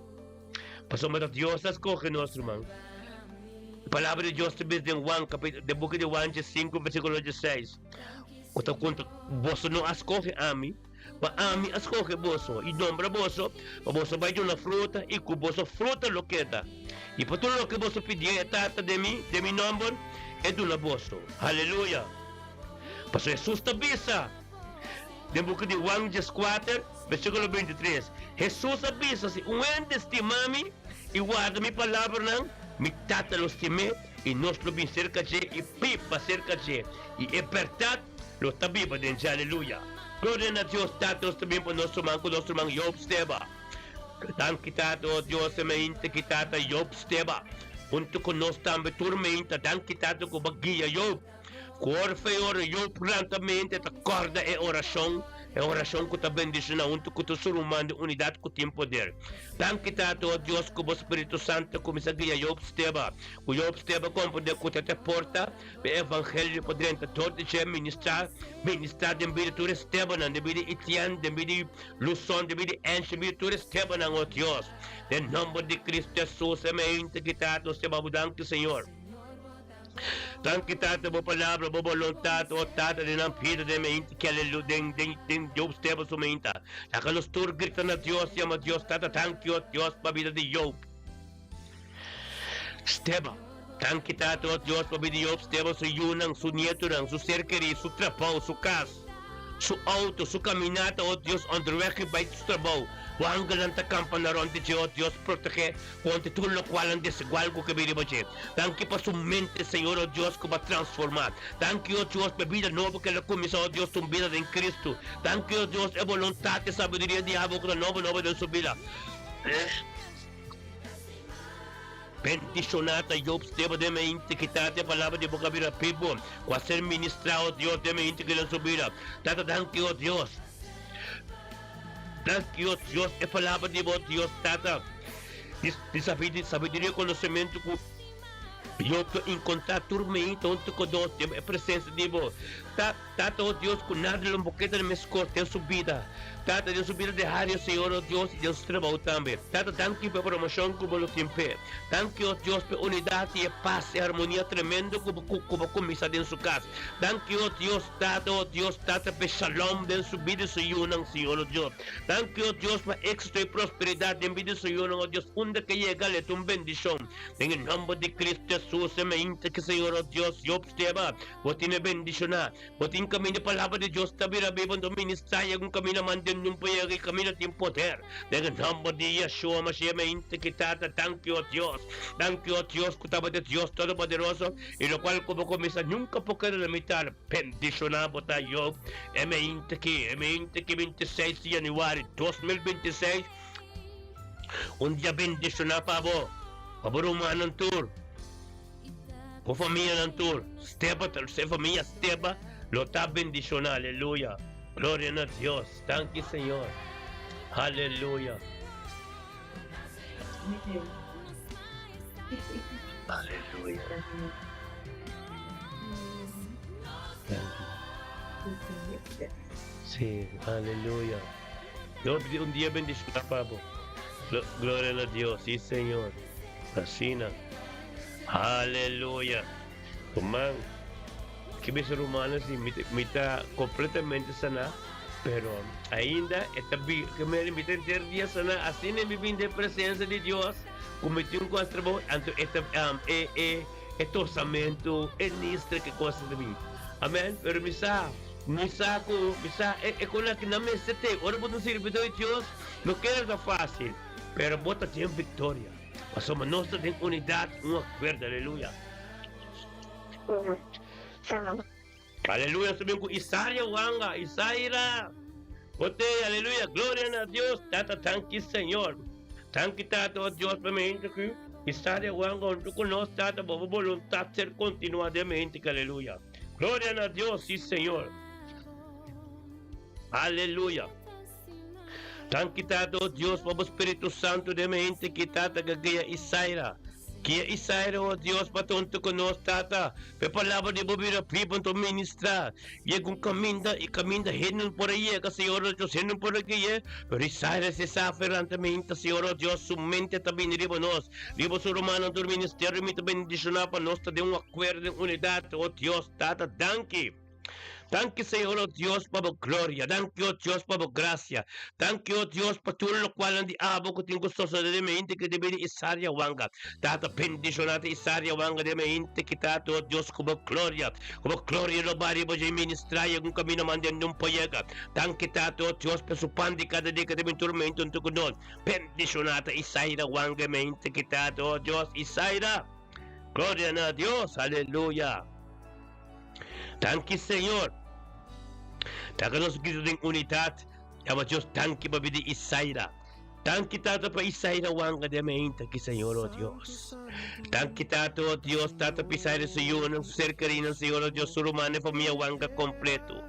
Pasobra ta Dios ta scoge nos, ruman. E palabra di Dios ta bisa den Juan, den buki di Juan 5, versiculo 16, cu ta conta, Boso no a scoge ami, ma ami a scoge boso y nombra boso pa boso bay duna fruta y cu boso fruta lo keda. Y pa tur loke boso pidié e Tata den mi, den mi nomber, e duna boso. Aleluya! Pasobra Hesus ta bisa den buki di Juan 14, Versíkulo 23, Hesus a bisa, Si un hende stima mi i warda mi palabranan, mi Tata lo stim'é i nos lo bin serka dje i biba serka dje, i e bèrdat lo ta biba den dje. Aleluya! Gloria na Dios Tata, nos ta bin pa nos ruman ku nos ruman Job Steba. Danki Tata, o Dios, e mainta ki Tata Job Steba huntu ku nos tambe tur mainta. Danki Tata ku bo a guia Job. Ku ora fe ora Job prontamente ta kòrda e orashon, e orashon ku ta bendishoná huntu ku tur su ruman den unidat ku tin poder. Danki Tata, o Dios, ku bo Spiritu Santu a kuminsá guia Job Steba, ku Job Steba komprendé ku ta te porta pa e evangelio por drenta dor di dje ministrá, ministrá den bida tur e Stebanan, den bida Etienne, den bida Luson, den bida Ange, den bida tur e Stebanan, o Dios. Den nòmber di Cristo Jesus, e mainta ki Tata, nos ta yama bo danki, Señor. Danki Tata bo palabra bo boluntad o Tata den nan bida den meinta ki alelu den den den Job Steba su meinta laga nos tur grita na Dios yama Dios Tata danki o Dios pa bida di Job Steba danki Tata o Dios pa bida di Job Steba su yunan su nietonan su ser keri su trabou su kas su auto su caminata o Dios onderweg i bai su trabou bo angelnan ta campa na rond di dje o Dios protege Kontra tur lokualnan desigual ku ke bin riba dje. Danki pa su mente, Señor, o Dios, ku bo a transformá. Danki, o Dios, pa e bida nobo ku el a kuminsá, o Dios, un bida den Kristu. Danki, o Dios, e boluntat i sabiduria di abo ku ta nobo nobo den su bida. Bendishoná ta Job Steba den mente ki ta e palabra di bo ku a bira bibu, ku a ser ministrá, o Dios, den mente ki den su bida. Tata, danki, o Dios. Danki, o Dios, e palabra di bo, Dios Tata, di sabiduria i konosementu ku Job ta enkontrá tur meinta huntu ku nos den e presensia di bo. Tata, o Dios, ku nada lo boketa na meskos den su bida. Tata, den su bida diario, Señor, o Dios, i den su trabou tambe. Tata, danki pa e promoshon ku bo lo tin p'e. Danki, o Dios, pa e unidat i e pas i harmonia tremendo ku bo kuminsá den su kas. Danki, o Dios, Tata, o Dios, Tata, p'e shalom den su bida i su yunan, Señor, o Dios. Danki, o Dios, pa éxito i prosperidat den bida i su yunan, o Dios. Unda ke yega, le ta un bendishon. Den e nòmber di Cristo. Jesus e mente ki Señor o Dios Job Steba bo tine bendiciona bo tin caminda palabra di Dios ta bira biba anto ministra y algun caminda manden nun pa yega y caminda tin poder den e nomber di Yeshua Mashiach mente ki Tata danki o Dios danki o Dios cu tabata Dios Todopoderoso y locual cu bo cuminsa nunca por keda na mitar bendiciona bo ta Job e mente ki e mente ki 26 di januari 2026 Un dia bendishoná pa bo, pa bo rumannan tur, bo famianan tur. Steba ta, e famia Steba lo ta bendishoná. Aleluya! Gloria na Dios! Danki Señor! Aleluya! Aleluya! Danki. Sí, aleluya. Lo pidi un dia bendiciona pa bo. Gloria na Dios, si Señor. Asina. Aleluya. Ruman, ki bisa rumannan si mi mi ta completamente sana, pero ainda e ta bi ke meri mi ta henter dia sana, asina mi bin den presencia di Dios ku mi tin ku hasi trabou, anto e ta e e e tosamento, e nistra ke cosa ta bin. Amen. Pero mi sa. Mi sa ku mi sa e e kon aki nan mester te ora bo ta un sirbidor di Dios no kere ta fásil pero bo ta tin viktoria pasobra nos ta den unidat un akuerdo aleluya aleluya nos ta bin ku Isaria wanga Isaira bo te aleluya gloria na Dios tata tanki Señor tanki tata o Dios pa mi hende aki Isaria wanga huntu ku nos tata bo boluntat ser kontinua den mi hende aleluya. Gloria na Dios, sí Señor. Aleluya. Danki Tata, oh Dios, pa bo Spiritu Santo den mi hente ki Tata que guia Isaira. Guia Isaira, oh Dios, pa tonto ku nos, Tata. Pe palabra di bo bira biba anto ministra. Yega un kaminda i kaminda hende no por a yega, Señor, oh Dios, hende no por a guia. Pero Isaira se sa ferante mi hente, Señor, oh Dios, su mente ta bini riba nos. Riba su rumannan tur ministerio mi ta bendishoná pa nos ta den un akuerdo den unidat, o Dios Tata, danki. Danki Señor, o Dios, pa bo gloria, danki, o Dios, pa bo grasia, danki, o Dios, pa tur lokualnan di abo ku tin ku sosodé den mi hende ki ta bini Isaria wanga. Tata, bendishoná ta Isaria wanga den mi hende ki Tata, o Dios, ku bo gloria, ku bo gloria lo bai riba dje ministrá i algun kaminda manda den un por yega. Danki, Tata, o Dios, pa su pan di kada dia ki ta bin tur mento huntu ku nos. Bendiciona ta Isaira Wange mente kita oh Dios Isaira. Gloria na Dios, aleluya. Danki Señor. Taka nos grito den unidad. Yama Dios danki pa bida Isaira. Danki Tata pa Isaira Wanga den mente ki Señor oh Dios. Danki Tata oh Dios Tata pa Isaira su yunan su ser kerinan Señor oh Dios su rumannan famia Wanga completo.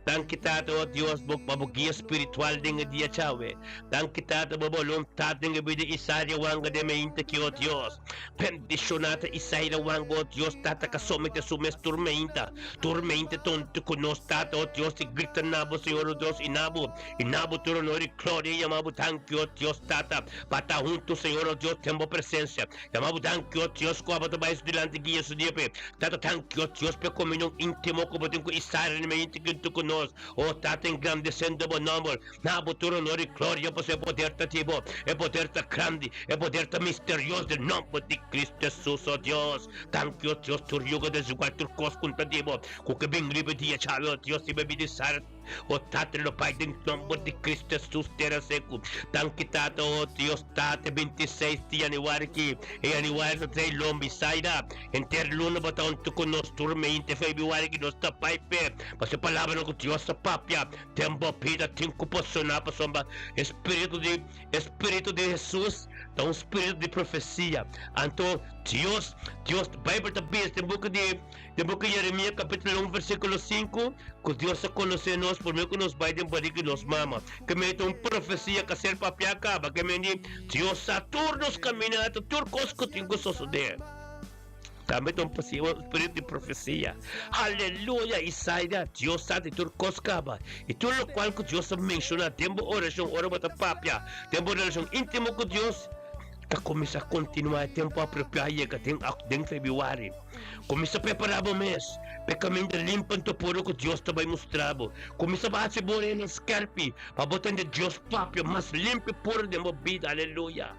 Danki Tata oh Dios bo pa bo guia spiritual den e dia djawe. Danki Tata bo boluntat den e bida Isaria wanga den meinta ki oh Dios. Bendishona ta Isaira wanga oh Dios Tata ka somete su mes tur meinta tur meinta tonto ku nos Tata oh Dios i grita na bo Señor oh Dios i na bo i na bo tur honor i gloria i yama bo danki oh Dios Tata pa ta hunto Señor oh Dios den bo presencia. Yama bo danki, o Dios, ku abo ta bai su dilanti guia su dia p'e. Tata, danki, o Dios, p'e komunion íntimo ku bo tin ku Israel na mente huntu ku nos. O Tata, engrandesendo bo nòmber, na bo tur onor i gloria, pasobra e poder ta di bo, e poder ta grandi, e poder ta misterioso, den nòmber di Cristo Hesus, o Dios. Danki, o Dios, tur yugo desigual, tur kos ku ta di bo, ku ke bin riba dia djawe, o Dios, riba bida Israel. O Tata lo Pai den nomber di Cristo Jesus tera seku. Danki Tata o Dios Tata 26 di januari ki e januari ta trae lombi saida. Henter luna bo ta huntu ku nos tur meinte februari ki nos ta bai pe. Pasobra e palabranan ku Dios a papia den bo bida tin ku por sona pasobra e spiritu di e spiritu di Jesus ta un spiritu di profesia. Anto Dios Dios Bijbel ta bisa den buki di Den boka Jeremia kapitulo un versíkulo sinku, ku Dios a konosé nos promé ku nos bai den barika di nos mama. Ke mei ta un profesia ka ser papiá kaba, ke mei di Dios sa tur nos kaminata, tur kos ku tin ku sosodé. Tambe ta un spiritu di profesia. Aleluya! Isaida, Dios sa di tur kos kaba, i tur lokual ku Dios a menshoná den bo orashon ora bo ta papia, den bo relashon íntimo ku Dios, ta kuminsá kontinuá e tempu apropiá yega den den febrüari. Kuminsá prepará bo mes pa e kaminda limpu anto puru ku Dios ta bai mustra bo. Kuminsá pa hasi bo oreanan skèrpi pa bo tende Dios papia mas limpu i puru den bo bida. Aleluya!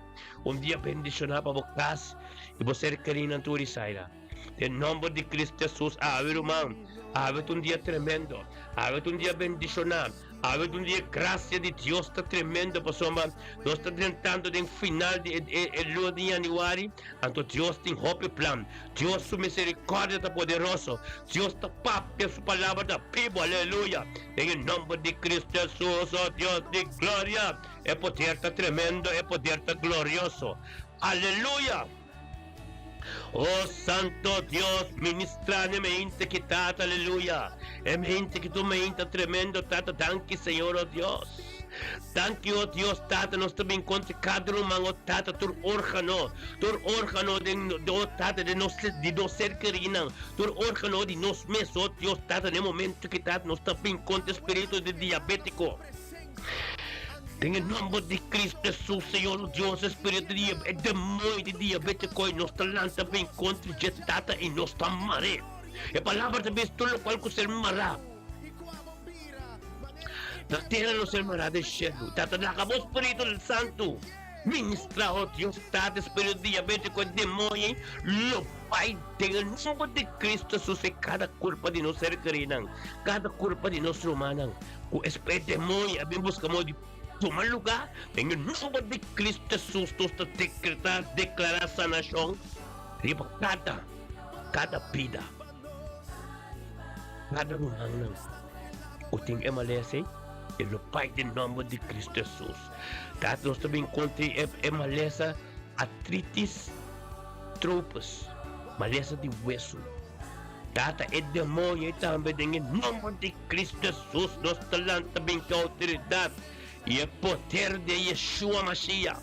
Un dia bendishoná pa bo kas i bo ser kerinan tur Isaira. Den nomber di Cristo Jesus, awe ruman, awe ta un dia tremendo, awe ta un dia bendishoná, awe ta un dia gracia di Dios ta tremendo pasobra nos ta drentando den final di e e luna di Januari, anto Dios tin hopi plan, Dios su misericordia ta poderoso, Dios ta papia su palabra ta bibo, aleluya, den e nomber di Cristo Jesus, oh Dios di gloria, e poder ta tremendo, e poder ta glorioso, aleluya. Oh Santo Dios, ministra n'e mente ki Tata, aleluya. E mente ki tu mente tremendo, Tata, danki Señor, oh Dios. Danki, oh Dios, Tata, nos ta bin kontra kada ruman, oh Tata, tur organo, tur organo den, oh Tata, den nos, di nos ser kerinan, tur organo di nos mes, oh Dios, Tata, n'e momento ki Tata, nos ta bin kontra spiritu di diabetiko. Den e nomber di Cristo Jesus, Señor nos Dios, espiritu di e demoño di diabetico y nos ta lanta bin contra dje Tata y nos ta mar'é. E palabra ta bisa tur locual cu ser mará na tera lo ser mará den shelu. Tata, laga bo Spiritu Santu ministra, oh Dios Tata, espiritu di diabetico e demoño lo bai den e nomber di Cristo Jesus e cada curpa di nos ser kerinan, cada curpa di nos rumannan. Ku e demoño a bin buska modo di tuma lugá, den e nomber di Cristo Jesus nos ta dekretá, deklará sanashon riba kada, kada bida, kada rumannan ku tin e malesa ei, e lo bai den nomber di Cristo Jesus. Tata nos ta bin kontra e malesa artritis, tropes, malesa di wesu. Tata e demoño i tambe den e nomber di Cristo Jesus nos ta lanta bin ku outoridat i e poder di e Yeshua Mashiach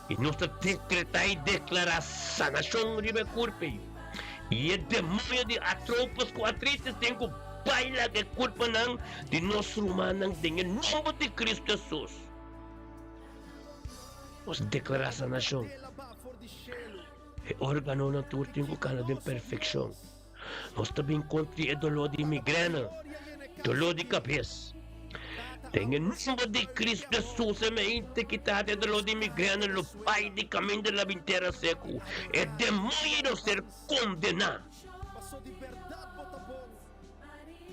i nos ta dekretá i deklará sanashon riba e kurpa ei i e demoño di atropos ku atritis tin ku bai laga e kurpanan di nos rumannan den e nomber di Cristo Jesus nos ta deklará sanashon. E órganonan tur tin ku kana den perfekshon. Nos ta bin kontra e doló di migrena, doló di kabes. Den e nomber di Kristu Hesus e mente kita e doló di migrena lo bai di kaminda la bin tera seku. E demoño lo ser kondená.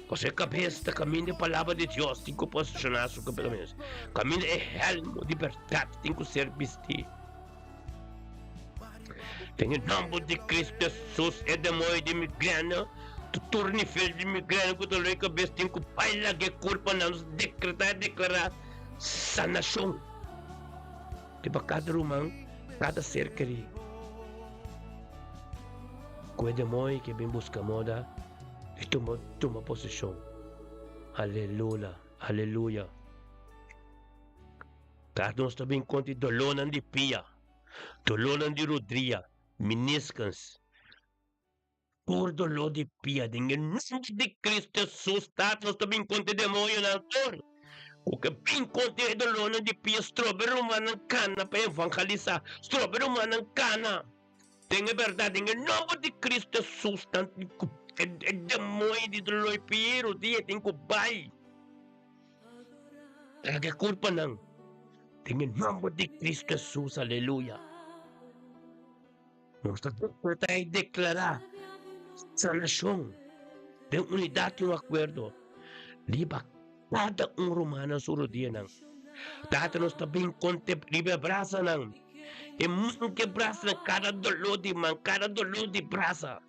Pasobra e kabes ta kaminda e palabra di Dios tin ku posishoná su kabes. Kaminda e hèlmu di bèrdat tin ku ser bistí. Den e nòmber di Kristu Hesus e demoño di migrena, tur nivel di migrena ku ta loi kabes tin ku bai laga e kurpa nan. Nos dekretá i deklará sanashon riba kada ruman, kada ser kerí. Ku e demoño ke bin buska moda di tuma tuma poseshon. Alelula, aleluya. Tras nos ta bin konta e dolónan di pia, dolónan di rodria, miniskens, tur doló di pia den e nomber di Cristo Jesus Tata nos ta bin konta e demoñonan tur ku ke bin konta e dolónan di pia strobe rumannan kana pa evangelisá, strobe rumannan kana den e bèrdat den e nomber di Cristo Jesus nan tin ku e demoño di doló di pia i rodia tin ku bai. Traga e culpanan den e nomber di Cristo Jesus, aleluya. Nos ta decreta y declara sanacion den unidad y un acuerdo riba cada un rumannan su rodianan. Tata nos ta bin conte riba e brasanan, e man ke brasanan, cada dolor di man, cada dolor di brasa.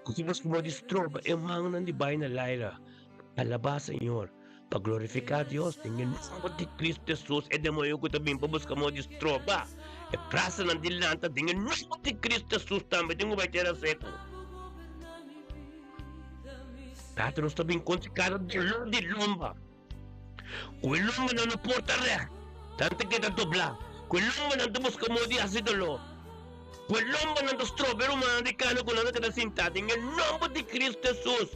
Ku nos por di stroba e mannan di bai na laira pa alabá Señor, pa glorifiká Dios den e nomber di Cristo Hesus. E demoño ku ta bin pa buska moda di stroba e brasanan di lanta den e nomber di Cristo Hesus tambe tin ku bai tera seku. Tata nos ta bin kontra kada dolor di lomba. Ku e lombanan no por ta règt, nan ta keda doblá. Ku e lombanan ta buska moda di hasi doló. Ku e lombanan ta stroba e rumannan di kana ku nan ta keda sintá. Den e nòmber di Kristu Hesus,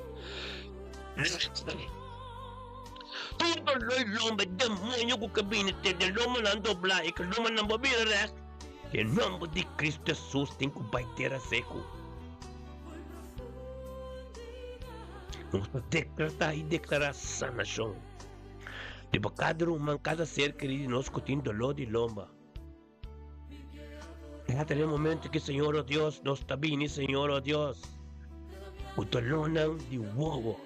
tur doló i lomba, e demoño ku ke bini te den lombanan doblá i ku lombanan bo bira règt, den e nòmber di Kristu Hesus tin ku bai tera seku. Nos ta dekretá i deklará sanashon. Riba kada ruman, kada ser kerí di nos ku tin doló di lomba. Tata den momento ki Señor o Dios nos ta bini Señor o Dios ku dolónan di wowo.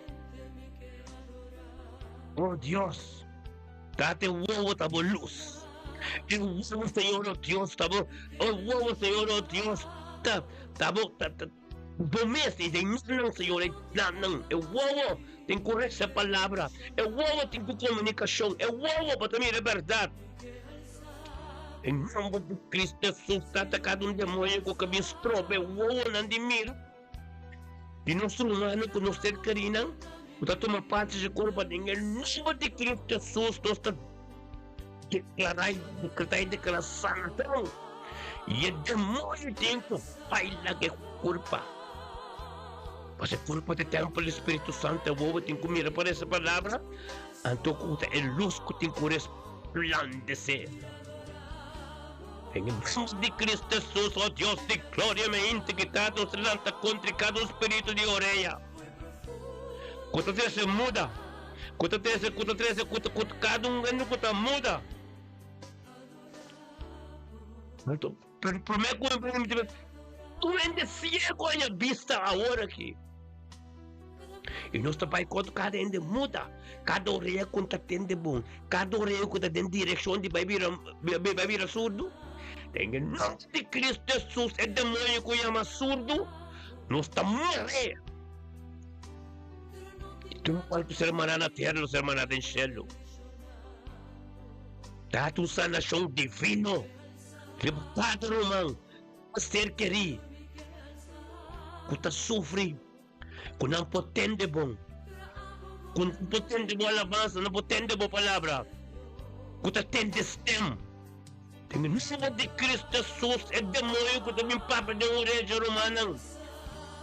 O Dios, tata e wowo ta bo lus. E wowo Señor o Dios ta bo, e wowo Señor o Dios ta ta bo ta ta bo mes i den nan Señor e nan e wowo tin ku resa palabra, e wowo tin ku komunikashon, e wowo bo ta mira e bèrdat. En nomber di Cristo Jesus ta ataca un demonio cu ka bin strobe wowonan di mira di nos rumannan cu nos ser kerinan cu ta tuma parti di curpa. Den e nomber di Cristo Jesus nos ta declara y decreta y declara sanacion y e demonio tin cu baila cu e curpa. Pasobra e curpa ta e tempel di Spiritu Santo e wowo tin cu mira pa resa palabra anto cu ta e luz cu tin cu resplandece. En e nomber di Cristo Jesus, o Dios di gloria, mi integridad nos lanta contra cada un spiritu di orea cu ta trece muda, cu ta trece, cu ta trece, cu ta, cu ta, cada un hende cu ta muda. Anto, pero prome cu mi tur hende ciego haña bista awor aki. I nos ta bai kontra kada hende muda, kada orea ku ta tende bon, kada orea ku ta den direkshon di bai bira bai bira surdu. Den e nòmber di Kristu Hesus e demoño ku yama surdu nos ta mor'é. I tur lokual ku ser mará na tera lo ser mará den shelu. Ta un sanashon divino riba kada ruman, ser kerí ku ta sufri. Ku nan por tende bon. Ku nan por tende bo alabansa, nan por tende bo palabra. Ku ta tende stem. Den e nomber di Cristo Jesus e demoño ku ta bin papia den oreja rumannan,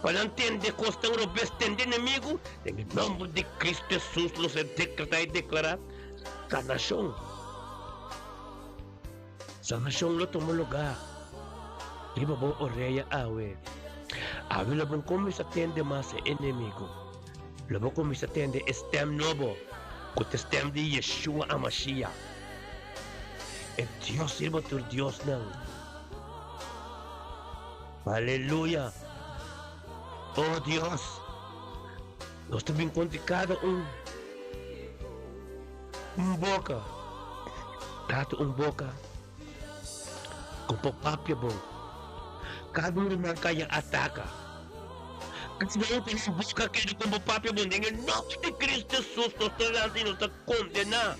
pa nan tende kosnan robes, tende enemigu, den e nomber di Cristo Jesus lo ser dekretá i deklará sanashon. Sanashon lo tuma lugá riba bo orea awe. Awe lo bo kuminsá tende mas e enemigu. Lo bo kuminsá tende e stèm nobo, ku ta e stèm di Yeshua HaMashiach, e Dios riba tur diosnan. Aleluya! O Dios, nos ta bin kontra kada un. Un boka, tata un boka ku por papia bon. Kada un ruman kaya ataka. Kada un tene un boka kere ku por papia bon. Den e nomber di Cristo Jesus nos ta lansa i nos ta kondená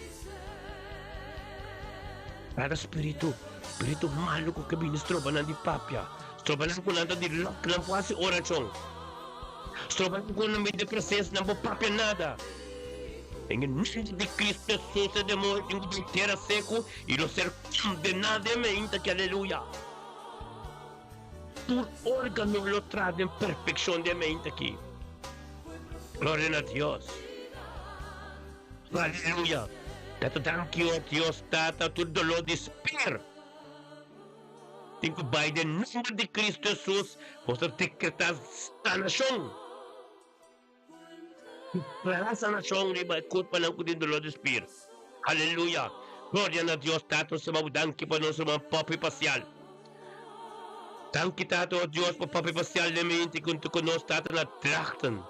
kada spiritu, spiritu malu ku ke bini stroba nan di papia, stroba nan ku nan ta di lòk nan por hasi orashon, stroba nan ku nan bini den presensia nan por papia nada. Den e nomber di Cristo Jesus e demonio tin cu bay tera seco y lo ser condena den meinta ki aleluya. Tur organo lo traha den perfeccion den meinta ki. Gloria na Dios. Aleluya. Tata danki o Dios Tata tur dolor di spier tin cu bay den nomber di Cristo Jesus bo ta decreta sanacion. Declará sanashon riba e kurpanan ku tin doló di spir. Aleluya! Gloria na Dios Tata nos ta danki pa nos ruman Poppy Pasial. Danki Tata o Dios pa Poppy Pasial den mente kuntu ku nos Tata na Drachten.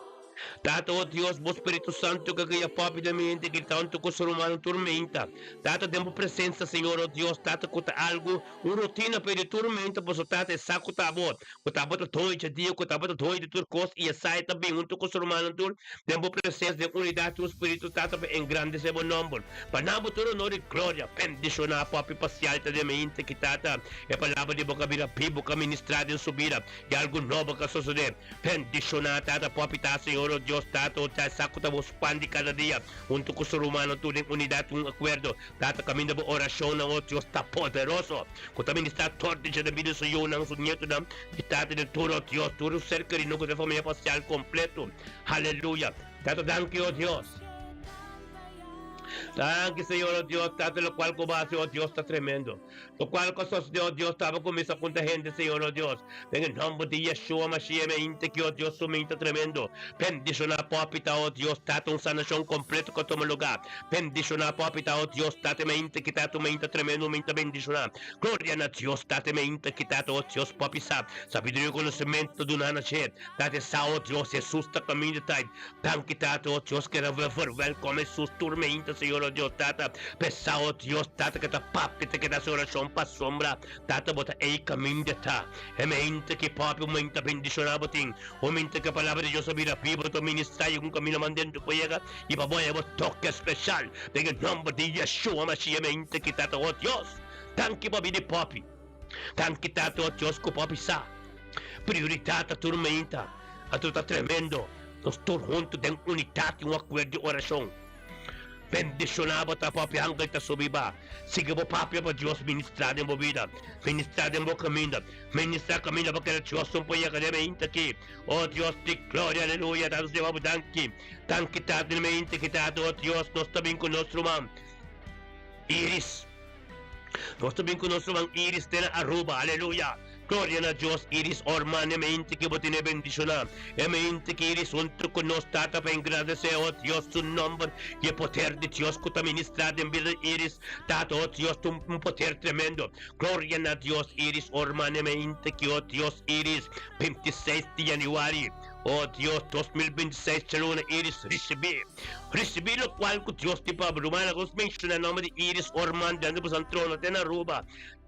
Tata o Dios bo Spiritu Santu ka guia Poppy den mente ki tantu ku su rumannan turmenta. Tata den bo presensia Señor o Dios Tata ku ta algu un rutina pa e di turmenta paso Tata e sa ku ta bo. Ku tabata doño dje dia, ku tabata doño di tur kos, i esai ta bin huntu ku su rumannan tur den bo presensia den unidat di un spiritu, Tata, pa engrandesé bo nòmber. Pa nan bo tur onor i gloria. Bendishoná Papi Pasial ta den mi hinter ki Tata, e palabra di bo ka bira bibu, ka ministrá den su bida, i algu nobo ka sosodé. Bendishoná Tata Papi ta, Señor, o Dios Tata, o ta sa ku ta bo spandi kada dia huntu ku su rumannan tur den unidat i un akuerdo. Tata, kaminda bo orashonnan, o Dios ta poderoso. Ku ta ministrá tur di dje den bida su yunan, su nietunan, di tata di tur, o Dios, tur su ser kerido ku ta e famia pasial kompleto. Haleluya! Tata, danki, o Dios. Danki Señor oh Dios Tata locual cu bo haci oh Dios ta tremendo. Locual cu a sosode oh Dios taba cuminsa punta hende Señor oh Dios. Den e nomber di Yeshua Mashiach mi a inta ki oh Dios su minta tremendo. Bendiciona popi ta oh Dios Tata un sanacion completo cu a tuma lugar. Bendiciona popi ta oh Dios Tata mi a inta ki Tata un minta tremendo un minta bendiciona. Gloria na Dios Tata mi a inta ki Tata oh Dios popi sa sabiduria y conocimento duna na dje. Tata sa oh Dios Jesus ta caminda ta. Danki Tata, oh Dios, keda verwelkom Hesus tur meinta, Señor, oh Dios, Tata, pesa, oh Dios, Tata, ke ta papia, ta keda hasi orashon pasobra, Tata, bo ta ei kaminda ta e meinta ki papia, un meinta bendishoná bo tin, un meinta ke palabra di Dios a bira biba, bo ta ministrá i un kaminda mandento por yega i pa bo haña bo toke speshal, den e nòmber di Yeshua Mashiach, meinta ki Tata, oh Dios, danki pa bida di papi. Danki Tata, oh Dios, ku papi sa. Prioridat ta tur meinta, anto ta tremendo nos tur huntu den unidat i un akuerdo di orashon. Bendishoná bo ta papia angel ta subi ba. Sigui bo papia pa Dios ministrá den bo bida, ministrá den bo kaminda, ministrá kaminda pa keda Dios un por yega den meinta aki. O Dios di gloria, aleluya, Tata nos yama bo danki. Danki Tata den meinta aki Tata, o Dios, nos ta bin ku nos ruman Iris. Nos ta bin ku nos ruman Iris te na Aruba. Aleluya! Gloria na Dios! Iris Orman, e mente ki bo tene bendishoná. E mente ki Iris huntu ku nos Tata pa engrandesé, o Dios, su nomber i e poder di Dios ku ta ministrá den bida di Iris. Tata, o Dios, ta un poder tremendo. Gloria na Dios! Iris Orman, e mente ki, o Dios, Iris, 26 di yanüari. O Dios, 2026 djaluna Iris risibí. Risibí lokual ku Dios tin pa bo. Rumannan, nos menshoná nòmber di Iris Orman dilanti boso trono te na Aruba.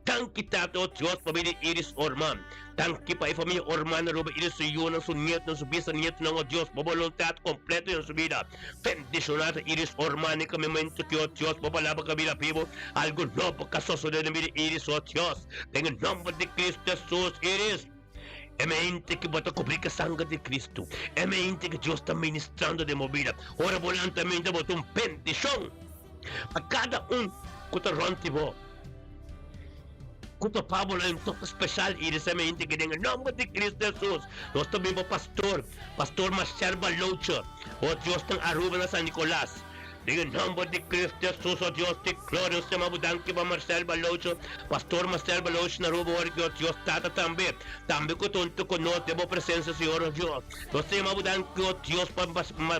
Danki Tata, o Dios, pa bida di Iris Orman. Danki pa e famia Orman na Aruba, Iris su yunan, su nietunan, su bisanietonan, o Dios, bo boluntat kompleto den su bida. Bendishoná ta Iris Orman den kamimentu ki, o Dios, bo palabra ka bira bibu. Algu nobo ka sosodé den bida di Iris, o Dios. Den e nòmber di Kristu Hesus, Iris. E mente ki bo ta kubrí ku e sanger di Kristu. E mente ki Dios ta ministrando den bo bida. Ora bo lanta mente bo ta un bendishon pa kada un ku ta rònt di bo. Ku ta pa bo un toke speshal i di mente ki den e nòmber di Kristu Hesus nos ta bin pa pastor, Pastor Marcel Baloche. O Dios ta Aruba na San Nicolas. Den e nomber di Cristo Jesus, o Dios di gloria, nos yama bo danki pa Marcel Balocho, Pastor Marcel Balocho na Aruba ora ki o Dios Tata tambe, tambe cu ta hunto cu nos den bo presencia, Señor, o Dios. Nos ta yama bo danki, o Dios, pa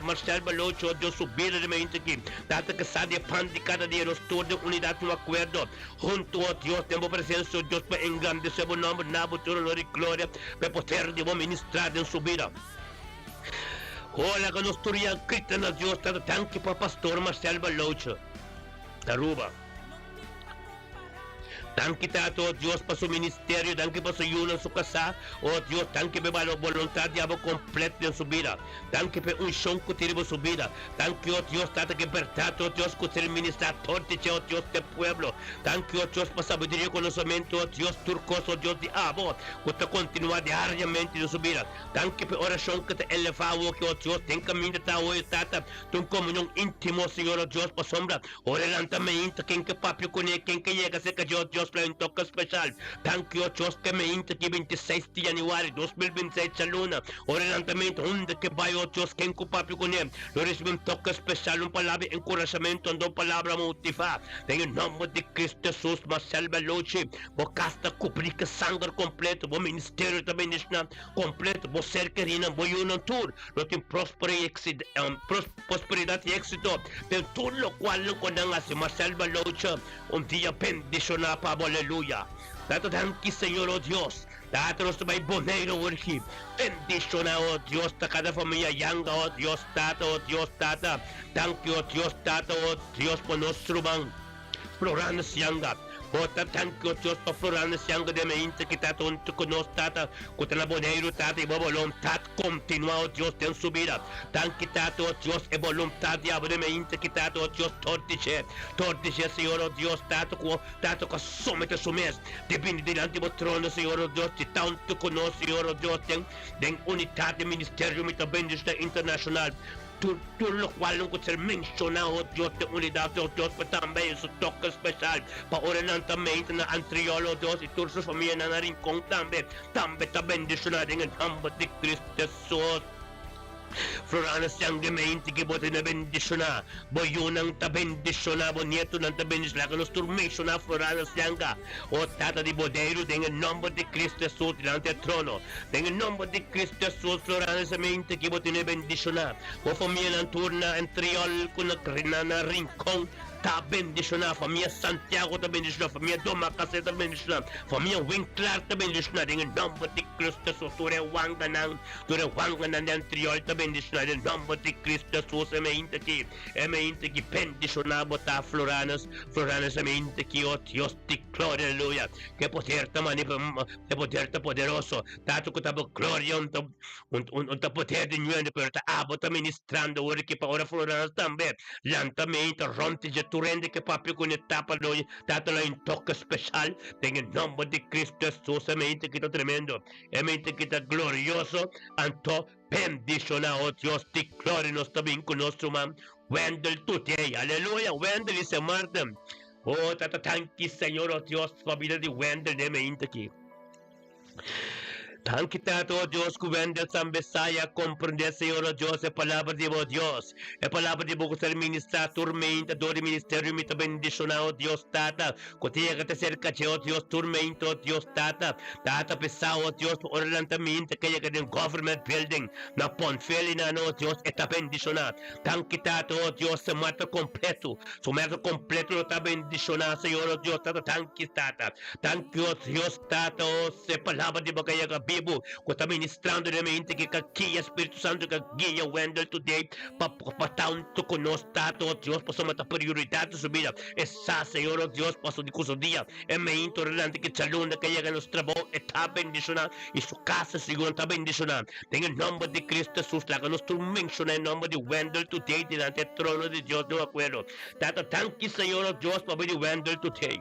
Marcel Balocho, o Dios, su bida den mente aki. Tata, cu sa di e pan di cada dia, nos tur den unidad un acuerdo, hunto, o Dios, den bo presencia, o Dios, pa engrandece bo nomber, na bo tur honor y gloria, pa e poder di bo ministra den su bida. Hola ku nos tur ya grita na Dios tata danki pa pastor Marcel Baloche Aruba. Danki tata oh Dios pa su ministerio danki pa su yunan su kasá oh Dios danki pa e boluntad di abo kompleto den su bida danki pa e unshon ku tin riba su bida danki oh Dios tata ku e bèrdat oh Dios ku ser ministrá tur di dje oh Dios den pueblo danki oh Dios pa sabiduria i konosementu oh Dios tur kos oh Dios di abo ku ta kontinuá diariamente den su bida. Danki pa e orashon ku ta elevá awor ki, o Dios, den kaminda ta awor e Tata ta un komunion íntimo, Señor, o Dios, pasobra ora e lanta meinta, ken ke papia kuné, ken ke yega serka dje, o Dios, lo hay un toke speshal. Danki, o Dios, ku e meinta ki 26 di yanüari 2026 djaluna, ora e lanta meinta, unda ke bai, o Dios, ken ku papia kuné, lo risibí un toke speshal, un palabra di enkurashamentu, anto un palabra motivá. Den e nòmber di Kristu Hesus, Marcel Bellucci, Bo kas ta kubrí ku sanger kompleto, bo ministerio ta bendishoná kompleto, bo ser kerínan, bo yunan tur lo tin prosperidat i éksito den tur lokualnan ku nan hasi. Marcel Baloche, un dia bendishoná pa bo, aleluya. Tata danki Señor, o Dios, Tata nos ta bai Boneiru awor-ki, bendishoná, o Dios, ta kada famia yanga, o Dios, Tata, o Dios, Tata, danki, o Dios, Tata, o Dios, pa nos ruman. Florana Sianga, Bo ta danki o Dios pa Florana Sianga den mainta ki ta huntu ku nos Tata ku ta na Boneiru Tata i bo boluntat kontinua o Dios den su bida. Danki Tata o Dios e boluntat di abo den mainta ki Tata o Dios tor di dje tor di dje Señor o Dios Tata ku Tata ku a somete su mes di bini dilanti bo trono Señor o Dios di ta huntu ku nos Señor o Dios den den unitat den ministerio mi ta bendiciona internacional. Tur tur locual nan cu ser menciona, oh Dios, den unidad, oh Dios, pero tambe en su toque special pa ora nan ta meinte na Antriol, oh Dios, y tur su familianan na Rincon tambe, tambe ta bendiciona den e nomber di Cristo Jesus. Florana Siang gemeente ki bo ta na bendishoná. Bo yunan ta bendishoná, bo nietonan ta bendishoná. Laga nos tur menshoná Florana Sianga, o Tata di Bodeiru, den e nòmber di Cristo Hesus dilanti e trono. Den e nòmber di Cristo Hesus, Florana gemeente ki bo ta na bendishoná. Bo famianan tur na Antriol ku na na Rincon ta bendishoná. Famia Santiago ta bendishoná, famia Domacassé ta bendishoná, famia Winklaar ta bendishoná. Den e nòmber di Cristo Hesus, tur e wanganan. Tur e wanganan den triol ta bendishoná den nomber di Cristo Jesus e mainta aki, e mainta aki bendishoná bo ta Floranes, Floranes e mainta aki o Dios di gloria aleluya ke poder ta mani e poder ta poderoso tata ku ta bo gloria un ta un ta poder di ñuende pero ta abo ta ministrando awor aki pa ora Floranes tambe lanta mainta rond dje tur hende ke papia ku ne tapa lo tata lo un toke special den e nomber di Cristo Jesus e mainta aki ta tremendo. E mente ki ta glorioso, anto bendiciona, o Dios di gloria, nos ta bin cu nos ruman Wendell today, aleluya, Wendell y Sint Maarten, o tata tanki Señor, o Dios, pa bida di Wendell den mente aki. Tanki tata, o Dios, cu Wendell tambe sa y a comprende, Señor, o Dios, e palabra di bo, Dios, e palabra di bo cu ser ministra tur mente dor di ministerio, mi ta bendiciona, o Dios, tata, Ku ta yega ta serka dje, o Dios, turmento, o Dios, Tata. Tata pesa, o Dios, pa ora lantamentu ke yega den Government Building na Pont Valley nan, o Dios, e ta bendishoná. Danki, Tata, o Dios, su mata kompleto, su meta kompleto lo ta bendishoná, Señor, o Dios, Tata, danki, Tata. Danki, o Dios, Tata, o e palabra di bo ke yega bibu, ku ta ministrando den mi hende ke ka guia, Spiritu Santu ka guia Wendell today pa pa tantu ku nos, Tata, o Dios, pasobra ta prioridat di su bida. E sa, Señor, o Dios, paso di ku su dia e meinto relante ki djaluna ke yega nos trabou e ta bendishoná i su kasa sigur ta bendishoná. Den e nòmber di Cristo Jesus laga nos tur menshoná e nòmber di Wendell today dilanti e trono di Dios den un akuerdo. Tata, danki, Señor, o Dios, pabia di Wendell today.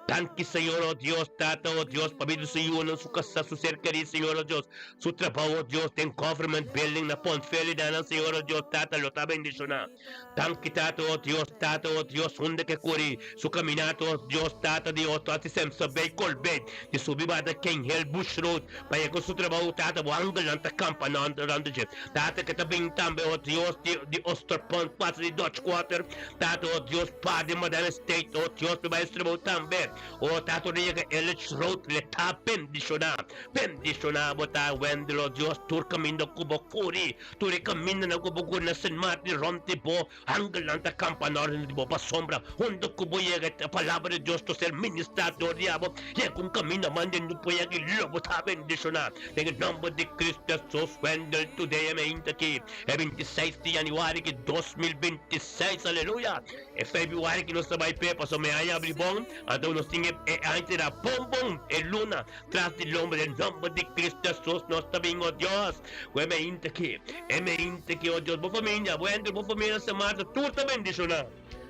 Danki, Señor, o Dios, Tata, o Dios, pabia di su yunan, su kasá, su ser kerí, Señor, o Dios, su trabou, o Dios, den Government Building na Pont Valley, danan, Señor, o Dios, Tata, lo ta bendishoná. Danki Tata, o Dios, Tata, o Dios, unda ke kuri su kaminata, o Dios, Tata di Otto, hasi semsa bay kol bay di subi bada Ken Hill Bush Road pa yega su trabou, Tata, bo angelnan ta kampa nan rond dje, Tata, ke ta bin tambe, o Dios, di di Osterpunt pasa di Dutch Quarter, Tata, o Dios, pa di Madame Estate, o Dios, pa bai su trabou tambe, o Tata, unda yega Ellich Road, le ta bendishoná, bendishoná bo ta Wendell, o Dios, tur kaminda ku bo kuri. Tur e kamindanan ku bo guna Sint Martin rònt di bo, angelnan ta kampa na órden di bo pasobra huntu ku bo yega e palabra di Dios ta ser ministrá dor di abo. Yega un kaminda manda no por yega i lo bo ta bendishoná. Den e nòmber di Cristo Hesus, Wendell today e meinta aki, e 26 di yanüari ki 2026, aleluya! E febrüari ki nos ta bai p'e pasobra e aña abri bon, anto nos tin e aña tira bon bon e luna. Tras di lomba den nomber di Cristo Jesus nos ta bin, oh Dios, cu e meinte aki, e meinte aki, oh Dios, bo familia, bo henter, bo familia na Marta, tur ta bendiciona.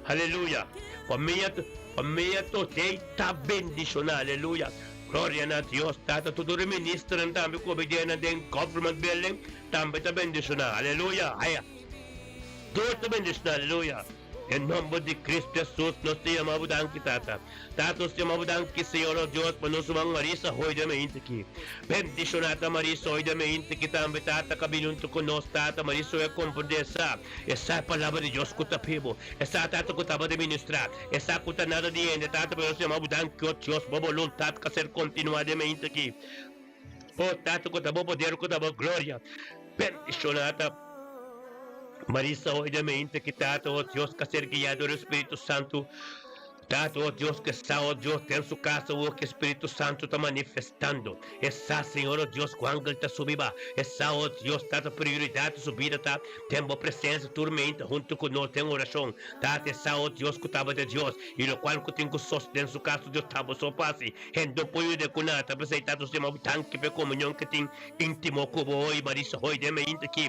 Aleluya. Familia, familia totey ta bendiciona. Aleluya. Gloria na Dios, Tata, tur tur e ministernan tambe cu obedie den Government Building tambe ta bendiciona. Aleluya. Haya. Tur ta bendiciona. Aleluya. Den nomber di Cristo Jesus nos ta yama bo danki, Tata. Tata, nos ta yama bo danki, Señor nos Dios, pa nos ruman Marisa hoy den mainta aki. Bendiciona ta Marisa hoy den mainta aki tambe, Tata, ka bini hunto cu nos, Tata. Marisa hoy a comprende e sa, e sa e palabra di Dios cu ta pibo, e sa, Tata, cu tabata ministra, e sa cu ta nada di hende, Tata, pero nos ta yama bo danki, oh Dios, bo boluntad ka ser continua den mainta aki. Oh Tata, cu ta bo poder, cu ta bo gloria. Bendiciona ta Marisa hoy den mente ki Tata, oh Dios, ka ser guia dor e Spiritu Santu. Tata, oh Dios, ke sa, oh Dios, den su casa awor ke Spiritu Santu ta manifestando. E sa, Señor, oh Dios, ku angel ta subi ba. E sa, oh Dios, Tata, prioridad di su bida ta den bo presencia tur mente hunto ku nos den oracion. Tata, e sa, oh Dios, ku tabata Dios y locual ku tin ku sos den su casa, Dios ta bo so fácil. Hende no por yuda ku nada, p'esei Tata su yama bo danki p'e komunion ke tin íntimo ku bo hoy. Marisa hoy den mainta aki,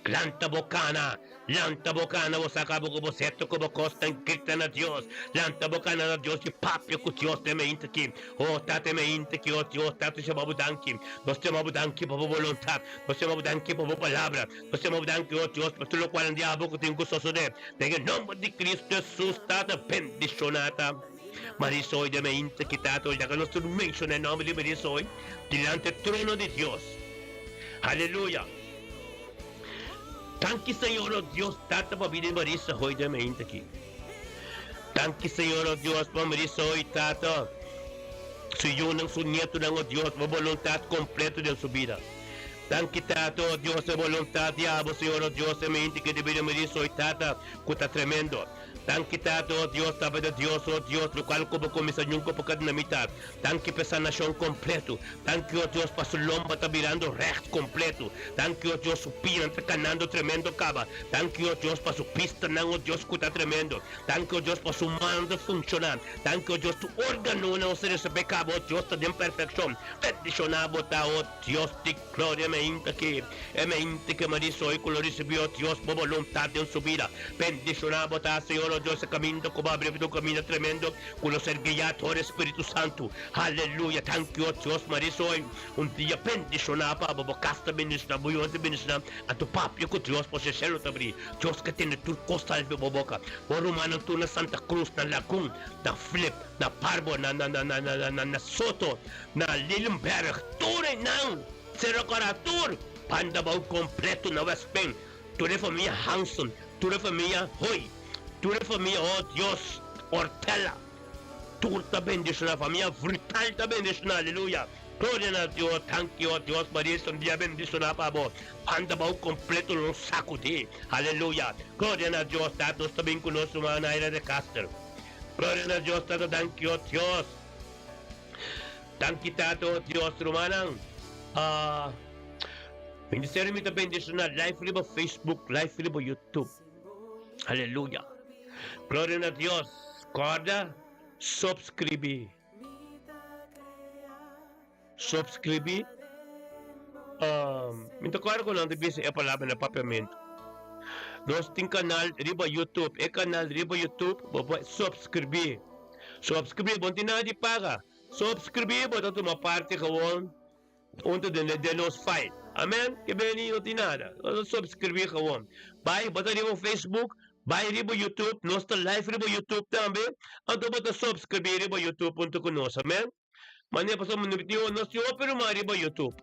Lanta bo kana, lanta bo kana, bo saka bo ku bo seto ku bo kosnan grita na Dios. Lanta bo kana na Dios i papia ku Dios den mainta aki. Oh Tata, e mainta aki, oh Dios, Tata su yama bo danki. Nos ta yama bo danki pa bo boluntat, nos ta yama bo danki pa bo palabra, nos ta yama bo danki, oh Dios, pa tur lokual nan di abo ku tin ku sosodé. Den e nomber di Cristo Jesus, Tata, bendishoná ta. Marisoy de mente kita tur, ya que nos tur menciona e nomber di Marisoy dilanti e trono di Dios. Aleluya! Danki Señor o Dios Tata pa bida di Marisa hoy den mainta aki. Danki Señor o Dios pa Marisa hoy Tata, su yunan, su nietonan o Dios bo boluntad completo den su bida. Danki Tata o Dios e boluntad di abo Señor o Dios e mainta aki den bida di Marisa hoy Tata cu ta tremendo. Danki Tata o Dios Tabata Dios o Dios locual cu bo cuminsa nunca por keda na mitad. Danki pa e sanashon kompletu. Danki o Dios pa su lomba ta birando règt kompletu. Danki o Dios su pianan ta kanando tremendo kaba. Danki o Dios pa su pistanan o Dios ku ta tremendo. Danki o Dios pa su mannan ta funshoná. Danki o Dios tur organonan o ser resebé kaba o Dios ta den perfekshon. Bendishoná bo ta o Dios di gloria meinta ki e meinta ke Marisoi ku lo risibí o Dios bo boluntat den su bida. Bendishoná bo ta Señor o Dios e kaminda ku bo abri ta un kaminda tremendo. Ku lo ser guiá dor e Spiritu Santu. Aleluya! Danki, o Dios, Maris hoy un dia bendishoná pa bo. Bo kas ta bendishoná, bo yunan ta bendishoná, anto papia ku Dios pasobra e shelu ta abrí. Dios ke tene tur kos sali di bo boka. Bo rumannan tur na Santa Cruz, na Lagun, na Flip, na Parbo, na na na na na na na Soto, na Lillenberg, tur einan, Cerro Corá, tur banda bou kompleto na Westpunt, tur e famia Hanson, tur e famia Hoy, tur e famia, oh Dios, Ortela, tur ta bendiciona, famia Vrutaal ta bendiciona, aleluya, gloria na Dios, danki oh Dios, Maria es un dia bendiciona pa bo, banda bou completo lo sacudi, aleluya, gloria na Dios, Tata nos ta bin cu nos ruman Naira de Castro, gloria na Dios, Tata danki oh Dios, danki Tata oh Dios, rumannan, ah. Ministerio mi ta bendiciona live riba Facebook, live riba YouTube. Aleluya. Gloria na Dios. Corda subscribi. Subscribi. Um, mi ta corda cu nan ta bisa e palabra na papiamento. Nos tin canal riba YouTube. E canal riba YouTube, bo por subscribi. Subscribi, bo no tin nada di paga. Subscribi, bo ta tuma parti gewoon. Un ta den den nos file. Amen? Ke beni no tin nada. Nos ta subscribi gewoon. Bai, bo ta riba Facebook, bai riba YouTube, nos ta live riba YouTube tambe, anto bo ta subscribi riba YouTube hunto ku nos. Amen? Manera pasobra no tin nos tin hopi ruman riba YouTube.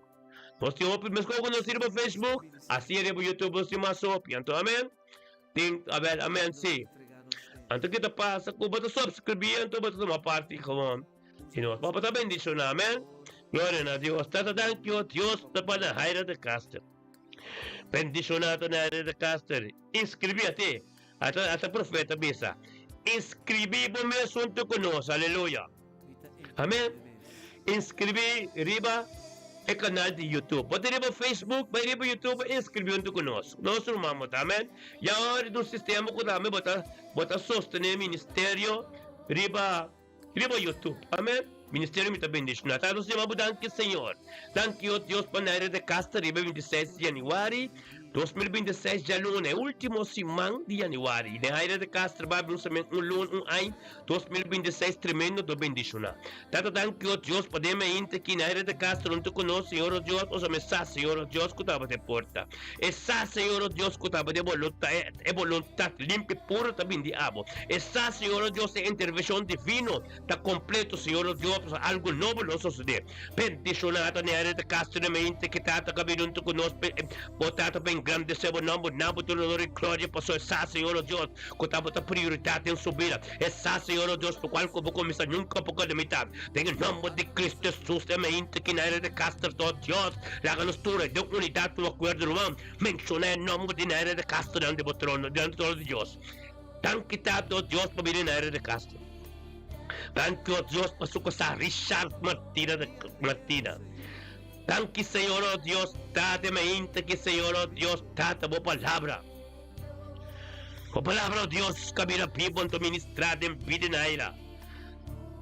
Nos tin hopi, meskos ku nos tin riba Facebook, asi riba YouTube nos tin mas hopi. Anto amen? Tin, abel, amen, si. Anto ke ta pasa ku bo ta subscribi anto bo ta tuma parti gewoon. I nos Papa ta bendiciona, amen. Gloria na Dios. Tata danki o Dios ta pa Nahaira de Caster. Bendiciona ta Nahaira de Caster. Inscribi ate. Ata ata profeta bisa. Inscribi bo mes hunto cu nos. Aleluya. Amen. Inscribi riba e canal di YouTube. Bo ta riba Facebook, bai riba YouTube inscribi hunto cu nos. Nos ruman bo ta. Amen. Ya ora di un sistema cu tambe bo ta bo ta sostene ministerio riba Riba YouTube. Amen. Ministerio mi ta bendiciona. Ta nos yama bo danki Señor. Danki o Dios pa Naira de Castro riba 26 di januari 2026 djaluna e ultimo siman di januari. Naira de Castro ba abri un un luna un añ 2026 tremendo do bendiciona. Tata danki o Dios pa den mainta ki Naira de Castro no ta ku nos Señor o Dios osa me sa Señor o Dios ku tabata e porta. E sa Señor o Dios ku tabata e bolunta e boluntat limpi puro ta bin di abo. E sa Señor o Dios e intervenshon divino ta kompleto Señor o Dios pasobra algu nobo lo sosodé. Bendishoná ta Nery de Castro den mente ki tata ka bin huntu ku nos bo tata pa engrandesé bo nomber na bo tur honor i gloria pasobra e sa Señor o Dios ku tabata prioridat den su bida. E sa Señor o Dios lokual ku bo kuminsá nunka por keda mitá. Den e nomber di Cristo Jesus e mente ki Nery de Castro ta o Dios laga nos tur den unidat un akuerdo ruman. Menshoná e nòmber di Naira de Castro dilanti bo trono, dilanti trono di Dios. Danki Tata o Dios pa bini Naira de Castro. Danki o Dios pa su kasá Richard Martina de Martina. Danki Señor o Dios Tata e mainta ki Señor o Dios Tata bo palabra. Bo palabra o Dios ka bira bibo anto ministrá den bida Naira.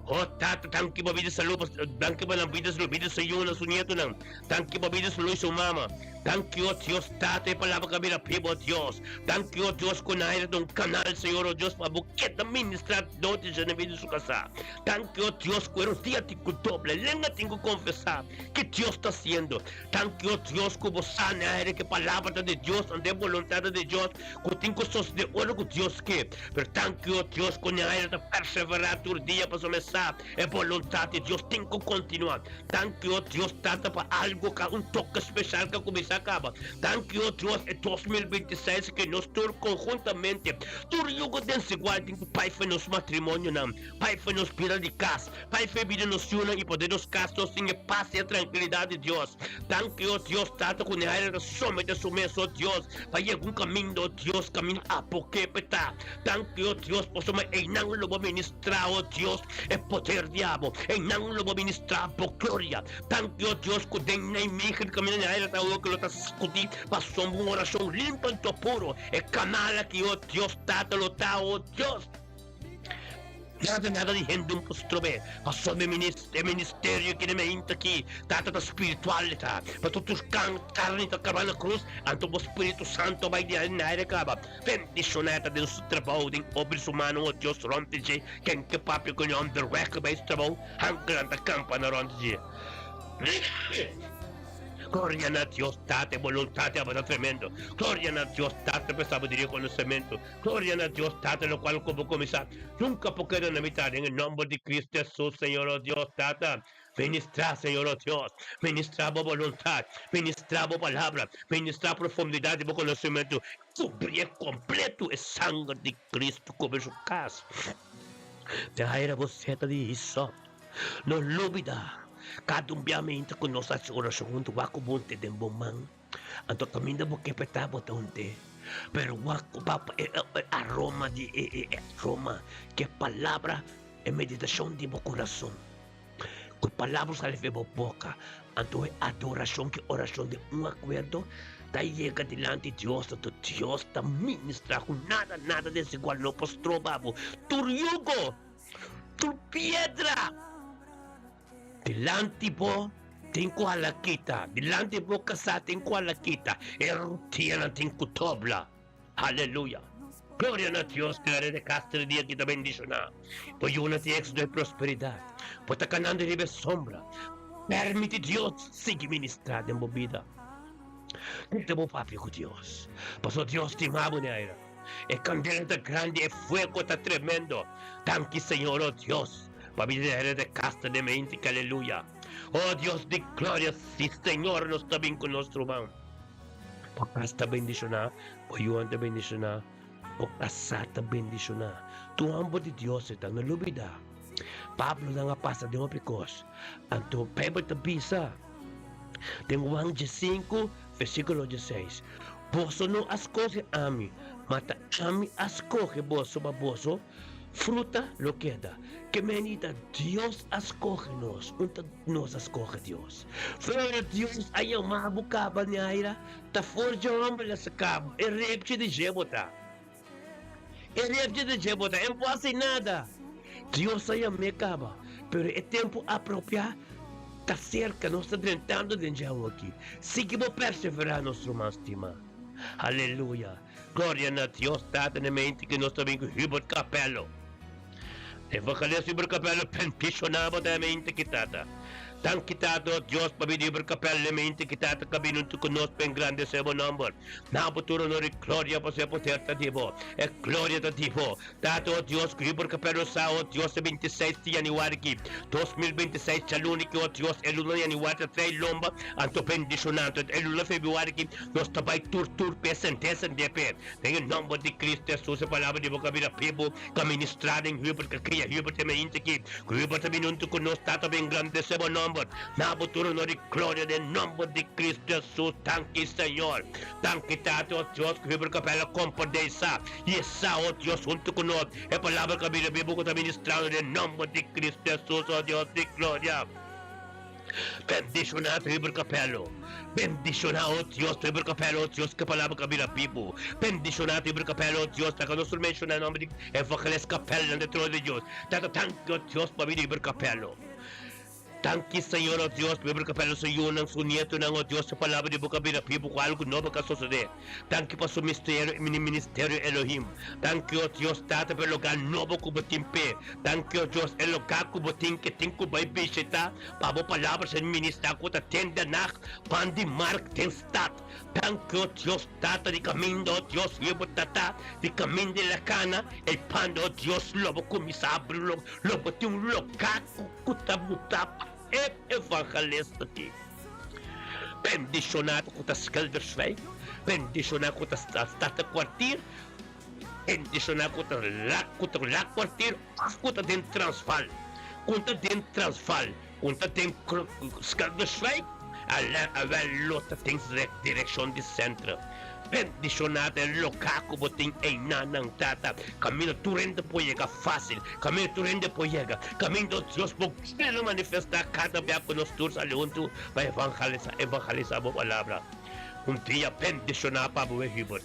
O Tata, danki pa bida salú, danki pa nan bida salú, bida su yunan, su nietonan. Danki pa bida salú i su mama. Danki, o Dios, Tata, e palabra ku a bira bibu, o Dios. Danki, o Dios, ku nan a un kanal, Señor, o Dios, pa bo keda ministrá nochi dje na bida su kasá. Danki, o Dios, ku e rodia tin ku dobla, e lenga tin ku konfesá ke Dios ta hasiendo. Danki, o Dios, ku bo sa na aire ku e palabra ta di Dios, anda e boluntat ta di Dios, ku tin ku sosodé ora ku Dios ke. Pero danki, o Dios, ku na aire ta perseverá tur dia pasobra e sa e boluntat di Dios tin ku kontinuá. Danki, o Dios Tata, pa algu ka un toke speshal ka kuminsá. kuminsá kaba. Danki, o Dios, e 2026 ke nos tur konhuntamente, tur yugo desigual tin ku pai fe nos matrimonionan, pai fe nos bida di kas, pai fe bida nos yunan i pa den nos kas nos tin e pas i e trankilidat di Dios. Danki, o Dios Tata, ku Nehaira ta somete su mes, o Dios, pa yega un kaminda, o Dios, kaminda abo ke pe ta. Danki, o Dios, pasobra einan lo bo ministrá, o Dios, e poder di abo. Einan lo bo ministrá bo gloria. Danki, o Dios, ku den Nijmegen kaminda Nehaira ta awo ku lo ta skutí pasobra un orashon limpo anto puro. E kanal aki, o Dios Tata, lo ta, o Dios. Nada nada di hende un por strob'é, pasobra e ministerio ki den mi ainda aki, Tata, ta spiritual e ta. Pasobra tur kan karni ta kaba na krus, anto bo Spiritu Santu a bai di na aire kaba. Bendishoná e ta den su trabou, den obra di su mannan, o Dios, rònt di dje. Ken ke papia ku e onderweg bai su trabou, hankenan ta kampa na rònt di dje. Gloria na Dios Tata, e boluntat di abo ta tremendo. Gloria na Dios Tata pa e sabiduria i konosementu. Gloria na Dios Tata locual cu bo cuminsa nunca por keda na mitad den e nomber di Cristo Jesus Señor oh Dios Tata ministra Señor oh Dios ministra bo boluntad ministra bo palabra ministra profundidad di bo conocimento cubri completo e sanger di Cristo cubri su cas te haira bo seta di hisop no lubida cada un bia mi cu nos haci oracion hunto wak cu bo den bo man. Anto kaminda bo ke petá bo ta hunté. Pero wak ku papa e e aroma di e e e aroma ke palabra e meditashon di bo kurason. Ku palabra sali for bo boka. Anto e adorashon ke orashon den un akuerdo ta yega dilanti Dios. Anto Dios ta ministrá ku nada nada desigual no por stroba bo. Tur yugo, tur piedra. Dilanti bo tin ku hala kita, dilanti bo kasá tin ku hala kita, e rutianan tin ku dobla. Aleluya! Gloria na Dios, Gloria de Castro dia ki ta bendishoná. Bo yunan tin éxito i prosperidat. Bo ta kanando riba e sombra. Permiti Dios sigui ministrá den bo bida. Keda bo papia ku Dios, pasobra Dios stima bo, Neaira. E kandela ta grandi, e fuego ta tremendo. Danki Señor, oh Dios, pa mi deher de kasta den mente, aleluya. Oh Dios di gloria, si Señor nos ta bin ku nos ruman. Bo kas ta bendishoná, bo yunan ta bendishoná, bo kasá ta bendishoná. Tur hòmber di Dios e ta, no lubidá. Pablo nan a pasa den hopi kos. Anto Beibel ta bisa den Juan diesinku versíkulo dieseis, Boso no a skohe ami, ma ta ami a skohe boso pa boso fruta lo keda. Ke meni ta Dios a skohe nos, un ta nos a skohe Dios. Flora Dios a yama bo kaba Neaira, ta for dje homber la saka bo, e repchi di dje bo ta. E repchi di dje bo ta, e no por hasi nada. Dios a yam'é kaba, pero e tempu apropiá ta serka, nos ta drentando den dje awoki. Sigui bo perseverá, nos ruman stimá. Aleluya! Gloria na Dios Tata na mente ku nos ta bin ku Hubert Capello. Evangelista Hubert Capello bendishoná bo ta e mente ki Tata. Danki Tata o Dios pa bida Hubert Capello e mente ki Tata ka bin huntu ku nos pa engrandesé bo nomber. Na bo tur honor i gloria pasobra e poder ta di bo. E gloria ta di bo. Tata o Dios ku Hubert Capello sa o Dios e 26 di januari ki 2026 djaluni ki o Dios e luna di januari ta trae lomba anto bendishoná anto e luna februari ki Nos ta bai tur tur p'e sentesa dep'e. Den e nomber di Cristo Jesus e palabra di bo ka bira bibu, ka ministrá den Hubert, ka kria Hubert e mainta aki. Ku Hubert ta bini huntu ku nos, Tata bo engrandesé bo nomber. Na bo tur honor i gloria den nomber di Cristo Jesus. Danki Señor. Danki Tata, o Dios, ku Hubert Capella komprendé e sa, i e sa, o Dios, huntu ku nos, e palabra ka bira bibu ku ta ministrando den nomber di Cristo Jesus, o Dios di gloria. Bendishoná Weber Capello. Bendishoná, oh Dios, Weber Capello, oh Dios, ku e palabra ku a bira bibu. Bendishoná Weber Capello, oh Dios, laga nos tur menshoná e nòmber di Evangelist Capello den trono di Dios. Tata, danki, oh Dios, pa bida di Weber Capello. Danki, Señor, oh Dios, Weber Capello, su yunan, su nietonan, oh Dios, e palabra di bo ku a bira bibu, ku algu nobo ka sosodé. Danki pa su misterio, mi ministerio Elohim. Danki, oh Dios, Tata, pa e lugá nobo ku bo tin p'e. Danki, oh Dios, e lugá ku bo tin ke tin ku bai bishitá pa bo palabra ser ministrá ku ta den Den Haag, pan di mark den stad. Danki, oh Dios, Tata, di kaminda, oh Dios, yu bo ta ta, di kaminda di Lakana, el pan, oh Dios, lo bo kuminsá abri, lo, lo bo tin un lugá ku, ku ta butá pa e evangelista aki. Bendishoná ku ta Schilderswijk, bendishoná ku ta Statenkwartier, bendishoná ku ta Lac ku ta Laakkwartier òf ku ta den Transvaal. Ku ta den Transvaal, ku ta den Schilderswijk, awèl lo ta den direkshon di Centrum. Bendishoná ta e loká ku bo tin einanan, Tata. Kaminda tur hende por yega fásil, kaminda tur hende por yega, kaminda Dios bo gloria lo manifestá kada bia ku nos tur sali huntu pa evangelisá, evangelisá bo palabra. Un dia bendishoná pa bo, Hubert.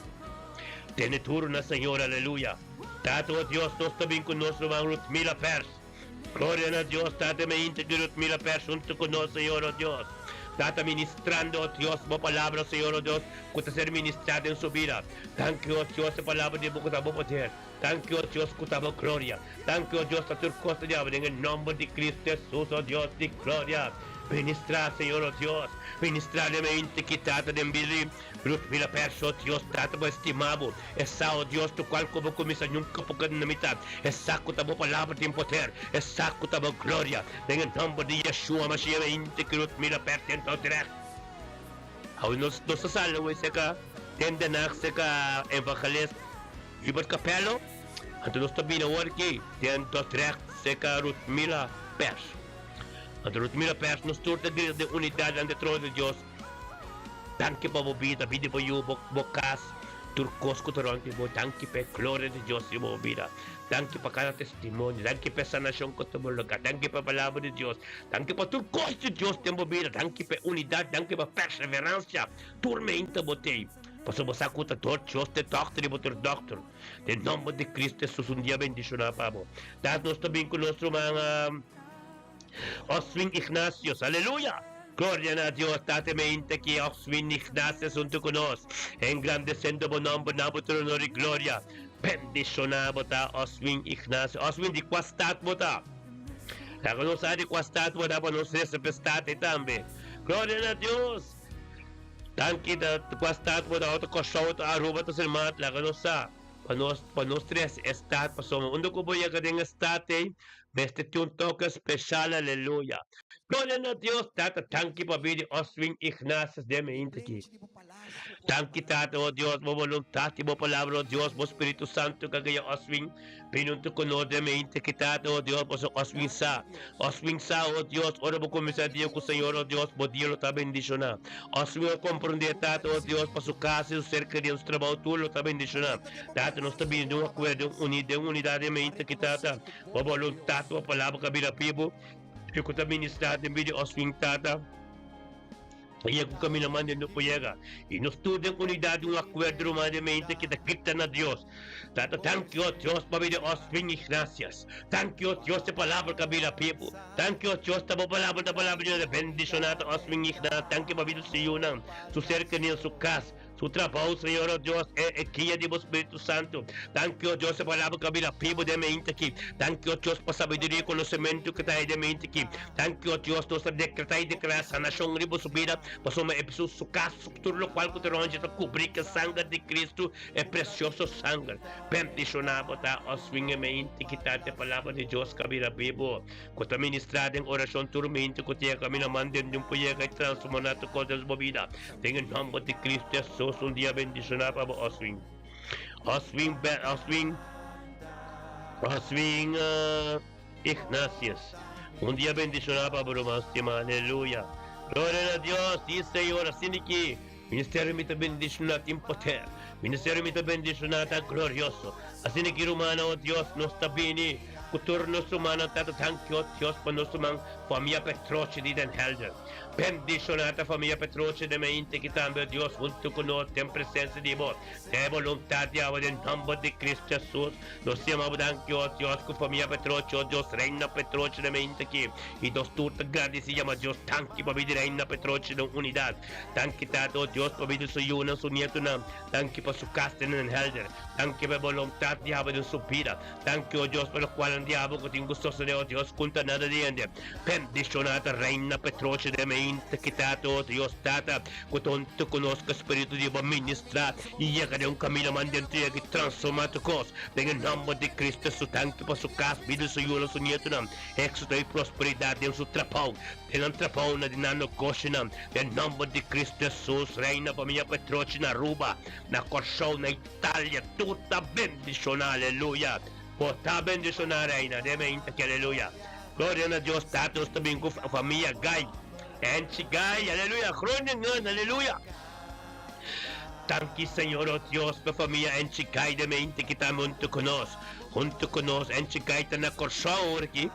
Tene duru na Señor, aleluya. Tata, o Dios, nos ta bin ku nos ruman Ruthmila Pers. Gloria na Dios, Tata mi inta ki Ruthmila Pers huntu ku nos, Señor, o Dios. Tata ministrando, o Dios, bo palabra, Señor, o Dios, ku ta ser ministrá den su bida. Danki, o Dios, e palabra di bo ku ta bo poder. Danki, o Dios, ku ta bo gloria. Danki, o Dios, pa tur kos ta diablo den e nomber di Cristo Jesus, o Dios di gloria. Ministrá, Señor, o Dios. Ministrá den mi inta ki Tata den bida di Ruthmila Pers, o Dios. Tata, bo estimá bo. E sa, o Dios, tu cual cu bo cuminsa nunca por keda na mitad. E sa cu ta bo palabra tin poder. E sa cu ta bo gloria. Den e nomber di Yeshua Mashiach mi inti cu Ruth mira perti en tot recht. Awe nos nos ta sali awe cerca den Den Haag cerca evangelist Hubert Capello. Anto nos ta bini awor aki den Dordrecht cerca Ruthmila Pers. Anto Ruthmila Pers nos tur ta grita den unidad ante trono di Dios. Danki pa bo bida, bida di bo yu, bo bo kas, tur kos ku ta rònt di bo. Danki pa e gloria di Dios riba bo bida. Danki pa kada testimonio. Danki pa e sanashon ku ta bo lugá. Danki pa e palabra di Dios. Danki pa tur kos di Dios den bo bida. Danki pa e unidat. Danki pa perseveransia. Tur meinta bo tei, pasobra bo sa ku ta dor Dios ta e dòkter i bo tur dòkter. Den nòmber di Kristu Hesus un dia bendishoná pa bo. Dat nos ta bin ku nos ruman. Oswin Ignatius, aleluya! Gloria na Dios, Tata mi ainda ki Oswin Ignatius huntu ku nos, engrandesendo bo nomber na bo tur honor i gloria. Bendishoná bo ta, Oswin Ignatius. Oswin, di kua stat bo ta? Laga nos sa di kua stat bo ta pa nos resa p'e stat ei tambe. Gloria na Dios! Danki ta kua stat bo ta, o ta Kòrsou, ta Aruba, ta Sint Maarten, laga nos sa. Pa nos, pa nos trese e stat, pasobra unda ku bo yega den e stat ei, Mester tin un toke special aleluya. Gloria na Dios tata danki pa bini Oswin Ignatius den mi inta aki. Danki tata o Dios bo voluntad y bo palabra o Dios bo Spiritu Santo ka guia Oswin bini hunto ku nos den mi inta aki tata o Dios pasobra Oswin sa Oswin sa o Dios ora bo kuminsa dia ku Señor o Dios bo dia lo ta bendiciona Oswin a comprende tata o Dios pa su casa y su ser kerido su trabao tur lo ta bendiciona tata nos ta bini den un acuerdo den un unidad den mi inta aki tata. Bo boluntat, bo palabra ka bira bibu, i ku ta ministrá den bida Oswin Tata, ta yega ku kaminda manda no por yega. I nos tur den unidat di un akuerdo ruman den mente ki ta grita na Dios, Tata, danki o Dios pa bida Oswin Ignatius. Danki o Dios e palabra ka bira bibu. Danki o Dios ta bo palabra ta palabra di Dios. Bendishoná ta Oswin Ignatius. Danki pa bida su yunan, su serkania, su kas. Su trabou, Señor, oh Dios, e e guia di bo Spiritu Santu. Danki, oh Dios, e palabra ku a bira bibu den mente aki. Danki, oh Dios, pa sabiduria i konosementu ku ta hay den mente aki. Danki, oh Dios, nos ta dekretá i deklará sanashon riba su bida, pasobra e su su kas, su tur lokual ku ta rònt dje ta kubrí ku e sanger di Kristu, e presioso sanger. Bendishoná bo ta, oh swing e mente ki ta e palabra di Dios ku a bira bibu, ku ta ministrá den orashon tur mente ku ta yega kaminda man den di un por yega i transformá tur kos den su bo bida. Den e nomber di Cristo Jesus un dia bendiciona pa bo Oswin. Oswin Oswin Oswin Ignatius. Un dia bendiciona pa bo ruman stima. Aleluya. Gloria na Dios. Si Señor asina ki ministerio mi ta bendiciona tin poder. Ministerio mi ta bendiciona ta glorioso. Asina ki rumannan o Dios nos ta bini ku tur nos rumannan tata danki o Dios pa nos ruman famia Petrochi di Den Helder. Bendishoná ta famia Petroce den mente ki tambe Dios huntu ku nos den presensia di bo. Sea e boluntat di awe den nomber di Cristo Jesus. Nos yama bo danki o Dios ku famia Petroce o Dios Reina Petroce den mente ki i nos tur ta gradisi yama Dios danki pa bidi Reina Petroce den unidat. Danki Tata o Dios pa bidi su yunan su nietunan. Danki pa su kas den Den Helder. Danki pa e boluntat di awe den su bida. Danki o Dios pa lokualnan di abo ku tin ku sosodé o Dios kunta nada di hende. Bendishoná ta Reina Petroce de mi. mainta ki Tata, oh Dios Tata, ku ta huntu ku nos ku Spiritu di bo ministrá i yega den un kaminda man den tur yega i transformá tur kos. Den e nòmber di Cristo Hesus, danki pa su kas, bida su yunan, su nietunan, éksito i prosperidat den su trabou, den nan trabounan, den nan negoshinan, den nòmber di Cristo Hesus, Reina famia Petrochi na Aruba, na Kòrsou, na Italia, tur ta bendishoná, aleluya. Bo ta bendishoná, Reina, den meinta aki, aleluya. Gloria na Dios Tata, nos ta bin ku famia Gai, Enchi Gai, aleluya, Groningen, aleluya. Danki Señor, oh Dios, pa famia Enchi Gai den meinta ki ta huntu ku nos, huntu ku nos. Enchi Gai ta na Kòrsou awor aki.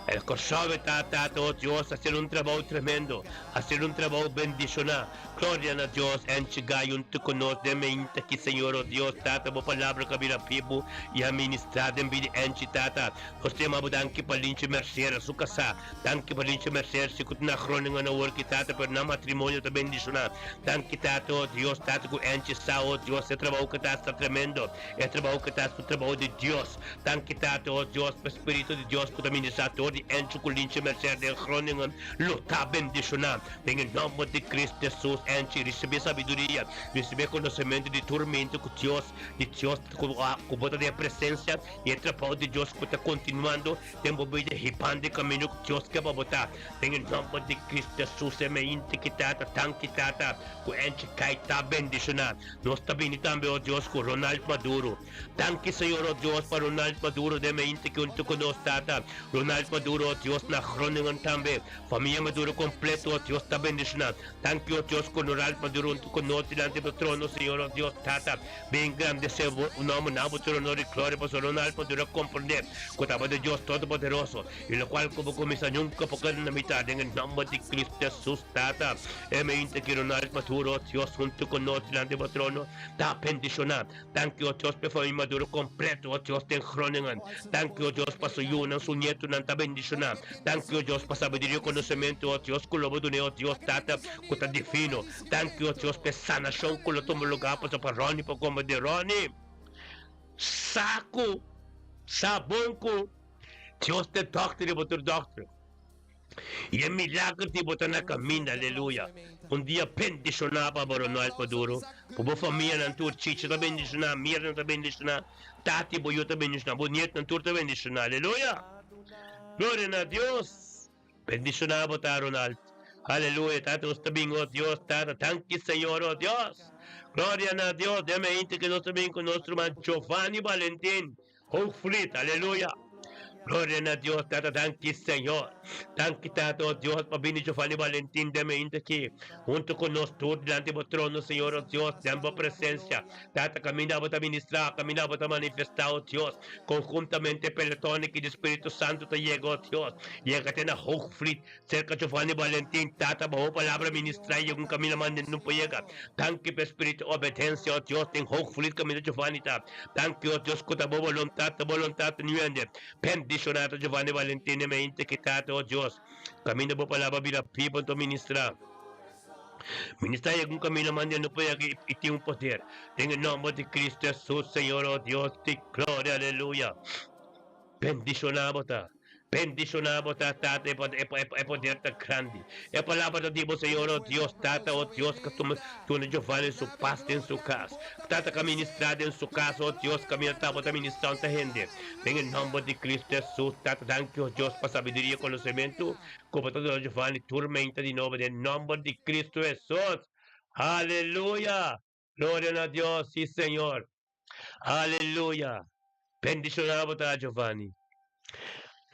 El Kòrsou e ta, Tata, oh Dios, hasiendo un trabou tremendo, hasiendo un trabou bendishoná. Gloria na Dios, Enchi Gai huntu ku nos den meinta ki, Señor, oh Dios, Tata, bo palabra ka bira bibu i a ministrá den bida Enchi, Tata. Nos ta yama bo danki pa Linchi Mercera, su kasá. Danki pa Linchi Mercera, si ku ta na Groningen awor ki, Tata, pero nan matrimonio ta bendishoná. Danki, Tata, oh Dios, Tata, ku Enchi sa, oh Dios, e trabou ku ta hasi ta tremendo. E trabou ku ta hasi ta trabou di Dios. Danki, Tata, oh Dios, pa Spiritu di Dios ku ta ministrá dor di Enchi ku Linchi Mercera den Groningen lo ta bendishoná. Den e nòmber di Cristo Jesus, Enchi, risibí sabiduria, risibí konosementu di tur mente ku Dios, di Dios ku bo ta den e presensia i e trabou di Dios ku ta kontinuando den bo bida hibando e kaminda ku Dios ke pa bo ta. Den e nòmber di Cristo Jesus, e mente ki Tata, danki Tata, ku Enchi kai ta bendishoná. Nos ta bini tambe, o Dios, ku Ronald Maduro. Danki Señor, o Dios, pa Ronald Maduro den mente ki huntu ku nos, Tata. Ronald Maduro, o Dios, na Groningen tambe. Famia Maduro completo, oh Dios, ta bendiciona. Danki, oh Dios, cu Ronald Maduro hunto cu nos dilanti bo trono, Señor, oh Dios, Tata. Bin grandece bo nomber na bo tur honor y gloria, pasobra Ronald Maduro a comprende cu tabata Dios Todopoderoso, y locual cu bo cuminsa nunca por keda na mitad, den e nomber di Cristo Jesus, Tata. E mente ki Ronald Maduro, oh Dios, hunto cu nos dilanti bo trono, ta bendiciona. Danki, oh Dios, p'e famia Maduro completo, oh Dios, den Groningen. Danki, oh Dios, pa su yunan, su nietunan ta bendiciona. Danki, oh Dios, pa sabiduria i konosementu, oh Dios, ku lo bo dun'é, oh Dios, Tata, ku ta divino. Danki, oh Dios, pa e sanashon ku lo tuma lugá pasobra pa Ronnie por komprendé. Ronnie sa ku sa bon ku Dios ta e dòkter i bo tur dòkter. I e milager di bo ta na kaminda, aleluya. Un dia bendishoná pa bo, Ronald Maduro, ku bo famianan tur. Chichi ta bendishoná, Mirna ta bendishoná, Tati bo yu ta bendishoná, bo nietnan tur ta bendishoná, aleluya. Gloria na Dios! Bendishoná bo ta, Ronald. Aleluya, Tata nos ta bin, oh Dios, Tata, danki Señor, oh Dios. Gloria na Dios, den mente ku nos ta bin ku nos ruman Giovanni Valentin. Hoogvliet, aleluya! Gloria na Dios, Tata, danki Señor. Danki Tata, oh Dios, pa bini Giovanni Valentin den mainta aki, hunto cu nos tur dilanti bo trono, Señor, oh Dios, den bo presencia. Tata, caminda bo ta ministra, caminda bo ta manifesta, oh Dios, conhuntamente e peloton aki di Spiritu Santo ta yega, oh Dios. Yega te na Hoogvliet, Serka Giovanni Valentin, Tata, bo palabra ministra i un kaminda manda nun por yega. Danki pa e spiritu obedensia, o Dios, den hoogvliet kaminda Giovanni ta. Danki, o Dios, ku ta bo boluntat, ta boluntat ta nuende. Bendishona ta Giovanni Valentin e mente ki Tata, o Dios, kaminda bo palabra bira biba nto ministra. Ministra yega un kaminda manda nun por yega i tin un poder. Den e nomber di Cristo Jesus, Señor, o Dios di gloria, aleluya. Bendishoná bo ta. Bendishoná bo ta, Tata, e e poder ta grandi. E palabra ta di bo, Señor, o Dios, Tata, o Dios, ka tuma duna Giovanni su pas den su kas. Tata ka ministrá den su kas, o Dios, kaminda ta bo ta ministrá un ta hende. Den e nòmber di Cristo Hesus, Tata, danki, o Dios, pa sabiduria i konosementu ku bo ta duna Giovanni tur meinta di nobo den nòmber di Cristo Hesus. Aleluya! Gloria na Dios, si Señor. Aleluya! Bendiciona bo ta, Giovanni.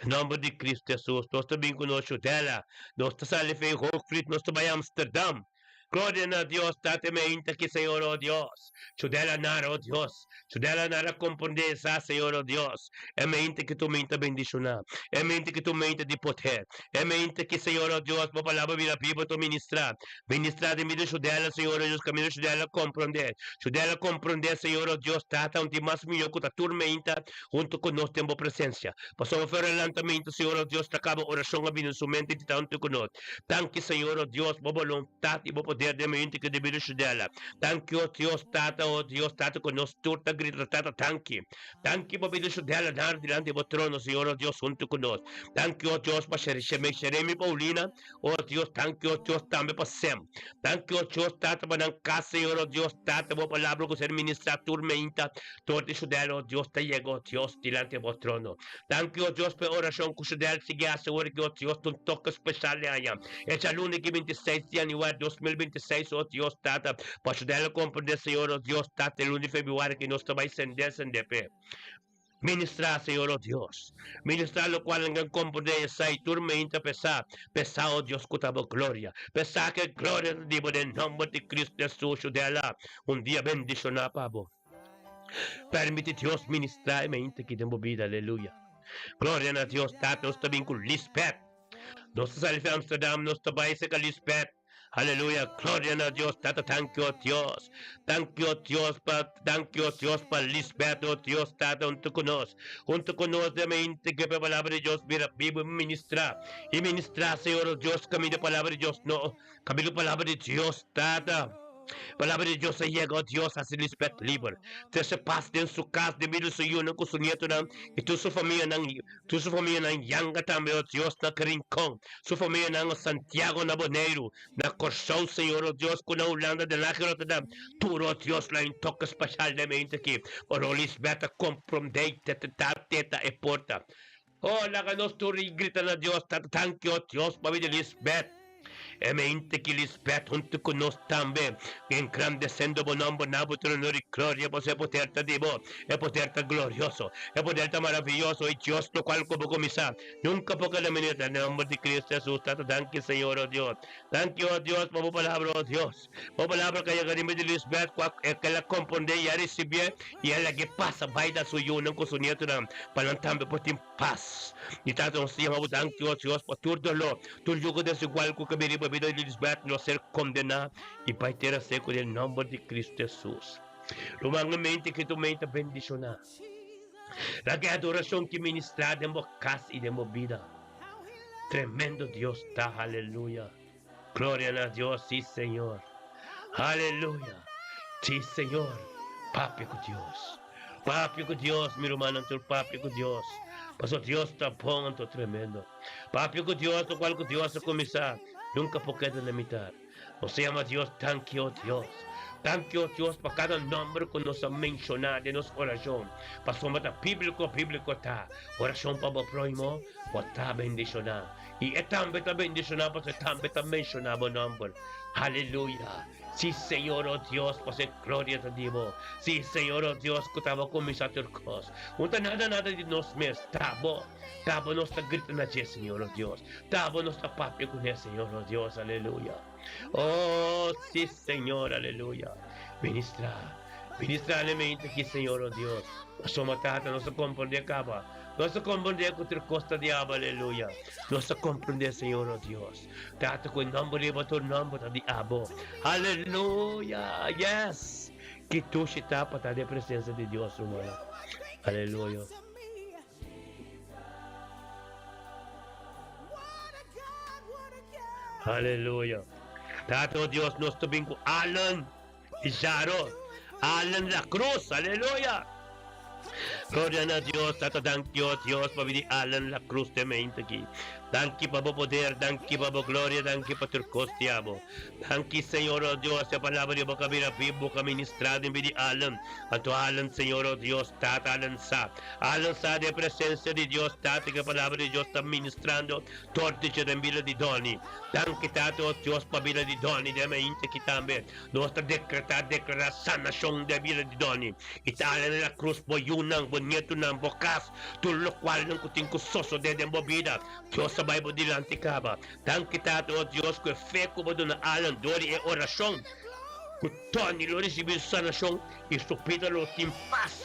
Na nomber di Cristo Jesus, nos ta bin cu nos Judela, nos ta sali fei Hoogvliet, nos ta bay Amsterdam. Gloria na Dios, Tata mi ainda aki, Señor, oh Dios. Judela nara, oh Dios. Judela nara comprende esa, Señor, oh Dios. E mente ki tu mente bendiciona. E mente ki tu mente di poder. E mente ki, Señor, oh Dios, bo palabra bira bibo tu ministra. Ministrá den bida Judela, Señor, o Dios, kaminda Judela komprondé. Judela komprondé, Señor, o Dios, Tata, un tin mas mihó ku ta turmenta huntu ku nos den Bo presensia. Pasobra for e lantamentu, Señor, o Dios, ta kaba orashon a bini den su mente di ta huntu ku nos. Danki, Señor, o Dios, Bo boluntat i Bo poder. poder den mente ku debido Shudela. Danki o Dios Tata, o Dios Tata ku nos tur ta grita Tata danki. Danki pa bida Shudela dar dilanti bo trono Señor o Dios huntu ku nos. Danki o Dios pa Sheremi Paulina, o Dios danki o Dios tambe pa Sem. Danki o Dios Tata pa nan kas Señor o Dios Tata bo palabra ku ser ministra tur meinta dor di Shudela o Dios ta yega o Dios dilanti bo trono. Danki o Dios pa e orashon ku Shudel sigui hasi ora ki o Dios ta un toke speshal di aña. E djaluna ki 26 di yanüari 2026 o Dios Tata pa Shudel a komprendé Señor o Dios Tata e luna di febrüari ki nos ta bai sendé sendé p'e. Ministrá Señor o Dios. Ministrá lokual nan kan komprendé esei tur meinta p'e sa p'e sa o Dios ku ta bo gloria. P'e sa ku e gloria ta di bo den nòmber di Cristo Hesus Shudel a un dia bendishoná pa bo. Permiti Dios ministrá e mente aki den bo bida, aleluya. Gloria na Dios, Tata, nos ta bin ku Lisbeth. Nos ta sali fi Amsterdam, nos ta bai serka Lisbeth. Aleluya, gloria na Dios, Tata, danki o Dios. Danki o Dios pa, danki o Dios pa Lisbeth, o Dios, Tata, huntu ku nos. Huntu ku nos den mente ke pa palabra di Dios bira bibu i ministrá. I ministrá, Señor, o Dios, kaminda palabra di Dios no, kaminda palabra di Dios, Tata. Palabra di Dios a yega, o Dios, hasi Lisbeth liber. Trese pas den su kas, debido su yunan ku su nietonan i tur su famianan, tur su famianan yanga tambe, o Dios, na Rincon, su famianan na Santiago, na Boneiru, na Kòrsou, Señor, o Dios, ku na Hulanda, Den Haag i Rotterdam, tur, o Dios, la un toke speshal den mente aki, ora Lisbeth a komprondé te ta teta e porta. O, laga nos tur grita na Dios, Tata, danki, o Dios, pabia di Lisbeth. E mente ki Lisbeth huntu ku nos tambe, engrandesendo bo nomber na bo trono di gloria, pasobra e poder ta di bo, e poder ta glorioso, e poder ta maraviyoso, i Dios, lokual ku bo kuminsá, nunka por keda minir. Den nomber di Cristo Jesus, Tata, danki, Señor, o Dios. Danki, o Dios, pa bo palabra, o Dios. Bo palabra ka yega riba di Lisbeth ku a kel a komprondé i a risibié, i a lag'é pasa bai na su yunan ku su nietonan, pa nan tambe por tin pas. I Tata, nos ta yama bo danki, o Dios, pa tur doló, tur yugo desigual ku ka bin riba bida di Lisbeth, lo ser kondená i bai tera seku den nòmber di Kristu Hesus. Ruman, e mente ki tu mei ta bendishoná. Laga e adorashon ki ministrá den bo kas i den bo bida. Tremendo Dios ta, aleluya. Gloria na Dios, sí Señor. Aleluya. Sí Señor. Papia ku Dios. Papia ku Dios, mi rumannan tur papia ku Dios. Paso Dios ta bon anto tremendo. Papia ku Dios, lokual ku Dios a kuminsá, nunka por keda na mitar. Nos ta yama Dios, danki o Dios. Danki o Dios pa kada nomber ku nos a menshoná den nos orashon. Pasobra ta bíbliko, bíbliko ta. Orashon pa bo próhimo, bo ta bendishoná. I e tambe ta bendishoná pasobra e tambe ta menshoná bo nòmber. Aleluya! Sí, Señor, o Dios, pasobra e gloria ta di bo. Sí, Señor, o Dios, ku ta bo kuminsá tur kos. Un ta nada nada di nos mes, ta bo. Ta bo nos ta grita na dje, Señor, o Dios. Ta bo nos ta papia kuné, Señor, o Dios. Aleluya! Oh, sí, Señor, aleluya. Ministrá, ministrá na e mente aki, Señor, o Dios. Pasobra, Tata, nos ta komprondé kaba. Nos ta komprondé ku tur kos ta diabel, aleluya. Nos ta komprondé, Señor, o Dios. Tata, ku e nòmber riba tur nòmber ta di abo. Aleluya! Yes! Ki dushi ta pa ta den presensia di Dios, rumannan. Aleluya. Aleluya. Tata, o Dios, nos ta bin ku Alan Pizarro, Alan La Cruz, aleluya. Gloria na Dios, Tata danki o Dios pa bini Alan La Cruz den mente aki. Danki pa bo poder, danki pa bo gloria, danki pa tur kos di abo. Danki Señor o Dios, e palabra di bo ka bira bibu, ka ministra den bini Alan. Anto Alan Señor o Dios, Tata Alan sa. Alan sa den presencia di Dios, Tata ke palabra di Dios ta ministrando Dor di dje den bida di Donny. Danki Tata o Dios pa bida di Donny den mente aki tambe. Nos ta dekretá, deklará sanashon den bida di Donny. I ta ala na la krus bo yunan, bo nietunan, bo kas, tur lokualnan ku tin ku sosodé den bo bida. Dios ta bai bo dilanti kaba. Danki Tata, o Dios, ku e fe ku bo duna Alan dor di e orashon ku Donny lo risibí su sanashon i su bida lo tin pas.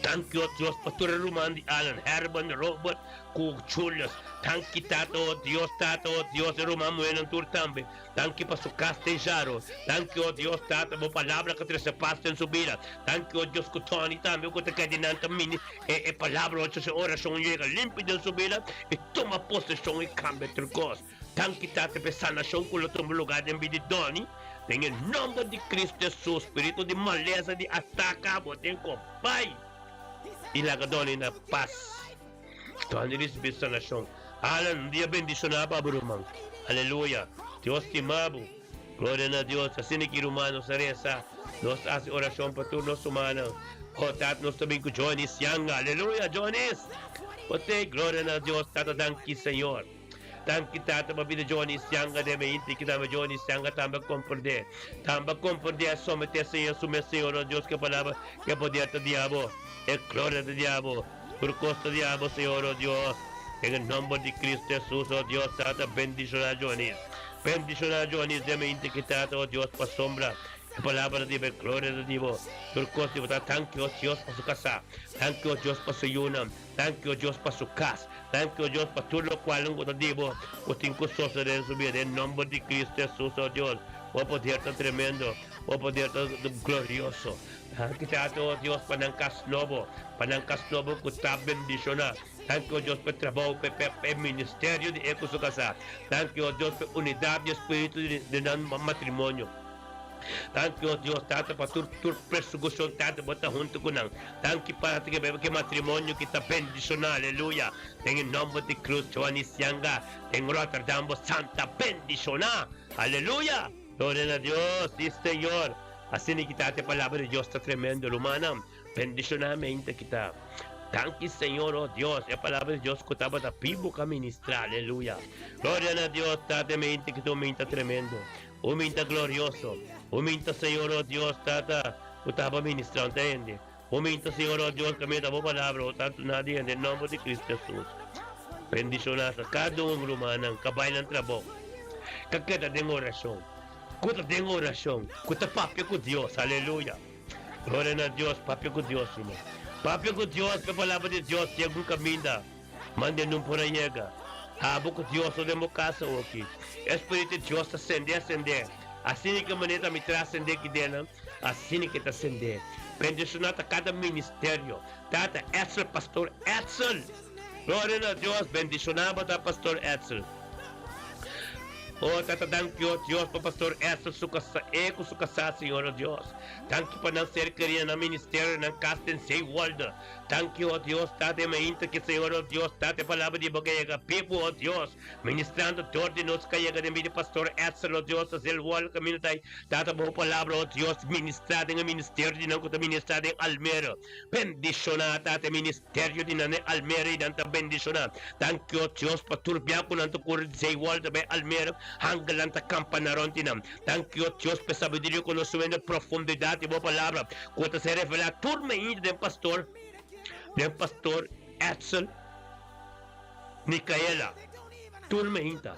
Danki, o Dios, pa tur e ruman di Alan, Herman, Robert ku Julius. Danki, Tata, o Dios, Tata, o Dios, e ruman muhénan tur tambe. Danki pa su kas den Jaro. Danki, o Dios, Tata, bo palabra ku trese pas den su bida. Danki, o Dios, ku Tony tambe ku ta keda di nan ta mini e e palabra, o Dios, e orashon yega limpi den su bida i tuma poseshon i kambia tur kos. Danki, Tata, pa e sanashon ku lo tuma lugá den bida di Tony. Den e nòmber di Cristo Hesus, spiritu di malesa di ataka bo tin ku bai i laga Tony na pas. Tony risibí sanashon. Alan, un dia bendishoná pa bo ruman. Aleluya! Dios stima bo. Gloria na Dios. Asina ki ruman nos a resa, nos a hasi orashon pa tur nos rumannan. Oh, Tata, nos ta bin ku Jonis Yanga. Aleluya, Jonis! Bo t'ei. Gloria na Dios. Tata, danki, Señor. Danki, Tata, pa bida Jonis Yanga den mi inti ki tambe Jonis Yanga tambe a komprendé. Tambe a komprendé a someté Señor su mes, Señor, oh Dios, ku e palabra, ku e poder ta di abo, e gloria ta di abo. Tur kos ta di abo, Señor, o Dios. Den e nomber di Cristo Jesus, o Dios, Tata, bendiciona Joanis. Bendiciona Joanis den mi inti ki, Tata, o Dios, pasobra e palabra ta di bo, e gloria ta di bo. Tur kos di bo, Tata. Danki, o Dios, pa su kasá. Danki, o Dios, pa su yunan. Danki, o Dios, pa su kas. Danki, o Dios, pa tur lokualnan ku ta di bo, ku tin ku sosodé den su bida. Den nomber di Cristo Jesus, o Dios, bo poder ta tremendo. Bo poder ta glorioso. Danki Tata, o Dios, pa nan kas nobo, pa nan kas nobo ku ta bendishoná. Danki, o Dios, pa e trabou, pa e ministerio di e ku su kasá. Danki, o Dios, pa e unidat di e spiritu di nan matrimonio. Danki, o Dios, Tata, pa tur tur persekushon, Tata, bo ta huntu ku nan. Danki, Padre, ke bebe ku e matrimonio ki ta bendishoná. Aleluya! Den e nòmber di Krus, Joan i Sianga, den Rotterdam, bo santa bendishoná. Aleluya! Gloria na Dios! Sí, Señor! Asina ki ta e palabra di Dios ta tremendo rumannan. Bendiciona mente ki ta. Danki Señor oh Dios e palabra di Dios ku tabata bibu ka ministra aleluya. Gloria na Dios tata e mente ki ta un minta tremendo un minta glorioso un minta Señor oh Dios tata ku taba ministra un ta hende un minta Señor oh Dios ka meta bo palabra oh tantu na di hende nomber di Cristo Jesus. Bendiciona sa kada un rumannan ka bai nan trabou ka keda den oracion. Ku ta den orashon, ku ta papia ku Dios. Aleluya! Gloria na Dios! Papia ku Dios, ruman. Papia ku Dios, pa e palabra di Dios yega un kaminda mande nun por a yega. Abo ku Dios no den bo kasa oki. E Spiritu di Dios ta sende asende. Asina ke manera ta mi tra asende ki denan, asina ke ta sende. Bendishoná ta kada ministerio. Tata Edsel, Pastor Edsel! Gloria na Dios! Bendishoná bo ta Pastor Edsel. Oh Tata danki oh Dios pa Pastor Esther su casa e cu su casa Señor oh Dios danki pa nan ser querida nan ministerio nan cas den Zeewolde danki oh Dios Tata e mainta ki Señor oh Dios Tata e palabra di bo ka yega bibu oh Dios ministrando dor di nos ka yega den bida di Pastor Esther oh Dios ta Zeewolde caminda ta Tata bo palabra oh Dios ministra den e ministerio di nan cu ta ministra den Almere Bendishoná Tata e ministerio di nan den Almere i nan ta bendishoná. Danki o Dios pa tur bia ku nan ta kore di Zeewolde bai Almere, hangelnan ta kampa na rònt di nan. Danki o Dios pa e sabiduria, konosementu i profundidat di bo palabra ku ta ser revelá tur mainta den pastor den pastor Edsel Micaela. Tur mainta.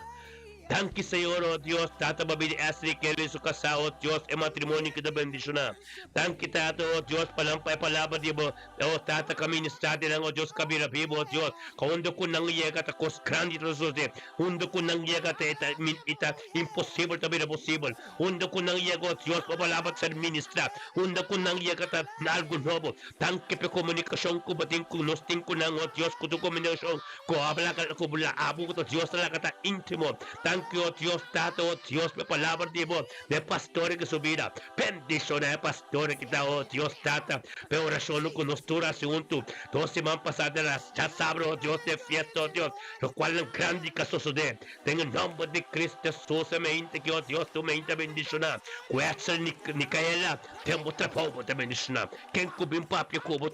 Danki Señor, oh Dios, Tata pa bida Esther y Kelly su casá, oh Dios, e matrimonio ki ta bendiciona. Danki Tata, oh Dios, pa nan pa e palabra di bo, oh Tata, ka ministra di nan, oh Dios, ka bira bibo, oh Dios, ka unda cu nan yega ta cos grandi ta sucede, unda cu nan yega ta ta ta imposibel ta bira posibel, unda cu nan yega, oh Dios, bo palabra ta ser ministra, unda cu nan yega ta algo nobo. Danki pa e comunicacion cu bo tin cu nos tin cu nan, oh Dios, cu tu comunicacion Ku abo laga ku bo abo ku ta Dios ta laga ta íntimo. Danki o Dios Tata o Dios pa e palabra di bo na e pastor ki su bida. Bendishona e pastor ki ta o Dios Tata pa e orashonnan ku nos tur hasi huntu dos siman pasá den djasabra o Dios den fiesta o Dios lokualnan grandi ka sosodé den e nòmber di Cristo Jesus e mente ki o Dios tu mente a bendishona ku Edsel Nikaela den bo trabou bo ta bendishona ken ku bin papia ku bo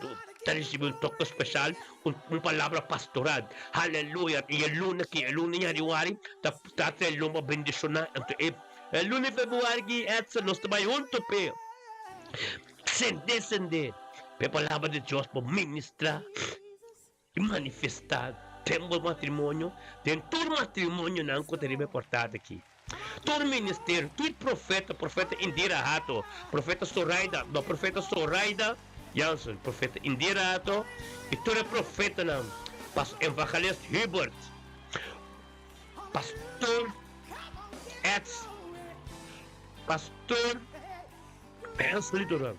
ta risibi un toke speshal Un, un palabra pastoral. Haleluya. I e luna ki, e luna januari, ta, ta e luna pa bendishoná. Anto e, e luna di februari ki, Edson, nos ta bai huntu p'e sende, sende p'e palabra di Dios por ministrá i manifestá den bo matrimonio, den tur matrimonionan ku ta riba e portada aki. Tur ministerio, tur profeta, profeta Indira Hato, profeta Soraida, no, profeta Soraida. Jansen, Profeta Indira Ato i tur e profetanan, Pastor Evangelist Hubert, Pastor Eds, Pastor Hensley Duran,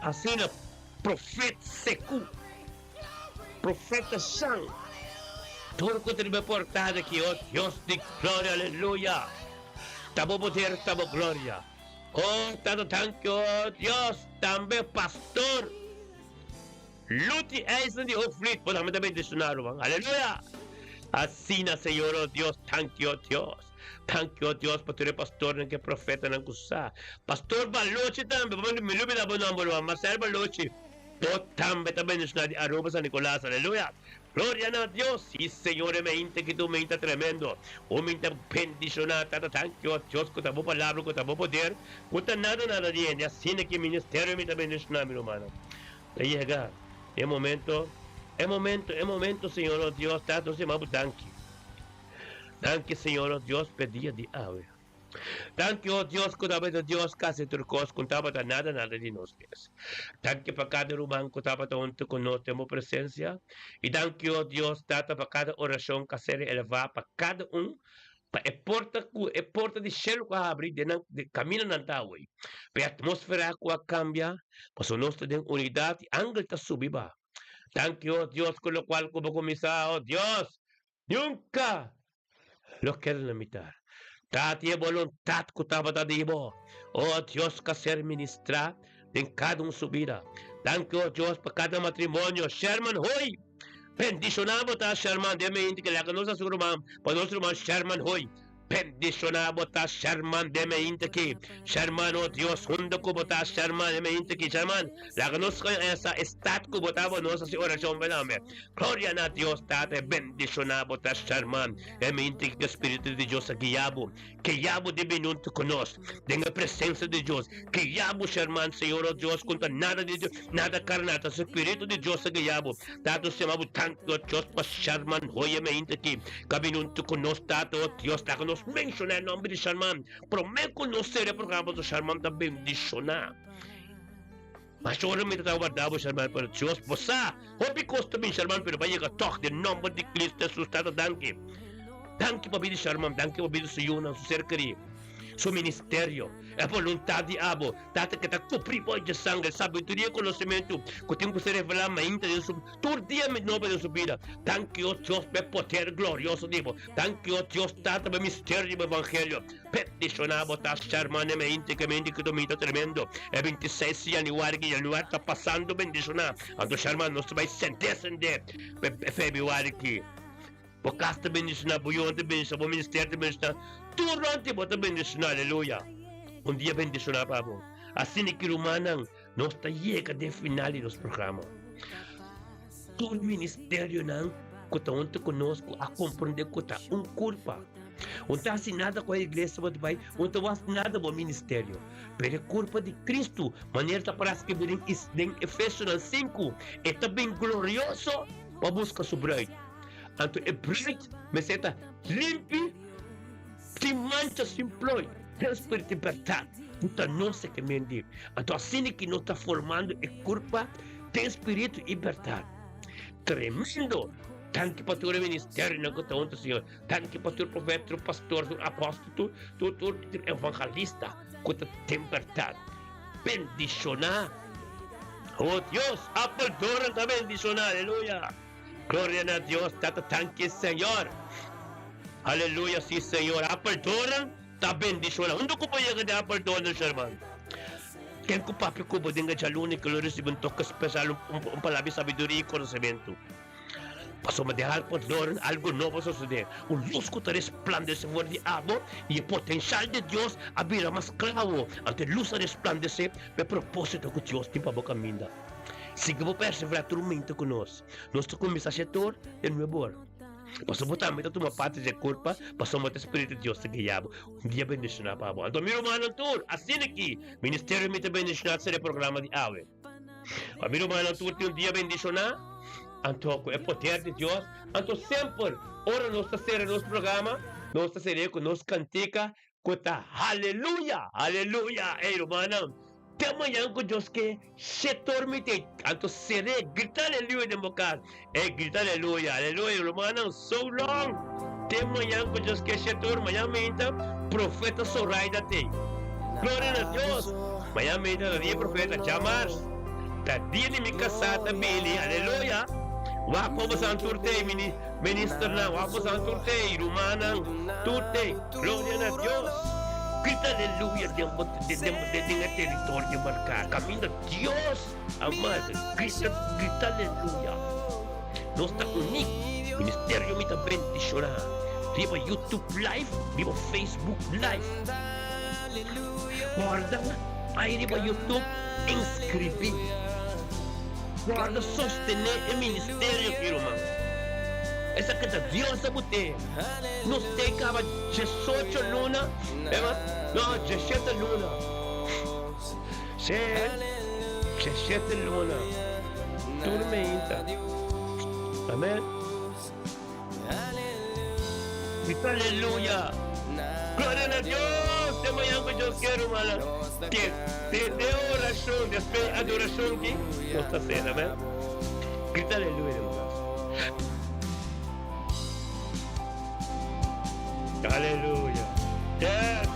asina Profet Seku, Profeta Shan, tur ku ta riba e portada aki, o Dios di gloria, aleluya! Ta bo poder, ta bo gloria. O Tata danki, o Dios, tambe Pastor Luti Eisner di Hoogvliet, bo tambe ta bendiciona ruman. Aleluya! Asina Señor, o Dios, danki, o Dios. Danki, o Dios, pa tur e pastornan ku e profetanan ku sa. Pastor Balochi tambe, pa mi lubida bo nomber ruman, Marcel Balochi, bo tambe ta bendiciona di Aruba San Nicolas. Aleluya! Gloria na Dios! Sí, Señor, e meinta ki ta un meinta tremendo, un meinta bendicioná. Tata, danki, oh Dios, cu ta Bo Palabra, cu ta Bo poder, cu ta nada, nada di hende. Asina ki ministerio mi ta bendicioná, mi rumannan. Ta yega e momento, e momento, e momento, Señor, oh Dios, Tata, nos yama Bo danki. Danki, Señor, oh Dios, p'e dia di awe. Danki, o Dios, ku tabata Dios kasi tur kos ku tabata nada nada di nos mes. Danki pa kada ruman ku tabata huntu ku nos den bo presensia. I danki, o Dios, Tata, pa kada orashon ku a ser elevá pa kada un, pa e porta ku e porta di shelu ku a habri den nan kaminda nan ta awor, pa e atmósfera ku a kambia, pasobra nos ta den unidat i angel ta subi ba. Danki, o Dios, ku lokual ku bo kuminsá, o Dios, Nunka lo keda na mitar. Tati e boluntat ku tabata di bo, o Dios, ka ser ministrá den kada un su bida. Danki, o Dios, pa kada matrimonio. Sherman Hoy! Bendishoná bo ta, Sherman, den meinti ke laga nos a su ruman, pa nos ruman Sherman Hoy. Bendishoná bo ta, Sherman, den meinti aki. Sherman, o Dios, huntu ku bo ta, Sherman, den meinti aki. Sherman, laga nos sa e stat ku bo ta, bo nos hasi orashon pa nan. Gloria na Dios Tata, bendishoná bo ta, Sherman, den meinti aki ku e Spiritu di Dios a guia bo. Guia bo di bini huntu ku nos den e presensia di Dios. Guia bo, Sherman, Señor, o Dios, ku no ta nada di Dios, nada karnal, ta Spiritu di Dios a guia bo. Tata, nos yama bo tantu, o Dios, pa Sherman Hoyer meinti aki. Kabinuntu ku nos Tata, o Dios, laga nos menshoná e nòmber di Sharman promé ku nos sera e programa, pasobra Sharman ta bendishoná. Masha ora mi ta ta warda bo, Sharman, pero Dios, bo sa, hopi kos ta bin, Sharman, pero bo a yega tòg den nòmber di Cristo Hesus. Tata, danki. Danki pa bida di Sharman, danki pa bida di su yunan, su ser kerí, su ministerio, e boluntat di abo. Tata, ke ta kubrí bo dje sanger, sabiduria i konosementu ku tin ku ser revelá mainta den su Tur dia mi nobo den su bida. Danki, o Dios, pa e poder glorioso di bo. Danki, o Dios Tata, pa e misterio di bo evangelio. Bendishoná bo ta, Sherman M. Inti, ke mente ku dominta tremendo. E 26 di januari, ke januari ta pasando bendishoná. Anto, Sherman, nos ta bai sende sende pa e februari ki. Bo kas ta bendishoná, bo yunan ta bendishoná, bo ministerio ta bendishoná. Tur rònt di bo ta bendishoná. Aleluya! Un dia bendishoná pa bo. Asina ki rumannan. Nos ta yega den final di nos programa. Tur ministerionan ku ta huntu ku nos ku a komprondé ku ta un kurpa. Un ta hasi nada ku e iglesia bo ta bai, un ta wak nada bo ministerio. Pero e kurpa di Kristu, manera ta para skibí den den Efesionan sinku, e ta bin glorioso pa buska su bruid. Anto e bruid mester ta limpi. Sin mancha, sin ploi, den spiritu di bèrdat, ku ta nos e ke mendi. Anto asina ki nos ta formando e kurpa den spiritu i bèrdat. Tremendo! Danki pa tur e ministerionan ku ta huntu, Señor. Danki pa tur profeta, tur pastor, tur apòstel, tur, tur, tur, tur evangelista ku ta den bèrdat. Bendishoná. O Dios, Apeldoorn ta bendishoná. Aleluya! Gloria na Dios Tata danki Señor. Aleluya si Señor Apeldoorn ta bendiciona. Hunto cu bo yega den Apeldoorn Sherman? Ken cu papia cu bo den e djaluna cu lo ricibi un toke special un palabra di sabiduria y conocemento. Pasobra den Apeldoorn algo nobo a sosode. Un luz cu ta resplandece for di abo y e potencial di Dios a bira mas claro. Anto e luz a resplandece pa e proposito cu Dios tin pa bo caminda. Sigui bo perseverá tur mente ku nos. Nos ta kuminsá shetor den nuevo or. Pasobra bo tambe ta tuma parti dje kurpa, pasobra ta Spiritu di Dios ta guia bo. Un dia bendishoná pa bo. Anto mi rumannan tur, asina ki Ministerio Mi Ta Bendishoná ta ser e programa di awe. Pa mi rumannan tur tin un dia bendishoná, anto ku e poder di Dios, anto semper ora nos ta sera nos programa, nos ta ser'é ku nos kantika ku ta Haleluya! Haleluya! Ey rumannan! Te mañan ku Dios ke, shetor mi te. Anto ser'é, grita aleluya den bo kas. Ey, grita aleluya, aleluya, rumannan, so long. Te mañan ku Dios ke, shetor, mañan meinta, profeta Zoraida t'ey. Gloria na Dios! Mañan meinta ta dia profeta, djamars. Ta dia di mi kasá ta bini, aleluya. Wak pa bosan tur t'ey, ministernan, wak bosan tur t'ey, rumannan, tur t'ey. Gloria na Dios! Grita aleluya den bo den den e teritorio marká kaminda Dios a marka. Grita grita aleluya! Nos ta uní. Ministerio Mi Ta Bendishoná riba YouTube Live, riba Facebook Live. Guarda bai riba YouTube inskribí. Guarda sostené e ministerio aki ruman. Esaki ta Dios a bot'é. Nos te caba diesocho luna, ema, no, dieshete luna. Sí, dieshete luna. Tur meinta. Amen. Grita aleluya. Gloria na Dios. Te mañan cu Dios kier, rumannan. Te, te, te oracion, despues adoracion ki nos ta hacer. Amen. Grita aleluya, hermanas. Aleluya. Yes.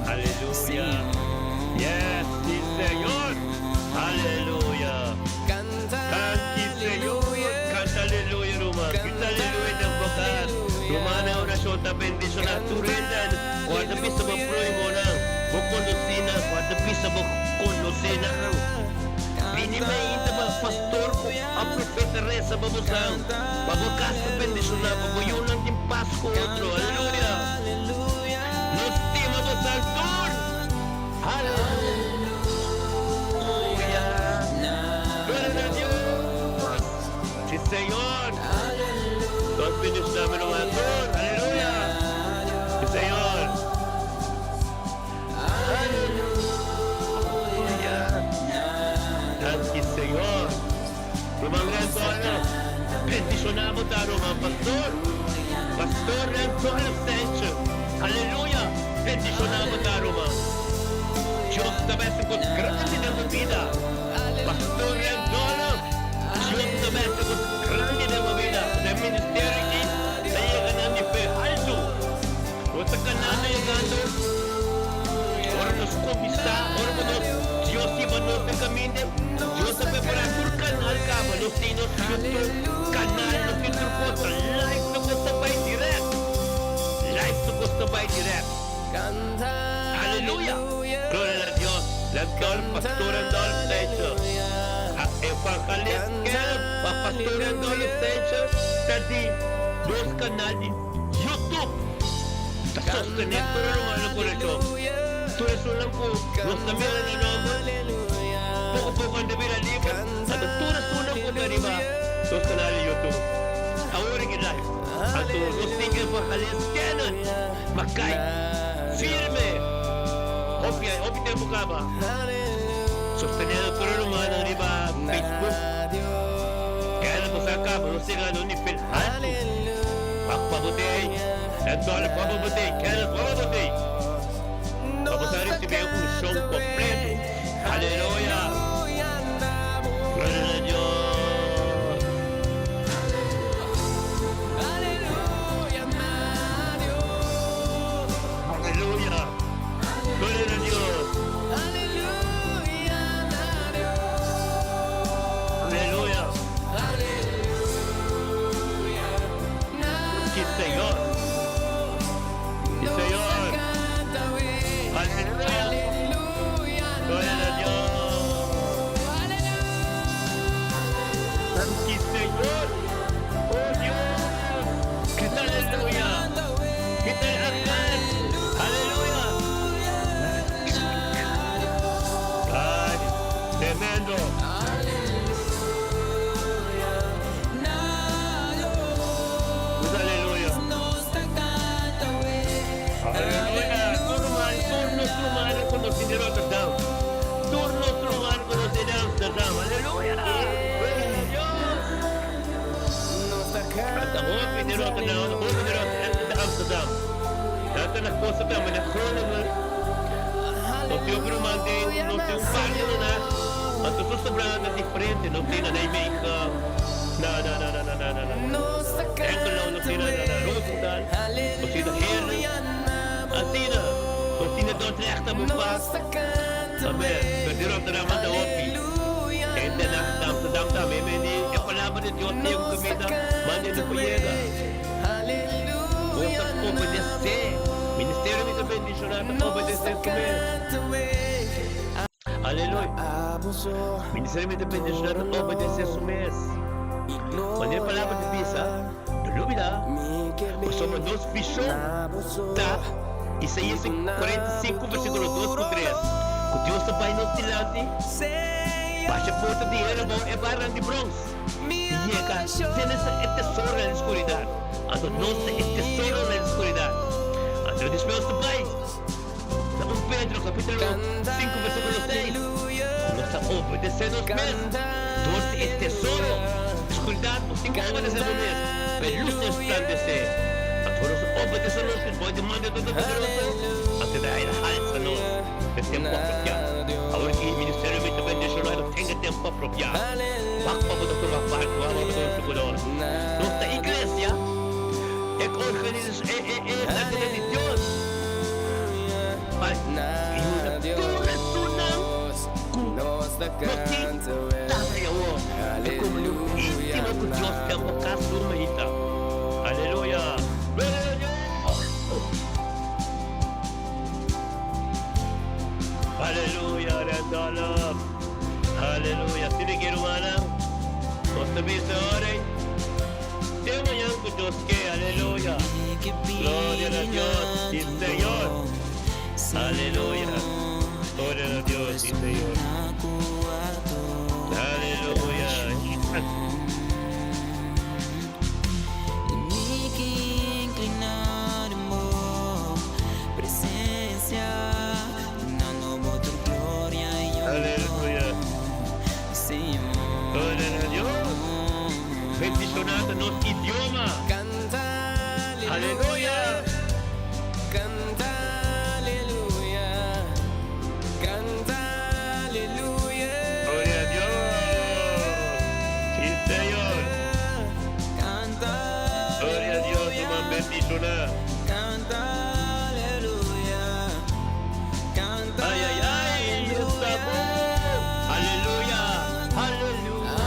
Aleluya. Yes, sí Señor. Aleluya. Danki Señor. Canta aleluya, ruman. Grita aleluya den bo cas. Rumannan oracion ta bendiciona tur hende. Guarda bisa bo prohimonan, bo conocinan, guarda bisa bo conocenan. Bini mainta pa pastor cu a profeta reza pa bosan, pa bo cas ta bendiciona, pa bo yunan tin pas cu otro. Aleluya. Nos stima bosan tur. Aleluya. Gloria na Dios. Si Señor. Nos bendiciona mi ruman tur. Aleluya. Si Señor. Aleluya. Danki Señor. Ruman Rentola, bendiciona bo ta ruman pastor. Pastor Rentola Sanchez. Aleluya. Bendiciona bo ta ruman. Dios ta bai haci cos grandi den bo bida. Pastor Rentola, Dios ta bai haci cos grandi den bo bida. Den ministerio aki ta yega na nivel halto. Bo ta kanando yegando ora nos kuminsá, ora ku nos Dios hiba nos den kaminda, Dios ta prepará tur kanal kaba, nos tin nos YouTube kanal, nos tin tur kos, ta live tur kos ta bai dirèkt, live tur kos ta bai dirèkt. Aleluya! Gloria na Dios! Randolph, Pastor Randolph Sanchez, Evangelist Kenneth, pa Pastor Randolph Sanchez ta di nos kanal di. YouTube ta sostené tur e rumannan ku rechon. Tur esunnan ku nos ta mira na nòmber, poko poko nan ta bira liber, anto tur esunnan ku ta riba nos kanal di YouTube awor aki live. Anto nos tin Evangelist Kenneth Mackay firme hopi hopi tempu kaba sosteniendo tur e rumannan riba Facebook. Kenneth nos a kaba nos yega na un nivel haltu. Pak pa bo tei, en dòler pa bo tei, Kenneth pa bo tei. Pa bo sa risibí e unshon kompleto. Aleluya! Gloria na Dios! Aleluya! Gloria na Dios! Aleluya! Si Señor. Si Señor. Rotterdam, hopi di Amsterdam. Nan ta na kosta tambe na Groningen. Nos tin hopi ruman den, nos tin un parti na nan, anto su sobrá ta diferente. Nos tin na Nijmegen, na na na na na na na Hengelo, nos tin na na Roosendaal, nos tin na Heerlen. Asina, nos tin na Dordrecht tambe un pak. Amen. Pero di Rotterdam manda hopi. Hende na Amsterdam tambe mende e palabra di Dios yega ku kaminda, manda hende por yega. Bo ta obedesé. Ministerio mi ta bendishoná ta obedesé su mes. Aleluya. Ministerio mi ta bendishoná ta obedesé su mes. Wanneer e palabra ta bisa, no lubidá, pasobra nos vishon ta, Isaías 45 versíkulo 2 ku 3, ku Dios ta bai nos dilanti, basha porta di hera bou e barnan di brons. Yega tene e tesoro den skuridat. Anto nos ta e tesoro den skuridat. Anto despues nos ta bai na 1 Pedro kapitulo 5 versíkulo 6. Nos ta obedesé nos mes dor di e tesoro skuridat. Nos tin ku obedesé nos mes pa e lus resplandesé. Anto nos ta obedesé nos mes bo e demanda Todopoderoso, anto ta el halsa nos den tempu apropiá. Awor ki ministerio mi ta bendishoná no tenga tempu apropiá. Wak pa bo ta tuma parti, wak pa bo ta huntu ku nos. Nos ta iglesia, e organisacion, e e e santidad di Dios pa yuda tur esunnan ku no tin tata i awor e komunion intimo ku Dios den bo kas tur mehita. Aleluya! Gloria na Dios! Aleluya! Rendolf! Aleluya! Si mi ke rumannan, nos ta bisa ora ei, Te mañan ku Dios ke! Aleluya! Gloria na Dios! Si Señor! Aleluya! Gloria na Dios! Si Señor! Aleluya! Aleluya! Gloria na Dios! Bendiciona ta nos idioma! Aleluya! Gloria a Dios! Si Señor! Gloria a Dios, ruman bendiciona! Ay ay ay esta bon aleluya aleluya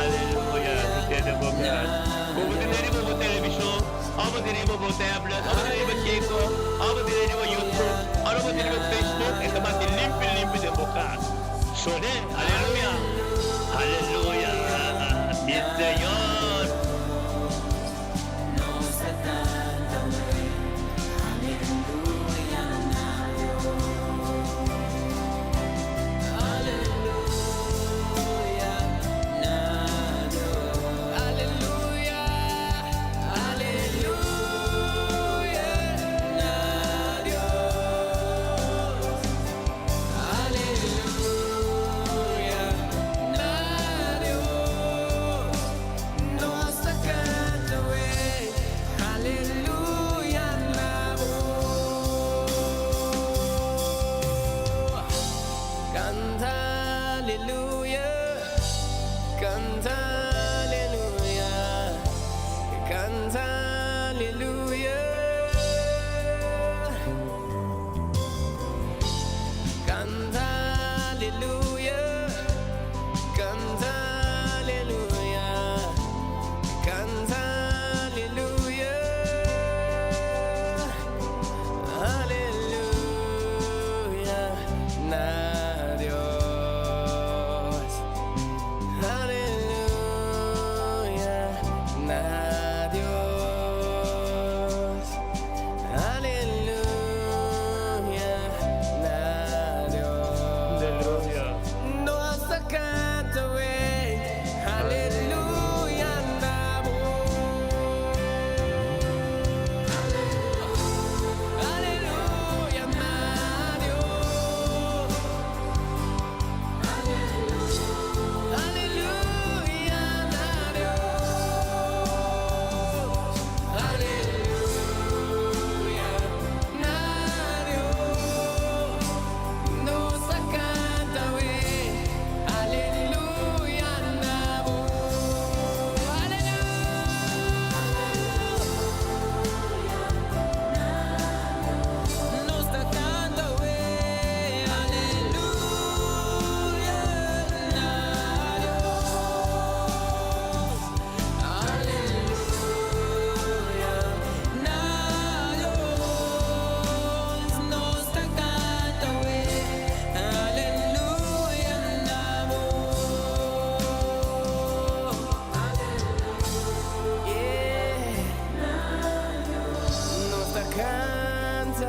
aleluya mi tene bo gran ku bo tene riba bo televishon òf bo tene riba bo tablet òf bo tene riba kiko òf bo tene riba youtube òf bo tene riba facebook e ta bati limpi limpi den bo kas sone aleluya aleluya si señor.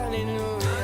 Aleluya.